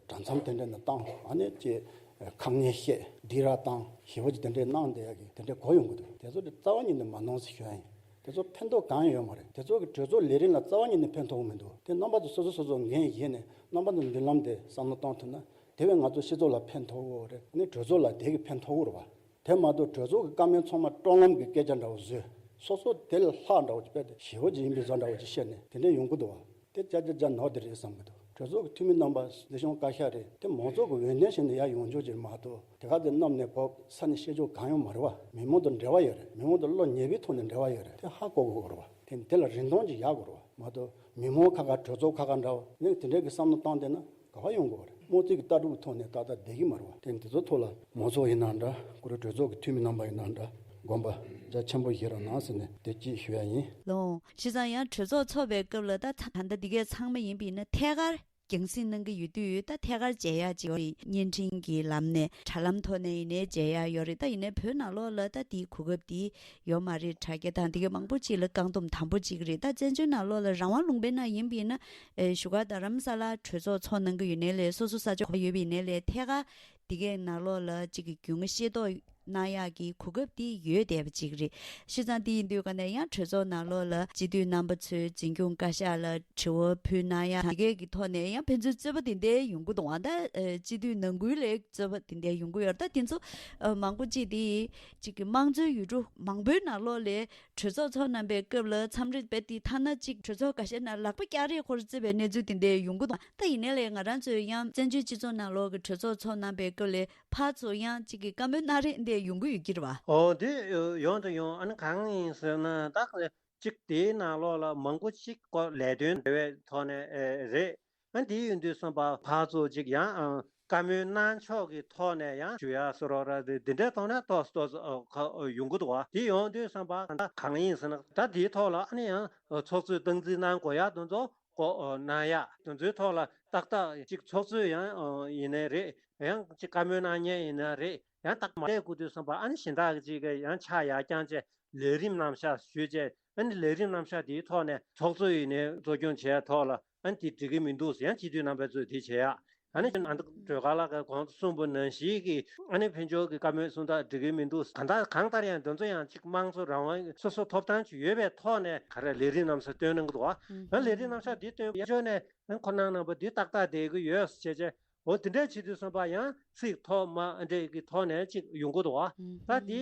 གྲྭ་མཚམས་དེ་འདྲ་ནས་བཏང་། ཨ་ནི་ཅིག་ཁ་ངན་བཤད་སྡིགས་ར་བཏང་ཞེ་པོ་ཅིག་དེ་འདྲའི་གནང་བསྡད་ཡ་གི་དེ་འདྲའི་གོ་ཡོང་གི་འདུག་དེ་ཚོ་དེ་རྩ་བ་ཉིད་ནས་མ་གནང་ཟེར་ཞུ་ཡ་ཡིན། དེ་ཚོ་ཕན་ཐོགས་གང་ཡང་ཡོད་མ་རེད། དེ་ཚོ་གི་གྲོས་ཚོགས་ལས་རིམ་ལ་རྩ་བ་ཉིད་ནས་ཕན་ཐོགས་གི་མི་འདུག་དེ་རྣམ་པ་ཚོ་སོ་སོ་སོ་སོ་འགན་བཞེས་ནས་རྣམ་པ་ཚོ་མདུན་ལམ་དེ་བསམ་བློ་གཏོང་ཐུབ་ན་དེ་བས་ང་ཚོ་སྤྱི་ཚོགས་ལ་ཕན་ཐོགས་ཀྱི་རེད། ཨ་ནི་གྲོས་ཚོགས་ལ་དེ་གི་ཕན་ཐོགས་ཀྱི་རེད་པ། དེ་མ་གཏོགས་གྲོས་ཚོགས་ཀྱི་བཀའ་མོལ་ཚང་མ་སྤྲོ་ལམ་གྱི་སྐད་ཆ་འདྲ་བོ་བཟོས། སོ་སོ་དེ་ལས་ལྷག་འདྲ་བོ་ཅིག་དཔེ་དེ་ཞེ་པོ་ཅིག་ཡིན་པའི་བཟོ་འདྲ་བོ་ཅིག་བཤད་ནས་དེ་འདྲས་ཡོང་གི་འདུག་བ། དེ་ཅག་ཅག་ཅག་ནོར་དེ་རེད་བསམ་གྱི་འདུག་གྲོས་ཚོགས་ཀྱི་འཐུས་མི་རྣམ་པ་འཛིན་སྐྱོང་བཀའ་ཤག་རེད། དེ་མང་ཚོགས་ཀྱི་འོས་འདེམས་བྱས་ནས་ཡར་ཡོང་ཆོག་ཅིག་མ་གཏོགས་དེ་ག་དེ་གནམ་ནས་བབས་ས་ནས་བཤད་ཆོག་གང་ཡང་མ་རེད་བ། མི་མང་དང་འབྲེལ་བ་ཡོད་རེད། མི་མང་དང་བློ་ཉེ་བའི་ཐོག་ནས་འབྲེལ་བ་ཡོད་རེད། དེ་ཧ་གོ་དགོས་རེད་བ། དེ་དེ་ལ་རིན་ཐང་ཅིག་ཡག་དགོས་རེད་བ། མ་གཏོགས་མི་མང་ཁ་ཁ་གྲོས་ཚོགས་ཁ་ཁ་འདྲ་བ་ནི་དེ་འདྲས་ཀྱི་བསམ་བློ་བཏང་བསྡད་ན། ག་བ་ཡོང་དགོས་པ་རེད། དམངས་གཙོའི་ལྟ་གྲུབ་ཐོག་ནས་ཏག་ཏག་བསྡད་ཀྱི་མ་རེད་བ། དེ་འདི་ཚོ་ཐོག་ལ་མང་ཚོགས་ཡིན་ན་འདྲ། ཁོ་རང་གྲོས་ཚོགས་ཀྱི་འཐུས་མི་རྣམ་པ་ཡིན་ན་འདྲ། དགོངས་པ་རྒྱ་ཆེན་པོ་བཞེས་རོགས་གནང་ཟེར་ནས་དེ་གཅིག་ཞུ་ཡ་ཡིན། ལགས། བྱས་ཙང་ཡང་གྲོས་ཚོགས་འཚོགས་པའི་སྐབས་ལ་ད་ད་ལྟ་འདི་གས་ཚང་མ་ཡིན་པ་ཡིན་ན་ཐད་ཀར་རྒྱང་སྲིང་གནང་གི་ཡོད་དུས། ད་ཐད་ཀར་མཇལ་ཡག་ཅིག་ཡོད་རེད། བརྙན་འཕྲིན་གྱི་ལམ་ནས་དྲ་ལམ་ཐོག་ནས་ཡིན་ནའི་མཇལ་ཡག་ཡོད་རེད། ད་ཡིན་ནའི་བོད་ནང་ལོགས་ལ་ད་དེའི་གོ་སྐབས་དེ་ཡོད་མ་རེད། དྲ་རྒྱ་དང་དེ་གའི་མང་པོ་ཅིག་ལ་བཀག་སྡོམ་དམ་པོ་ཅིག་རེད། ད་བཙན་བྱོལ་ནང་ལོགས་ལ་རང་དབང་ལུང་པའི་ནང་ཡིན་པ་ཡིན་ན། ཨེ། བཞུགས་སྒར་རྡ་རམ་ས་ལར་གྲོས་ཚོགས་ཚོགས་གནང་གི་ཡོད་ནའི་ལས། སོ་སོ་ས་ཆ་ག་པར་ཡོད་པ་ཡིན་ནའི་ལས། ཐད་ཀར་དེ་གའི་ནང་ལོགས་ལ་ཅིག་གི་རྒྱུས་མངའ་ཤེས་རྟོགས་ གནང་ཡག་གི་གོ་སྐབས་དེ་ཡོད་བསྡད་པ་ཅིག་རེད། བྱས་ཙང་དེ་ཡིན་དུས་ག་ནས་ཡང་གྲོས་ཚོགས་ནང་ལོགས་ལ་སྤྱི་འཐུས་རྣམ་པ་ཚོས་འཛིན་སྐྱོང་བཀའ་ཤག་ལ་དྲི་བ་ཕུལ་གནང་ཡག་དེ་གའི་གི་ཐོག་ནས་ཡང་ཕན་ཚུན་རྩོད་པ་དེ་འདྲའི་ཡོང་གི་འདུག་ཨ། ད་ཨ་སྤྱི་འཐུས་ནང་ཁུལ་ལ་རྩོད་པ་དེ་འདྲའི་ཡོང་གི་ཡོད་རེད། ད་དེ་ཚོ་ཨ་མང་པོ་ཅིག་དེ་ཅིག་གི་དམངས་གཙོའི་ཡུལ་གྲུ་མང་པོའི་ནང་ལོགས་ལ་གྲོས་ཚོགས་ཚོགས་གནང་པའི་སྐབས་ལ་མཚམས་རེ་རྦད་དེ་ཐ་ན་ཅིག་གྲོས་ཚོགས་འགའ་ཤས་ནང་ལག་པ་བཀྱག་རེས་ཁོ་ར་བརྩི་བའི་གནས་ཚུལ་དེ་འདྲའི་ཡོང་གི་འདུག་ད་ཡིན་ནའི་ལས་ང་རང་ཚོས་ཡང་བཙན་བྱོལ་སྤྱི་ཚོགས་ནང་ལོགས་ཀྱི་གྲོས་ཚོགས་ཚོགས་གནང་པའི་སྐབས་ལ་ཕར་ཚུར་ཡང་ཅིག་གི་བཀའ་མོལ་གནང་རེས་འདྲ་ཡོང་གི་ཡོད་ཀྱི་རེད་བ། ཨོ་དེ་ཡོང་དང་ཡོང་། ཨ་ནི་གང་ཡིན་ཟེར་ན་ད་ཅིག་དེའི་ནང་ལོགས་ལ་མང་པོ་ཅིག་ཀོ་ལས་དོན་འབྲེལ་བའི་ཐོག་ནས་ཨེ་རེད། ཨ་དེ་ཡིན་དུས་བསམ་པ་ཕར་ཚུར་ཅིག་ཡང་ཨ་བཀའ་མོལ་གནང་ཕྱོགས་ཀྱི་ཐོག་ནས་ཡང་ཞུ་ཡ་སོ་རོ་ར་དེ་དེ་འདྲའི་ཐོག་ནས་ཏོག་ཙམ་ཏོག་ཙམ་ཨ་ཁ་ཨ་ཡོང་གི་འདུག་བ། དེ་ཡོང་དུས་བསམ་པ་ད་གང་ཡིན་ཟེར་ན་ད་དེའི་ཐོག་ལ་ཨ་ནི་ཡང་ཨ་ཚོགས་གཙོས་སྟངས་འཛིན་གནང་དགོས་ཡ་དེ་ཚོ་ཀོ་ཨ་གནང་ཡ་དེ་ཚོའི་ཐོག་ལ་ཏག་ཏག་ཅིག་ཚོགས་གཙོས་ཡང་ཨ་ཡིན་ནའི་རེད། ཡང་ཅིག་བཀའ་མོལ་གནང་མཁན་ཡིན་ན་རེད། ཡང་ཏག་མ་ལས་དགོས་དུས་བསམ་པ་ཨ་ནི་གཞན་དག་གི་ཅིག་གི་ཡང་ཕྱག་ཡར་བརྐྱངས་བྱས་ལས་རིམ་རྣམ་གཞག་ཞུས་བྱས། ཨ་ནི་ལས་རིམ་རྣམ་གཞག་དེའི་ཐོག་ནས་ཚོགས་གཙོ་ཡིན་ནའི་གཙོ་སྐྱོང་བྱས་ཐོག་ལ་ཨ་ནི་དེ་འགྲིག་གི་མི་འདུག་ཟེར་ཡང་སྤྱི་འཐུས་རྣམ་པ་ཚོས་དེ་བྱེད་ཡ། ཨ་ནི་ཨ་ནི་སྒྲོལ་དཀར་ལགས་ཀྱིས་གོང་དུ་གསུངས་པ་ནང་བཞིན་གྱི་ཨ་ནི་ཕན་ཆད་ཀྱི་བཀའ་མོལ་གསུང་སྟངས་འགྲིག་གི་མི་འདུག་གང་ལྟར་གང་ལྟར་ཡང་འདི་ཚོ་ཡང་ཅིག་དམངས་གཙོ་རང་དབང་སོ་སོ་ཐོབ་ཐང་ཅིག་ཡོད་པའི་ཐོག་ནས་ག་རེ་ལས་རིམ་རྣམ་གཞག་བཏོན་གནང་གི་འདུག་བ། ཨ་ལས་རིམ་རྣམ་གཞག་འདི་བཏོན་པ་ཡག་ཤོས་ནས་ཨ་ཁོ་ནང་ནང་པ་འདི་ཏག་ཏག་བསྡད་ཀྱི་ཡོད་ཟེར་བྱས། འོ་དེ་འདྲས་བྱེད་དུས་བསམ་པ་ཡང་ཚིག་ཐོག་མ་འདྲས་ཀྱི་ཐོག་ནས་ཅིག་ཡོང་གི་འདུག་བ། ད་དེ་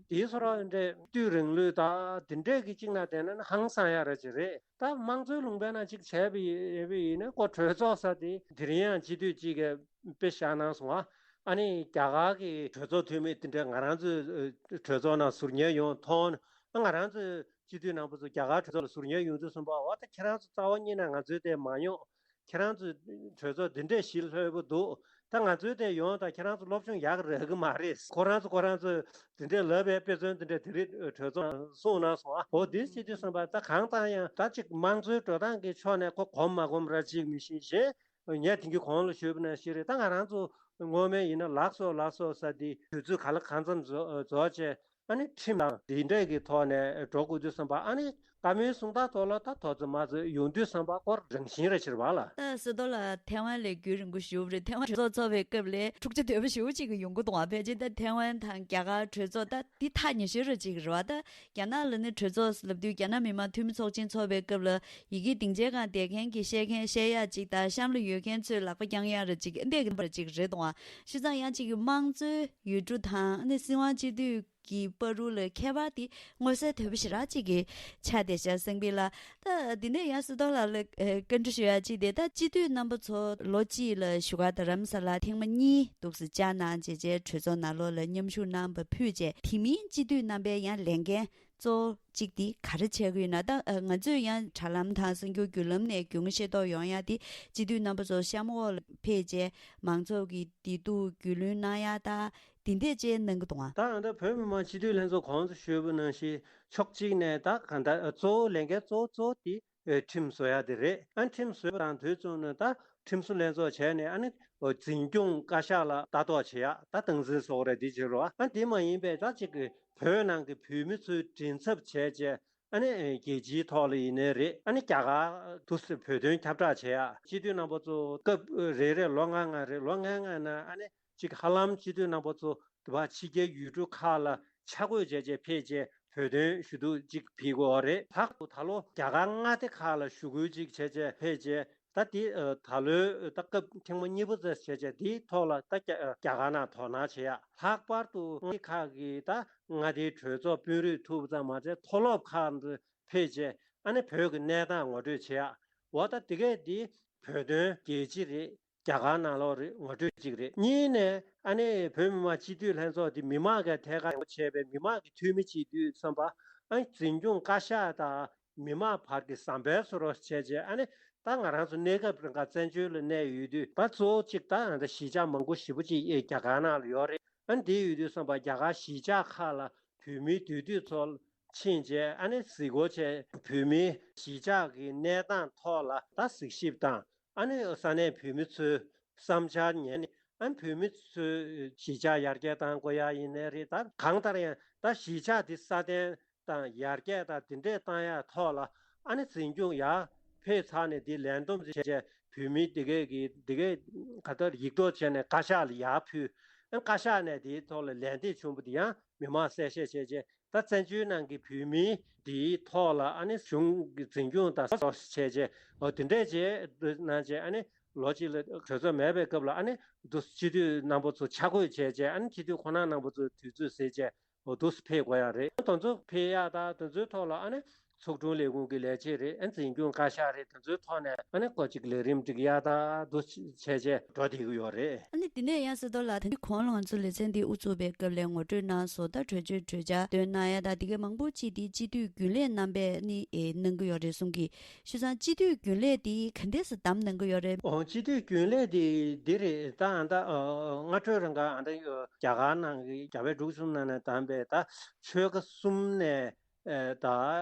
དེའི་སོ་ར་འདྲས་དུས་རིང་ལུགས་དང་དེ་འདྲས་ཀྱི་གཅིག་ན་བསྡད་ན་ཧང་སང་ཡ་ར་ཅིག་རེད། ད་དམངས་གཙོའི་ལུང་པའི་ནང་ཅིག་བྱས་པ་ཡིན་པ་ཡིན་ན་ཀོ་གྲོས་ཚོགས་ས་དེ་དེ་རིང་ཡང་སྤྱི་འཐུས་གཅིག་གིས་དཔེ་བཞག་གནང་སོང་ཨ། ཨ་ནི་རྒྱ་གར་གྱི་གྲོས་ཚོགས་འཐུས་མི་དེ་འདྲས་ང་རང་ཚོའི་གྲོས་ཚོགས་ནང་ཟུར་ཉན་ཡོང་མཐོང་ང་རང་ཚོའི་སྤྱི་འཐུས་རྣམ་པ་ཚོ་རྒྱ་གར་གྲོས་ཚོགས་ལ་ཟུར་ཉན་ཡོང་དུས་བསམ་པ་འོ་ད་ཁྱེད་རང་ཚོ་རྩ་བ་ཉིད་ནས་ང་ཚོའི་དེ་མ་ཡོང་། ཁྱེད་རང་ཚོ་གྲོས་ཚོགས་འདི་འདྲས་ཞི་ལྷོད་པོ་འདུག་ད་ང་ཚོའི་དེ་ཡོང་དང་ཁྱེད་རང་ཚོ་སློབ་སྦྱོང་ཡག་རག་གི་མ་རེད། ཁོ་རང་ཚོ་ཁོ་རང་ཚོ་འདི་འདྲས་ལབ་པའི་དཔེ་མཚོན་འདི་འདྲས་དེ་རིང་གྲོས་ཚོགས་གསུངས་གནང་སོང་ཨ། འོ་འདི་བྱེད་དུས་བསམ་པ་ད་གང་ལྟར་ཡང་ད་ཅིག་དམངས་གཙོའི་འགྲོ་སྟངས་ཀྱི་ཕྱོགས་ནས་ཁོ་གོམས་མ་གོམས་ར་ཅིག་མི་ཤེས་གཞན། ངས་དེང་གི་གོང་ལ་ཞུས་པ་ནང་བཞིན་རེད། ད་ང་རང་ཚོ་སྔོན་མ་ཡིན་ན་ལགས་སོ་ལགས་སོ་ཟེར་དེ་དུས་ཚོད་ག་ལ་གང་འཚམ་རྫོགས་རྫོགས་བྱས། ཨ་ནི་ཁྲིམས་དང་འདི་འདྲས་ཀྱི་ཐོག་ནས་འགྲོ་དགོས་དུས་བསམ་པ་ཨ་ནི་བཀའ་མོལ་གསུང་སྟངས་ཐོག་ལ་ད་ཐོག་ཙམ་མ་ཚོད་ཡོང་དུས་བསམ་པ་སྐོར་རང་བཞིན་རེ་ཕྱིར་བ་ལ། ད་སི་ཏོ་ལགས་ཐའེ་ཝན་ལ་རྒྱུན་རིང་པོ་བཞུགས་པ་རེད། ཐའེ་ཝན་གྲོས་ཚོགས་ཚོགས་པའི་སྐབས་ལ་འཁྲུག་ཆ་དོད་པོ་ཞེ་པོ་ཅིག་ཡོང་གི་འདུག་ཨ། ཕལ་ཆེར་ད་ཐའེ་ཝན་དང་རྒྱ་གར་གྲོས་ཚོགས་ད་འདི་ཐག་ཉེ་ཤོས་རེ་ཅིག་རེད་བ། ད་རྒྱ་ནག་ལ་ནི་གྲོས་ཚོགས་ལབ་དུས་རྒྱ་ནག་མི་དམངས་འཐུས་མི་ཚོགས་ཆེན་ཚོགས་པའི་སྐབས་ལ་ཡི་གེ་སྡིངས་ཆའི་སྒང་བསྡད་མཁན་གྱིས་བཤད་མཁན་བཤད་ཡག་ཅིག་དང་གཤམ་ལ་ཡོད་མཁན་ཚོས་ལག་པ་བརྐྱང་ཡག་རེ་ཅིག་འདས་ཀྱི་འབར་ཅིག་རེད་འདུག་ཨ། བྱས་ཙང་ཡང་ཅིག་གི་དམངས་གཙོའི་ཡུལ་གྲུ་དང་ནི་སྲིད་དབང་སྤྱི་འཐུས་ཀྱི་བར་དུ་ལ་ཁྱད་པར་དེ་མངོན་གསལ་དོད་པོ་ཞེ་དྲག་ཅིག་གི་ཆགས་བསྡད་ཤག་སེང་ཕིང་ལགས། ད་འདི་ནས་ཡང་སི་ཏོ་ལགས་ལ་ཨེ་བཀའ་འདྲི་ཞུ་ཡ་ཅིག་དེ་ད་སྤྱི་འཐུས་རྣམ་པ་ཚོ་ལོ་གཅིག་ལ་བཞུགས་སྒར་རྡ་རམ་ས་ལ་ཐེངས་མ་གཉིས་འདུག་སེ་བཅར་གནང་བྱས་བྱས་གྲོས་ཚོགས་ནང་ལོགས་ལ་མཉམ་ཞུགས་གནང་བ་ཕུད་བྱས་དེ་མིན་སྤྱི་འཐུས་རྣམ་པའི་ཡང་ལས་འགན་གཙོ་བོ་གཅིག་དེ་ག་རེ་བྱེད་ཀྱི་ཡོད་ན། ད་ཨ་ང་ཚོས་ཡང་དྲ་ལམ་དང་གསར་འགྱུར་བརྒྱུད་ལམ་ནས་རྒྱུས་མངའ་ཤེས་རྟོགས་ཡོང་ཡ་དེ་སྤྱི་འཐུས་རྣམ་པ་ཚོ་གཤམ་འོག་ལ་ཕེབས་བྱས་མང་ཚོགས་ཀྱི་བདེ་སྡུག་རྒྱུས་ལོན་གནང་ཡ་ད་དེ་འདྲས་བྱས་གནང་གི་འདུག་ཨ། ད་ཨ་ད་བོད་མི་མང་སྤྱི་འཐུས་ལྷན་ཚོགས་གོང་དུ་ཞུས་པ་ནང་བཞིན་ཕྱོགས་གཅིག་ནས་ད་གང་ལྟར་གཙོ་བོ་ལས་འགན་གཙོ་བོ་གཙོ་བོ་དེ་ཨེ་ཁྲིམས་བཟོ་ཡ་དེ་རེད། ཨ་ཁྲིམས་བཟོས་པ་དང་དུས་མཚུངས་ནས་ད་ཁྲིམས་བཟོ་ལྷན་ཚོགས་བྱས་ནས་ཨ་ནི་འཛིན་སྐྱོང་བཀའ་ཤག་ལ་ལྟ་རྟོག་བྱེད་ཡ་ད་སྟངས་འཛིན་བཟོ་རེད་འདི་བྱེད་རོགས། ཨ་འདི་མ་ཡིན་པའི་ད་ཅིག་གི་བོད་ནང་གི་བོད་མི་ཚོའི་མགྲིན་ཚབ་བྱས་བྱས་ཨ་ནི་རྒྱལ་སྤྱིའི་ཐོག་ལ་ཡིན་ནའི་རེད། ཨ་ནི་རྒྱ་གར་དུ་བོད་དོན་ཁྱབ་བསྒྲགས་བྱེད་ཡ་སྤྱི་འཐུས་རྣམ་པ་ཚོ་སྐབས་རེ་རེ་ལོ་ལྔ་ལྔ་རེད། ལོ་ལྔ་ལྔ་ནང་ཨ་ནི་ཅིག་ཧ་ལམ་སྤྱི་འཐུས་རྣམ་པ་ཚོ་དུ་བ་ཕྱི་རྒྱལ་ཡུལ་གྲུ་ཁག་ལ་ཆ་བགོས་བྱས་རྗེས་ཕེབས་རྗེས་བོད་དོན་ཞུ་གཏུག་ཅིག་ཕེབས་དགོས་པ་རེད། ལྷག་ཏུ་ད་ལོ་རྒྱ་གར་མངའ་སྡེ་ཁག་ལ་ཞུ་སྐུལ་ཅིག་བྱས་རྗེས་ཕེབས་རྗེས་ད་དེ་ད་ལོའི་ད་སྐབས་ཐེངས་མ་གཉིས་པ་ཙམ་བྱས་རྗེས་དེའི་ཐོག་ལ་ད་རྒྱ་རྒྱ་གར་ནང་དོ་སྣང་བྱེད་ཡ། ལྷག་པར་དུ་མངའ་སྡེ་ཁག་གི་ད་མངའ་སྡེའི་གྲོས་ཚོགས་དཔོན་རིགས་ཐུག་པ་ཙམ་མ་ཟད་མཐོ་སློབ་ཁག་ཏུ་ཕེབས་རྗེས་ཨ་ནི་བོད་ཀྱི་གནས་སྟངས་ངོ་སྤྲོད་བྱེད་ཡ། འོ་ད་དེ་གས་དེ་བོད་དོན་རྒྱལ་སྤྱི་རེད། རྒྱ་གར་ནང་ལོགས་རེད། ངོ་སྤྲོད་ཅིག་རེད། གཉིས་ནས་ཨ་ནི་བོད་མི་མང་སྤྱི་འཐུས་ལྷན་ཚོགས་འདི་མི་མང་གིས་ཐད་ཀར་ཡོང་བྱས་པའི་མི་མང་གི་འཐུས་མི་ཅིག་དུས་ཙམ་པ་ཨ་ནི་འཛིན་སྐྱོང་བཀའ་ཤག་དང་མི་མང་བར་གྱི་ཟམ་པའི་བཟོ་འདྲ་བྱས་རྗེས་ཨ་ནི་ད་ང་རང་ཚོ་གནས་སྐབས་རིང་ག་བཙན་བྱོལ་ལ་གནས་ཡོད་དུས་ད་གཙོ་བོ་གཅིག་ད་ད་གཞིས་ཆགས་མང་པོ་ཞེ་པོ་ཅིག་རྒྱ་གར་ནང་ལ་ཡོད་རེད། ཨ་ནི་དེ་ཡོད་དུས་ཙམ་པ་རྒྱ་གར་གཞིས་ཆགས་ཁག་ལ་བོད་མིའི་འདུས་སྡོད་ཚོ་ཕྱིན་རྗེས་ཨ་ནི་གཟིགས་སྐོར་བྱས་བོད་མིའི་གཞིས་ཆགས་ཀྱི་གནས་སྟངས་ཐོག་ལ་ད་གཟིགས་ཞིབ་དང་། ཨ་ནི་ས་གནས་བོད་མི་ཚོའི་བསམ་འཆར་ཉན་ནས་ཨ་ནི་བོད་མི་ཚོའི་གཞིས་ཆགས་ཡར་རྒྱས་གཏང་དགོས་ཡ་ཡིན་ནའི་རེད། ད་གང་ལྟར་ཡང་ད་གཞིས་ཆགས་འདི་སྲ་བརྟན་དང་ཡར་རྒྱས་དང་དེ་འདྲས་གཏང་ཡ་ཐོག་ལ་ཨ་ནི་འཛིན་སྐྱོང་ཡར་ཕེབས་ཚར་ནས་འདི་ལས་བསྡོམས་བྱས་བྱས་བོད་མི་འདི་གས་ཀྱི་འདི་གས་ག་ལྟར་ཡིག་ཐོག་བྱས་ནས་བཀའ་ཤག་ལ་ཡར་ཕུལ། ཨ་བཀའ་ཤག་ནས་དེའི་ཐོག་ལ་ལན་འདེབས་བྱུང་བ་དེ་ཡང་མི་མང་གསལ་བཤད་བྱས་རྗེས། ད་བཙན་བྱོལ་ནང་གི་བོད་མི་དེའི་ཐོག་ལ་ཨ་ནི་གཞུང་གི་འཛིན་སྐྱོང་དང་སོགས་བྱས་རྗེས། འོ་དེ་འདྲས་བྱས་གནང་རྗེས། ཨ་ནི་ལོ་གཅིག་ལ་གྲོས་ཚོགས་མེད་པའི་སྐབས་ལ་ཨ་ནི་འདུག་སྤྱི་འཐུས་རྣམ་པ་ཚོ་ཆ་བགོས་བྱས་རྗེས། ཨ་ནི་སྤྱི་འཐུས་ཁོ་ན་རྣམ་པ་ཚོ་དུས་ཚོད་ཟིན་རྗེས། འོ་འདུག་སེ་ཕེབས་དགོས་ཡ་རེད། དེ་ཚོ་ཕེབས་ཡ་དང་དེ་ཚོའི་ཐོག་ལ་ཨ་ནི་ཚོགས་དྲུང་ལས་ཁུངས་ཀྱི་ལས་བྱེད་རེད། ཨ་འཛིན་སྐྱོང་བཀའ་ཤག་རེད། དེ་ཚོའི་ཐོག་ནས་ཨ་ནི་ཀོ་ཅིག་ལས་རིམ་སྒྲིག་ཡ་དང་འདུག་བྱས་བྱས་འགྲོ་བསྡད་ཀྱི་ཡོད་རེད། ཨ་ནི་དེ་ནས་ཡང་སྲིད་དོན་ལ་ད་ནི་གོང་ལ་ང་ཚོ་ལེ་ཚན་འདི་དབུ་བཙུགས་པའི་སྐབས་ལ་ངོ་སྤྲོད་གནང་སོང་། ད་གྲོས་ཆོད་གྲོས་འཆར་བཏོན་གནང་ཡ་དང་དེ་གའི་མང་པོ་ཅིག་དེ་སྤྱི་འཐུས་རྒྱུན་ལས་རྣམ་པས་ནི་ཨེ་གནང་གི་ཡོད་རེད་གསུང་གི། བྱས་ཙང་སྤྱི་འཐུས་རྒྱུན་ལས་དེ་ག་འདྲས་སེ་བདམས་གནང་གི་ཡོད་རེད། འོ་སྤྱི་འཐུས་རྒྱུན་ལས་དེ་འདི་རེད། ད་ཨ་ད་ཨ་སྔ་དྲོའི་རང་ག་ཨ་ད་རྒྱ་གར་ནང་གི་རྒྱ་བལ་འབྲུག་གསུམ་ནང་ནས་བདམས་པའི་ད་ཆོལ་ཁ་གསུམ་ནས་ཨེ་ད་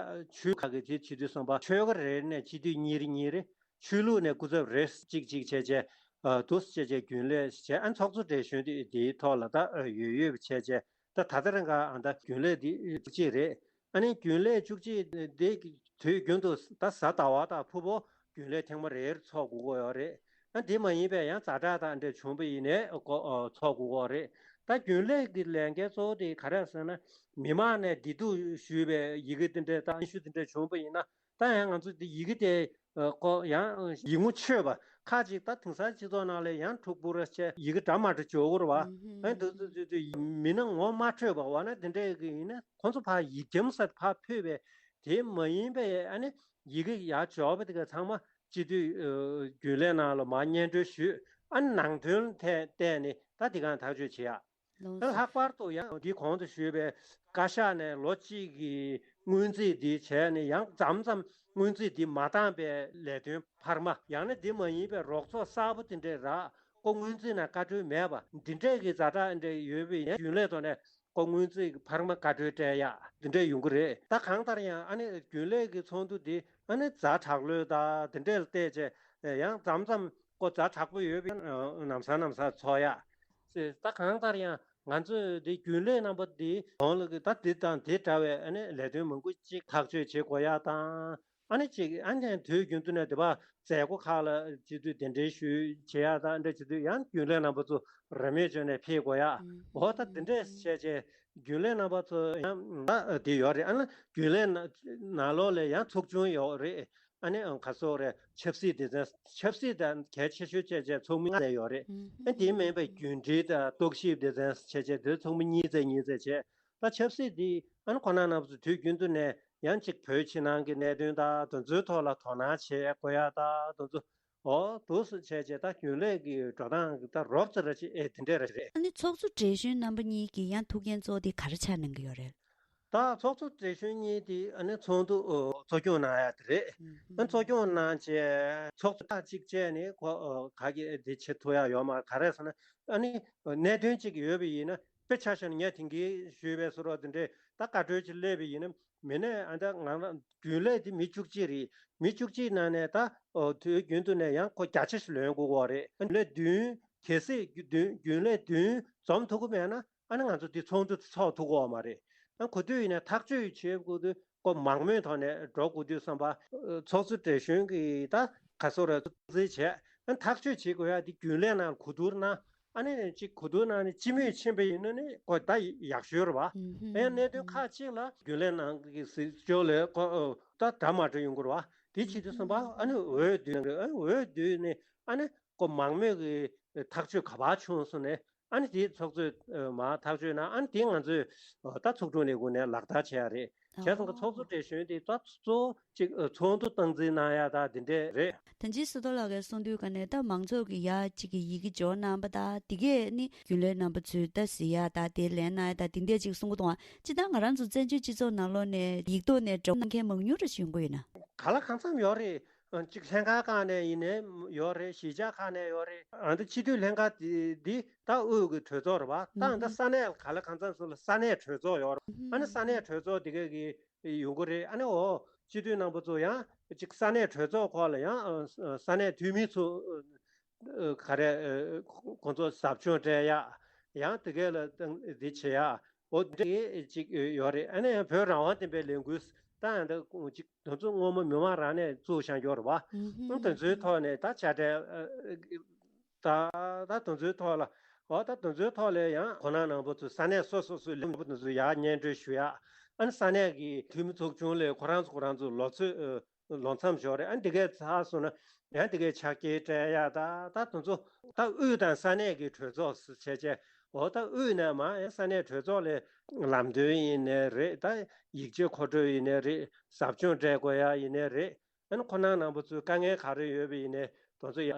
ཆོལ་ཁ་གི་དེ་སྤྱི་འཐུས་གསུམ་པ། ཆོལ་ཁ་རེ་ནས་སྤྱི་འཐུས་གཉིས་རེ་གཉིས་རེ། ཆོས་ལུགས་ནས་སྐུ་ཚབ་རེ་གཅིག་གཅིག་བྱས་བྱས། ཨ་འདུག་སེ་བྱས་བྱས་རྒྱུན་ལས་བྱས། ཨ་ཚོགས་གཙོ་བགྲེས་གཞོན་དེ་དེའི་ཐོག་ལ་ད་ཨ་ཡོད་ཡོད་བྱས་བྱས། ད་ད་ལྟ་རང་ག་ཨ་ད་རྒྱུན་ལས་དེ་བཅུ་གཅིག་རེད། ཨ་ནི་རྒྱུན་ལས་བཅུ་གཅིག་དེ་དུས་རྒྱུན་དུ་ད་གཟའ་ཟླ་བ་དང་ཕུར་བུ་རྒྱུན་ལས་ཐེངས་མ་རེར་ཚོགས་དགོས་ཀྱི་ཡོད་རེད། ཨ་དེ་མ་ཡིན་པའི་ཡང་ཛ་དྲག་དང་འདྲ་བྱུང་བ་ཡིན་ནའི་ཀོ་ཨ་ཚོགས་དགོས་ཀྱི་ཡོད་རེད། ད་རྒྱུན་ལས་ཀྱི་ལས་འགན་གཙོ་བོ་དེ་ག་རེ་ཟེར་ན། མི་མང་ནས་བདེ་སྡུག་ཞུས་པའི་ཡི་གེ་དེ་འདྲ་དང་སྙན་ཞུ་དེ་འདྲ་བྱུང་བ་ཡིན་ན། ད་ཡང་ང་ཚོ་འདི་ཡི་གེ་དེ་ཨ་ཀོ་ཡང་ཡིག་ངོ་ཆོད་པ། ཁ་ཅིག་ད་དེང་སང་སྤྱི་ཚོགས་ནང་ལ་ཡང་འཁྲུག་པོ་ར་བྱས་ཡི་གེ་འདྲ་མ་འདྲ་འབྱོར་གྱི་རེད་བ། ཨ་འདུག་འདུག་འདུག་འདུག་མི་སྣ་ངོ་མ་འཕྲོད་པ་བ་ན་དེ་འདྲ་གི་ཡིན་ན་ཁོང་ཚོ་ཕར་ཡིག་འཁྱམ་ས་ཕར་ཕུད་པའི། དེ་མ་ཡིན་པའི་ཨ་ནི་ཡི་གེ་ཡར་འབྱོར་བ་དེ་ག་ཚང་མ་སྤྱི་འཐུས་ཨ་རྒྱུན་ལས་ནང་ལ་མར་སྙན་སྒྲོན་ཞུས། ཨ་ནི་ནང་དོན་ཐད་བལྟས་ནས་ད་དེ་ག་ཐག་གཅོད་བྱེད་ཡག་ལགས་སོ། ལྷག་པར་དུ་ཡང་འདི་གོང་དུ་ཞུས་པའི་བཀའ་ཤག་ནས་ལོ་གཅིག་གི་སྔོན་རྩིས་འདི་བྱས་ནས་ཡང་མཚམས་མཚམས་སྔོན་རྩིས་འདི་མ་བཏང་པའི་ལས་དོན་འཕར་མ། ཡང་ན་འདི་མ་ཡིན་པའི་རོགས་ཚོགས་གསར་པ་དེ་འདྲས་རག་ཀོ་སྔོན་རྩིས་ནང་བཀའ་འཁྲོལ་མེད་པ། འདི་འདྲས་ཀྱི་ཛ་དྲག་འདྲས་ཡོད་པའི་ཡང་རྒྱུན་ལས་ཐོག་ནས་ཀོ་སྔོན་རྩིས་ཀྱི་འཕར་མ་བཀའ་འཁྲོལ་སྤྲད་ཡག་འདི་འདྲས་ཡོང་གི་རེད། ད་གང་ལྟར་ཡང་ཨ་ནི་རྒྱུན་ལས་ཀྱི་ཚོགས་འདུ་འདི་ཨ་ནི་ཛ་དྲག་ལོས་དང་དེ་འདྲས་ལ་བལྟས་བྱས་ཡང་མཚམས་མཚམས་ཀོ་ཛ་དྲག་པོ་ཡོད་པའི་ནམ་སང་ནམ་སང་ཚོགས་ཡག་ད་གང་ལྟར་ཡང་ང་ཚོས་འདི་རྒྱུན་ལས་རྣམ་པ་འདི་གོང་ལ་ད་འདི་དང་དེ་འདྲ་བའི་ཨ་ནི་ལས་དོན་མང་པོ་ཅིག་ཐག་གཅོད་བྱེད་དགོས་ཡག་དང་། ཨ་ནི་ཅིག་ཨ་ནི་དུས་རྒྱུན་དུ་ནས་དེ་བ་མཛད་སྒོ་ཁག་ལ་སྤྱི་འཐུས་གདན་འདྲེན་ཞུ་བྱེད་ཡག་དང་འདྲ་བྱེད་དུས་ཡང་རྒྱུན་ལས་རྣམ་པ་ཚོ་རེས་མོས་བྱས་ནས་ཕེབས་དགོས་ཡག་འོ་ད་དེ་འདྲས་བྱས་བྱས་རྒྱུན་ལས་རྣམ་པ་ཚོ་ཡང་ད་དེ་ཡོད་རེད། ཨ་ནི་རྒྱུན་ལས་ནང་ལོགས་ལ་ཡང་ཚོགས་ཆུང་ཡོད་རེད། ཨ་ནི་ཨང་ག་སོགས་རེད། ཆབ་སྲིད་སྡེ་ཚན། ཆབ་སྲིད་དང་གལ་ཆེ་ཤོས་བྱས་བྱས་ཚོགས་མི་ལྔ་ཡོད་རེད། ཨ་དེ་མིན་པའི་རྒྱུན་འབྲེལ་དང་རྟོག་ཞིབ་སྡེ་ཚན་བྱས་བྱས་དེ་ཚོགས་མི་གཉིས་ཙམ་གཉིས་ཙམ་བྱས། ད་ཆབ་སྲིད་འདི་ཨ་ནི་ཁོ་ན་རྣམས་སུ་དུས་རྒྱུན་དུ་ནས་ཡང་ཅིག་བོད་ཕྱི་ནང་གི་གནད་དོན་དང་དེ་ཚོའི་ཐོག་ལ་དོ་སྣང་བྱེད་དགོས་ཡ་དང་དེ་ཚོ་འོ་འདུག་སེ་བྱས་བྱས་ད་རྒྱུན་ལས་ཀྱི་འགྲོ་སྟངས་ཀྱི་ད་རོབ་ཙམ་ར་ཅིག་ཨེ་དེ་འདྲས་ར་ཅིག་རེད། ཨ་ནི་ཚོགས་གཙོ་བགྲེས་གཞོན་རྣམ་པ་གཉིས་ཀྱི་ཡང་ཐུགས་འགན་གཙོ་བོ་དེ་ག་རེ་ཆགས་གནང་གི་ཡོད་རེད། ད་ཚོགས་གཙོ་བགྲེས་གཞོན་གཉིས་དེ་ཨ་ནི་ཚོགས་འདུ་ཨོ་གཙོ་སྐྱོང་གནང་ཡ་དེ་རེད། ཨ་ནི་གཙོ་སྐྱོང་གནང་བྱས་ཚོགས་གཙོ་ཐག་གཅིག་བཅད་ནས་ཁོ་ཨོ་ག་གི་དེ་བྱེད་ཐུབ་ཡ་ཡོད་མ་རེད། ག་རེ་ཟེར་ན་ཨ་ནི་གནད་དོན་གཅིག་ཡོད་པ་ཡིན་ན་དཔེ་ཆ་བཞག་ན་ངས་དེང་གི་ཞུས་པའི་བཟོ་འདྲ་དེ་འདྲས་ད་བཀའ་འཁྲོལ་ཅིག་སླེབས་པ་ཡིན་ན་མི་སྣ་ཨ་ད་ང་རང་རྒྱུན་ལས་དེ་མི་བཅུ་གཅིག་རེད། མི་བཅུ་གཅིག་ནང་ནས་ད་ཨོ་དུས་རྒྱུན་དུ་ནས་ཡང་ཁོ་བརྒྱ་ཆ་ཞིག་ལོན་དགོས་ཀྱི་རེད། རྒྱུན་ལས་བདུན་གལ་སྲིད་བདུན་རྒྱུན་ལས་བདུན་འཛོམས་ཐུབ་ཀྱི་མེད་ན། ཨ་ནི་ང་ཚོ་འདི་ཚོགས་འདུ་ཚོགས་ཐུབ་ཀྱི་ཡོད་མ་རེད། ཨ་གོ་དུས་ཡིན་ན་ཐག་གཅོད་བྱེད་དགོས་དུས་ཀོ་མང་མོས་ཐོག་ནས་འགྲོ་དགོས་དུས་བསམ་པ། ཚོགས་གཙོ་བགྲེས་གཞོན་གྱིས་ད་ག་སོ་ར་ཚོགས་གཙོས་བྱས། ཨ་ཐག་གཅོད་བྱེད་དགོས་ཡ་འདི་རྒྱུན་ལས་ནང་གོ་བསྡུར་གནང་། ཨ་ནི་གཅིག་གོ་བསྡུར་གནང་ནས་སྤྱི་མོས་ཕྱིན་པ་ཡིན་ན་ནི་ཀོ་ད་ཡག་ཤོས་རེད་བ། ཨ་ཡང་གནད་དོན་ཁག་ཅིག་ལ་རྒྱུན་ལས་ནང་གི་གཟིགས་སྐྱོར་ལས་ཀོ་ད་འདྲ་མ་འདྲ་ཡོང་གི་རེད་བ། དེ་བྱེད་དུས་བསམ་པ་ཨ་ནི་འོས་བསྡུ་ཨ་འོས་བསྡུས་ནས་ཨ་ནི་ཀོ་མང་མོས་ཀྱི་ཐག་གཅོད་ག་པར་བྱུང་སོང་ནས། ཨ་ནི་དེའི་ཚོགས་གཙོས་མར་ཐག་གཅོད་གནང་། ཨ་ནི་དེ་ང་ཚོས་ད་ཚོགས་དྲུང་ལས་ཁུངས་ནས་ལག་བསྟར་བྱས་ཡ་རེད། བྱས་ཙང་ཚོགས་གཙོ་བགྲེས་གཞོན་དེ་ད་གཙོ་བོ་གཅིག་ཚོགས་འདུ་སྟངས་འཛིན་གནང་ཡ་ད་དེ་འདྲས་རེད། ད་ཅི་སུ་ཏོ་ལགས་ཀྱིས་གསུང་དུས་ག་ནས་ད་མང་ཚོགས་ཀྱི་ཡ་གཅིག་གི་ཡི་གེ་འབྱོར་གནང་པ་ད་དེ་གས་ནི་རྒྱུན་ལས་རྣམ་པ་ཚོས་ད་གཟིགས་ཡ་ད་དེ་ལན་གནང་ཡ་ད་དེ་འདྲས་གཅིག་གསུང་གི་འདུག་ཨ་ཅི་ད་ང་རང་ཚོ་བཙན་བྱོལ་སྤྱི་ཚོགས་ནང་ལོགས་ནས་ཡིག་ཐོག་ནས་འབྲེལ་བ་གནང་མཁན་མང་ཉུང་རེ་ཞིག་ཡོང་གི་ཡོད་ན། ག་ལ་གང་འཚམ་ཡོད་རེད། གཅིག་ལྷན་ཁག་ཁག་ནས་ཡིན་ནའི་ཡོད་རེད། གཞིས་ཆགས་ཁག་ནས་ཡོད་རེད། ཨ་འདི་སྤྱི་འཐུས་ལྷན་ཁག་འདི་འདི་ད་དབུས་ཀྱི་གྲོས་ཚོགས་རེད་བ། ད་ཨ་འདི་ས་གནས་ག་ལ་གང་འཚམ་སུ་ལ་ས་གནས་གྲོས་ཚོགས་ཡོད་རེད། ཨ་ནི་ས་གནས་གྲོས་ཚོགས་འདི་ག་གི་ཡོང་གི་རེད། ཨ་ནི་འོ་སྤྱི་འཐུས་རྣམ་པ་ཚོ་ཡང་གཅིག་ས་གནས་གྲོས་ཚོགས་ཁག་ལ་ཡང་ས་གནས་འཐུས་མི་ཚོ་ག་རེ་ཁོང་ཚོ་ཟབ་སྦྱོང་སྤྲད་ཡ་ཡང་དེ་ག་ལ་འདི་བྱེད་ཡ། འོ་འདི་གཅིག་ཡོད་རེད། ཨ་ནི་བོད་རང་དབང་བསྟན་པའི་ལས་འགུལ་ད་ཡང་ད་གཅིག་དེ་ཚོ་སྔོན་མ་མི་མང་རང་ནས་བཙུགས་བཞག་ཡོད་རེད་བ། ཨང་དེ་ཚོའི་ཐོག་ནས་ད་དཔྱ་ཁྲལ་ད་ད་དེ་ཚོའི་ཐོག་ལ་ འོ་ད་དེ་ཚོའི་ཐོག་ལ་ཡང་གོ་ན་ནང་པ་ཚོ་ས་གནས་སོ་སོ་སོའི་ལས་དེ་ཚོ་ཡར་སྙན་སྒྲོན་ཞུ་ཡག་ཨ་ནི་ས་གནས་ཀྱི་འཐུས་མི་ཚོགས་ཆུང་ལས་ཁོ་རང་ཚོ་ཁོ་རང་ཚོ་ལོ་ཚོད་ལོ་མཚམས་ཞོག་རེད། ཨ་ནི་འདི་གས་ཚར་སོང་ན་ཡང་འདི་གས་ཕྱག་འཁྱེར་སྤྲད་ཡག་ད་ད་དེ་ཚོ་ད་དབུས་དང་ས་གནས་ཀྱི་གྲོས་ཚོགས་སུ་བྱས་བྱས་འོ་ད་དབུས་ནས་མར་ཡང་ས་གནས་གྲོས་ཚོགས་ལས་ལམ་སྟོན་ཡིན་ནའི་རེད། ད་ཡིག་ཆ་མཁོ་སྤྲོད་ཡིན་ནའི་རེད། ཟབ་སྦྱོང་སྤྲད་དགོས་ཡག་ཡིན་ནའི་རེད། ཨ་ནི་ཁོ་ནང་ནང་པ་ཚོའི་དཀའ་ངལ་ག་རེ་ཡོད་པ་ཡིན་ནའི་དེ་ཚོ་ཡ་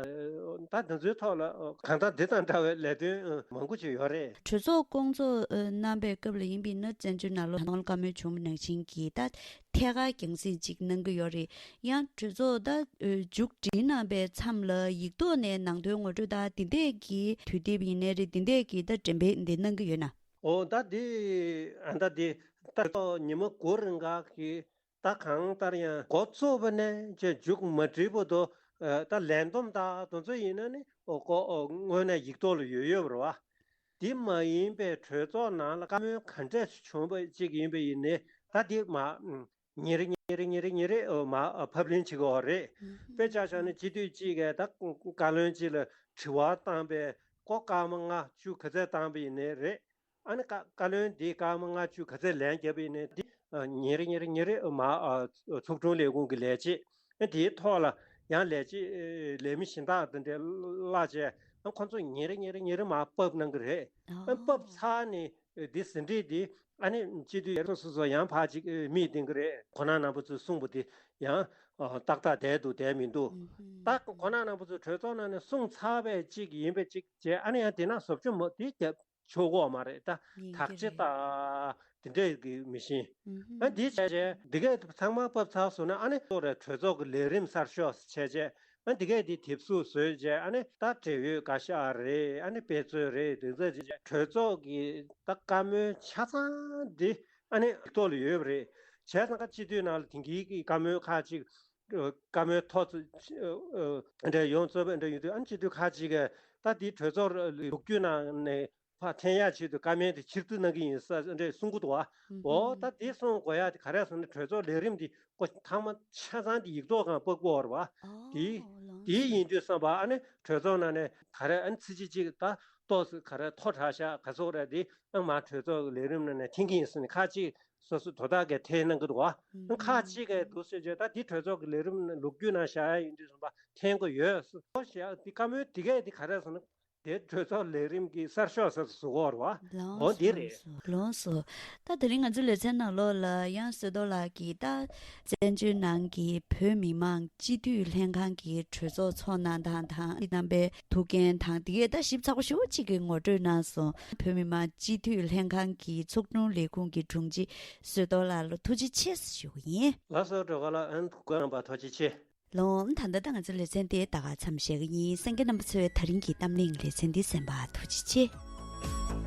ད་དེ་ཚོའི་ཐོག་ལ་གང་ལྟར་འདི་དང་འདྲ་བའི་ལས་དོན་མང་པོ་ཅིག་ཡོད་རེད། གྲོས་ཚོགས་སྐོང་ཚོགས་གནང་པའི་སྐབས་ལ་ཡིན་པས་ན་བཙན་བྱོལ་ནང་ལོགས་ནང་ལ་བཀའ་མོལ་བྱུང་བ་ནང་བཞིན་གྱི་ད་ཐད་ཀར་རྒྱང་སྲིང་ཅིག་གནང་གི་ཡོད་རེད། ཡང་གྲོས་ཚོགས་ད་མཇུག་སྒྲིལ་གནང་པའི་མཚམས་ལ་ཡིག་ཐོག་ནས་ནང་དོན་ངོ་སྤྲོད་ད་འདི་འདྲས་ཀྱི་དུས་དེབ་ཡིན་ནའི་རེད། འདི་འདྲས་ཀྱི་ད་འགྲེམས་སྤེལ་འདི་གནང་གི་ཡོད་ན། འོ་ད་འདི་ཨ་ད་འདི་ད་ཉི་མ་དགུ་རིང་ག་གི་ད་གང་ལྟར་ཡང་འགོ་བཙུགས་པ་ནས་ཅེས་མཇུག་མ་སྒྲིལ་བར་དུ་ད་ལས་བསྡོམས་དང་དེ་ཚོ་ཡིན་ན་ནི་ཨོ་ཀོ་ཨོ་དངོས་གནས་ཡིག་ཐོག་ལ་ཡོད་ཡོད་པ་རེད་བ། འདི་མ་ཡིན་པའི་གྲོས་ཚོགས་ནང་ལ་བཀའ་མོལ་ག་འདྲས་བྱུང་བ་ཅིག་ཡིན་པ་ཡིན་ནའི་ད་འདི་མ་ཉེ་རེ་ཉེ་རེ་ཉེ་རེ་ཉེ་རེ་ཨོ་མ་ཨ་ཕབ་ལེན་བྱེད་དགོས་རེད། དཔེ་ཆ་བཞག་ན་སྤྱི་འཐུས་གཅིག་གིས་ད་བཀའ་བློན་གཅིག་ལ་དྲི་བ་བཏང་པའི་ཀོ་སྐར་མ་ལྔ་བཅུ་ག་ཚད་བཏང་པ་ཡིན་ནའི་རེད། ཨ་ནི་བཀའ་བཀའ་བློན་འདིས་སྐར་མ་ལྔ་བཅུ་ག་ཚད་ལན་བརྒྱབ་པ་ཡིན་ནའི་འདི་ཉིན་རེ་ཉིན་རེ་ཉིན་རེ་མ་ཚོགས་དྲུང་ལས་ཁུངས་ཀྱི་ལས་བྱེད་ཨ་དེའི་ཐོག་ལ་ཡང་ལས་བྱེད་ལས་མི་གཞན་དག་འདི་འདྲའི་གླ་བྱས་ཨ་ཁོ་ཚོ་ཉིན་རེ་ཉིན་རེ་ཉིན་རེ་མ་ཕབ་གནང་གི་རེད། ཨ་ཕབ་ཚར་ནས་འདི་ཟིན་བྲིས་འདི་ཨ་ནི་སྤྱི་འཐུས་ཡར་སོ་སོ་ཡང་ཕར་ཅིག་མིས་འདིང་གི་རེད། གོ་ན་ནང་པ་ཚོས་གསུངས་པ་འདི་ཡང་ཏག་ཏག་བསྡད་འདུག་བསྡད་མི་འདུག་ད་གོ་ན་ནང་པ་ཚོས་གྲོས་ཚོགས་ནང་ནས་གསུངས་ཚར་བའི་ཅིག་ཡིན་པའི་ཅིག་བྱས་ཨ་ནི་ཡང་དེ་ན་བཟོ་བཅོས་མ་འདི་བརྒྱབ། ཆོག་གོ་མ་རེད་ད། ཡིན་གྱི་དག་ཆ་རེད། དང་དེ་འདྲས་ཀྱི་མི་ཤེས། ཨ་འདི་བྱས་བྱས་འདི་གས་ཚང་མ་ཕབ་ཚར་སོང་ན་ཨ་ནི་ཐོག་རེད་གྲོས་ཚོགས་ཀྱི་ལས་རིམ་གསར་ཤོག་བྱས་བྱས་ཨ་འདི་གས་འདི་དེབ་གཟུགས་བཟོས་བྱས་ཨ་ནི་ད་འབྲེལ་ཡོད་བཀའ་ཤག་རེད། ཨ་ནི་དཔེ་མཛོད་རེད། དེ་ཚོ་བྱས་བྱས་གྲོས་ཚོགས་ཀྱི་ད་བཀའ་མོལ་ཆ་ཚང་འདི་ཨ་ནི་ཐོག་ལ་ཡོད་པ་རེད། བྱས་ཙང་ཁ་སྤྱི་འཐུས་ནང་ལ་དེང་གི་གི་བཀའ་མོལ་ཁག་ཅིག་བཀའ་མོལ་ཐོག་ཚུད་འདྲ་ཡོང་རྩོད་པ་འདྲ་ཡོང་དུས་ཨ་ནི་སྤྱི་འཐུས་ཁག་ཅིག་གིས་ད་འདི་གྲོས་ཚོགས་ལོ་རྒྱུས་ནང་ནས་ཕར་འཐེན་ཡག་ཆེད་དུ་བཀའ་མོལ་དེ་ཕྱིར་བསྡུ་གནང་གི་ཡིན་ས་འདྲ་གསུང་གི་འདུག་བ། འོ་ད་འདི་གསུང་དགོས་ཡག་དེ་ག་རེ་ཟེར་ན་གྲོས་ཚོགས་ལས་རིམ་འདི་ཀོ་ཐང་མ་ཆ་ཚང་དེ་ཡིག་ཐོག་སྒང་ཕབ་དགོས་རེད་བ། དེ་དེ་ཡིན་དུས་བསམ་པ་ཨ་ནི་གྲོས་ཚོགས་ནང་ནས་ག་རེ་ཨ་ནི་ཚིག་གཅིག་གཅིག་ད་ཏོག་ཙམ་ག་རེ་མཐོ་དྲགས་ཤག་ག་ཚོད་རེད་དེ་ཨ་མ་གྲོས་ཚོགས་ཀྱི་ལས་རིམ་ནང་ནས་འཐེན་གྱི་ཡིན་ཟེར་ནས་ཁག་ཅིག་སོ་སོ་དོ་བདག་གིས་འཐེན་གནང་གི་འདུག་བ། ཁག་ཅིག་གིས་འདུག་ཟེར་བྱས་ད་འདི་གྲོས་ཚོགས་ཀྱི་ལས་རིམ་ལོ་རྒྱུས་ནང་བཞག་ཡ་ཡིན་དུས་ཙམ་པ་འཐེན་དགོས་ཡོད་ཟེར་བ་ཞེས་འདི་བཀའ་མོལ་འདི་གས་འདི་ག་རེ་ཟེར་ན་དེ་གྲོས་ཚོགས་ལས་རིམ་གྱི་གསར་ཤོག་ཟེར་བཟོ་གོ་རེད་བ། འོ་འདི་རེད། ལོངས་སོ། ད་དེ་རིང་ང་ཚོའི་ལེ་ཚན་ནང་ལོགས་ལ་ཡང་བསོད་རྡོར་ལགས་ཀྱིས་ད་བཙན་བྱོལ་ནང་གི་བོད་མི་མང་སྤྱི་འཐུས་ལྷན་ཁང་གི་གྲོས་ཚོགས་ཚོགས་གནང་སྟངས་དང་དེ་རྣམ་པའི་ཐུགས་འགན་དང་དེ་གས་ད་ཞིབ་ཚགས་པོ་ཞེ་པོ་ཅིག་གི་ངོ་སྤྲོད་གནང་སོང་། བོད་མི་མང་སྤྱི་འཐུས་ལྷན་ཁང་གི་ཚོགས་དྲུང་ལས་ཁུངས་ཀྱི་དྲུང་ཆེ་བསོད་རྡོར་ལགས་ལ་ཐུགས་རྗེ་ཆེ་ཞུ་གི་ཡིན། ལགས་སོ་སྒྲོལ་དཀར་ལགས་ཨན་གོ་རམ་པ་ཐུགས་རྗེ་ཆེ། ལོ་ད་ལྟ་ད་ང་ཚོའི་ལེ་ཚན་དེ་ད་ག་མཚམས་བཞག་གི་ཡིན། གསན་མཁན་རྣམ་པ་ཚོས་ད་རིང་གི་གཏམ་གླེང་ལེ་ཚན་འདི་གསན་པར་ཐུགས་རྗེ་ཆེ།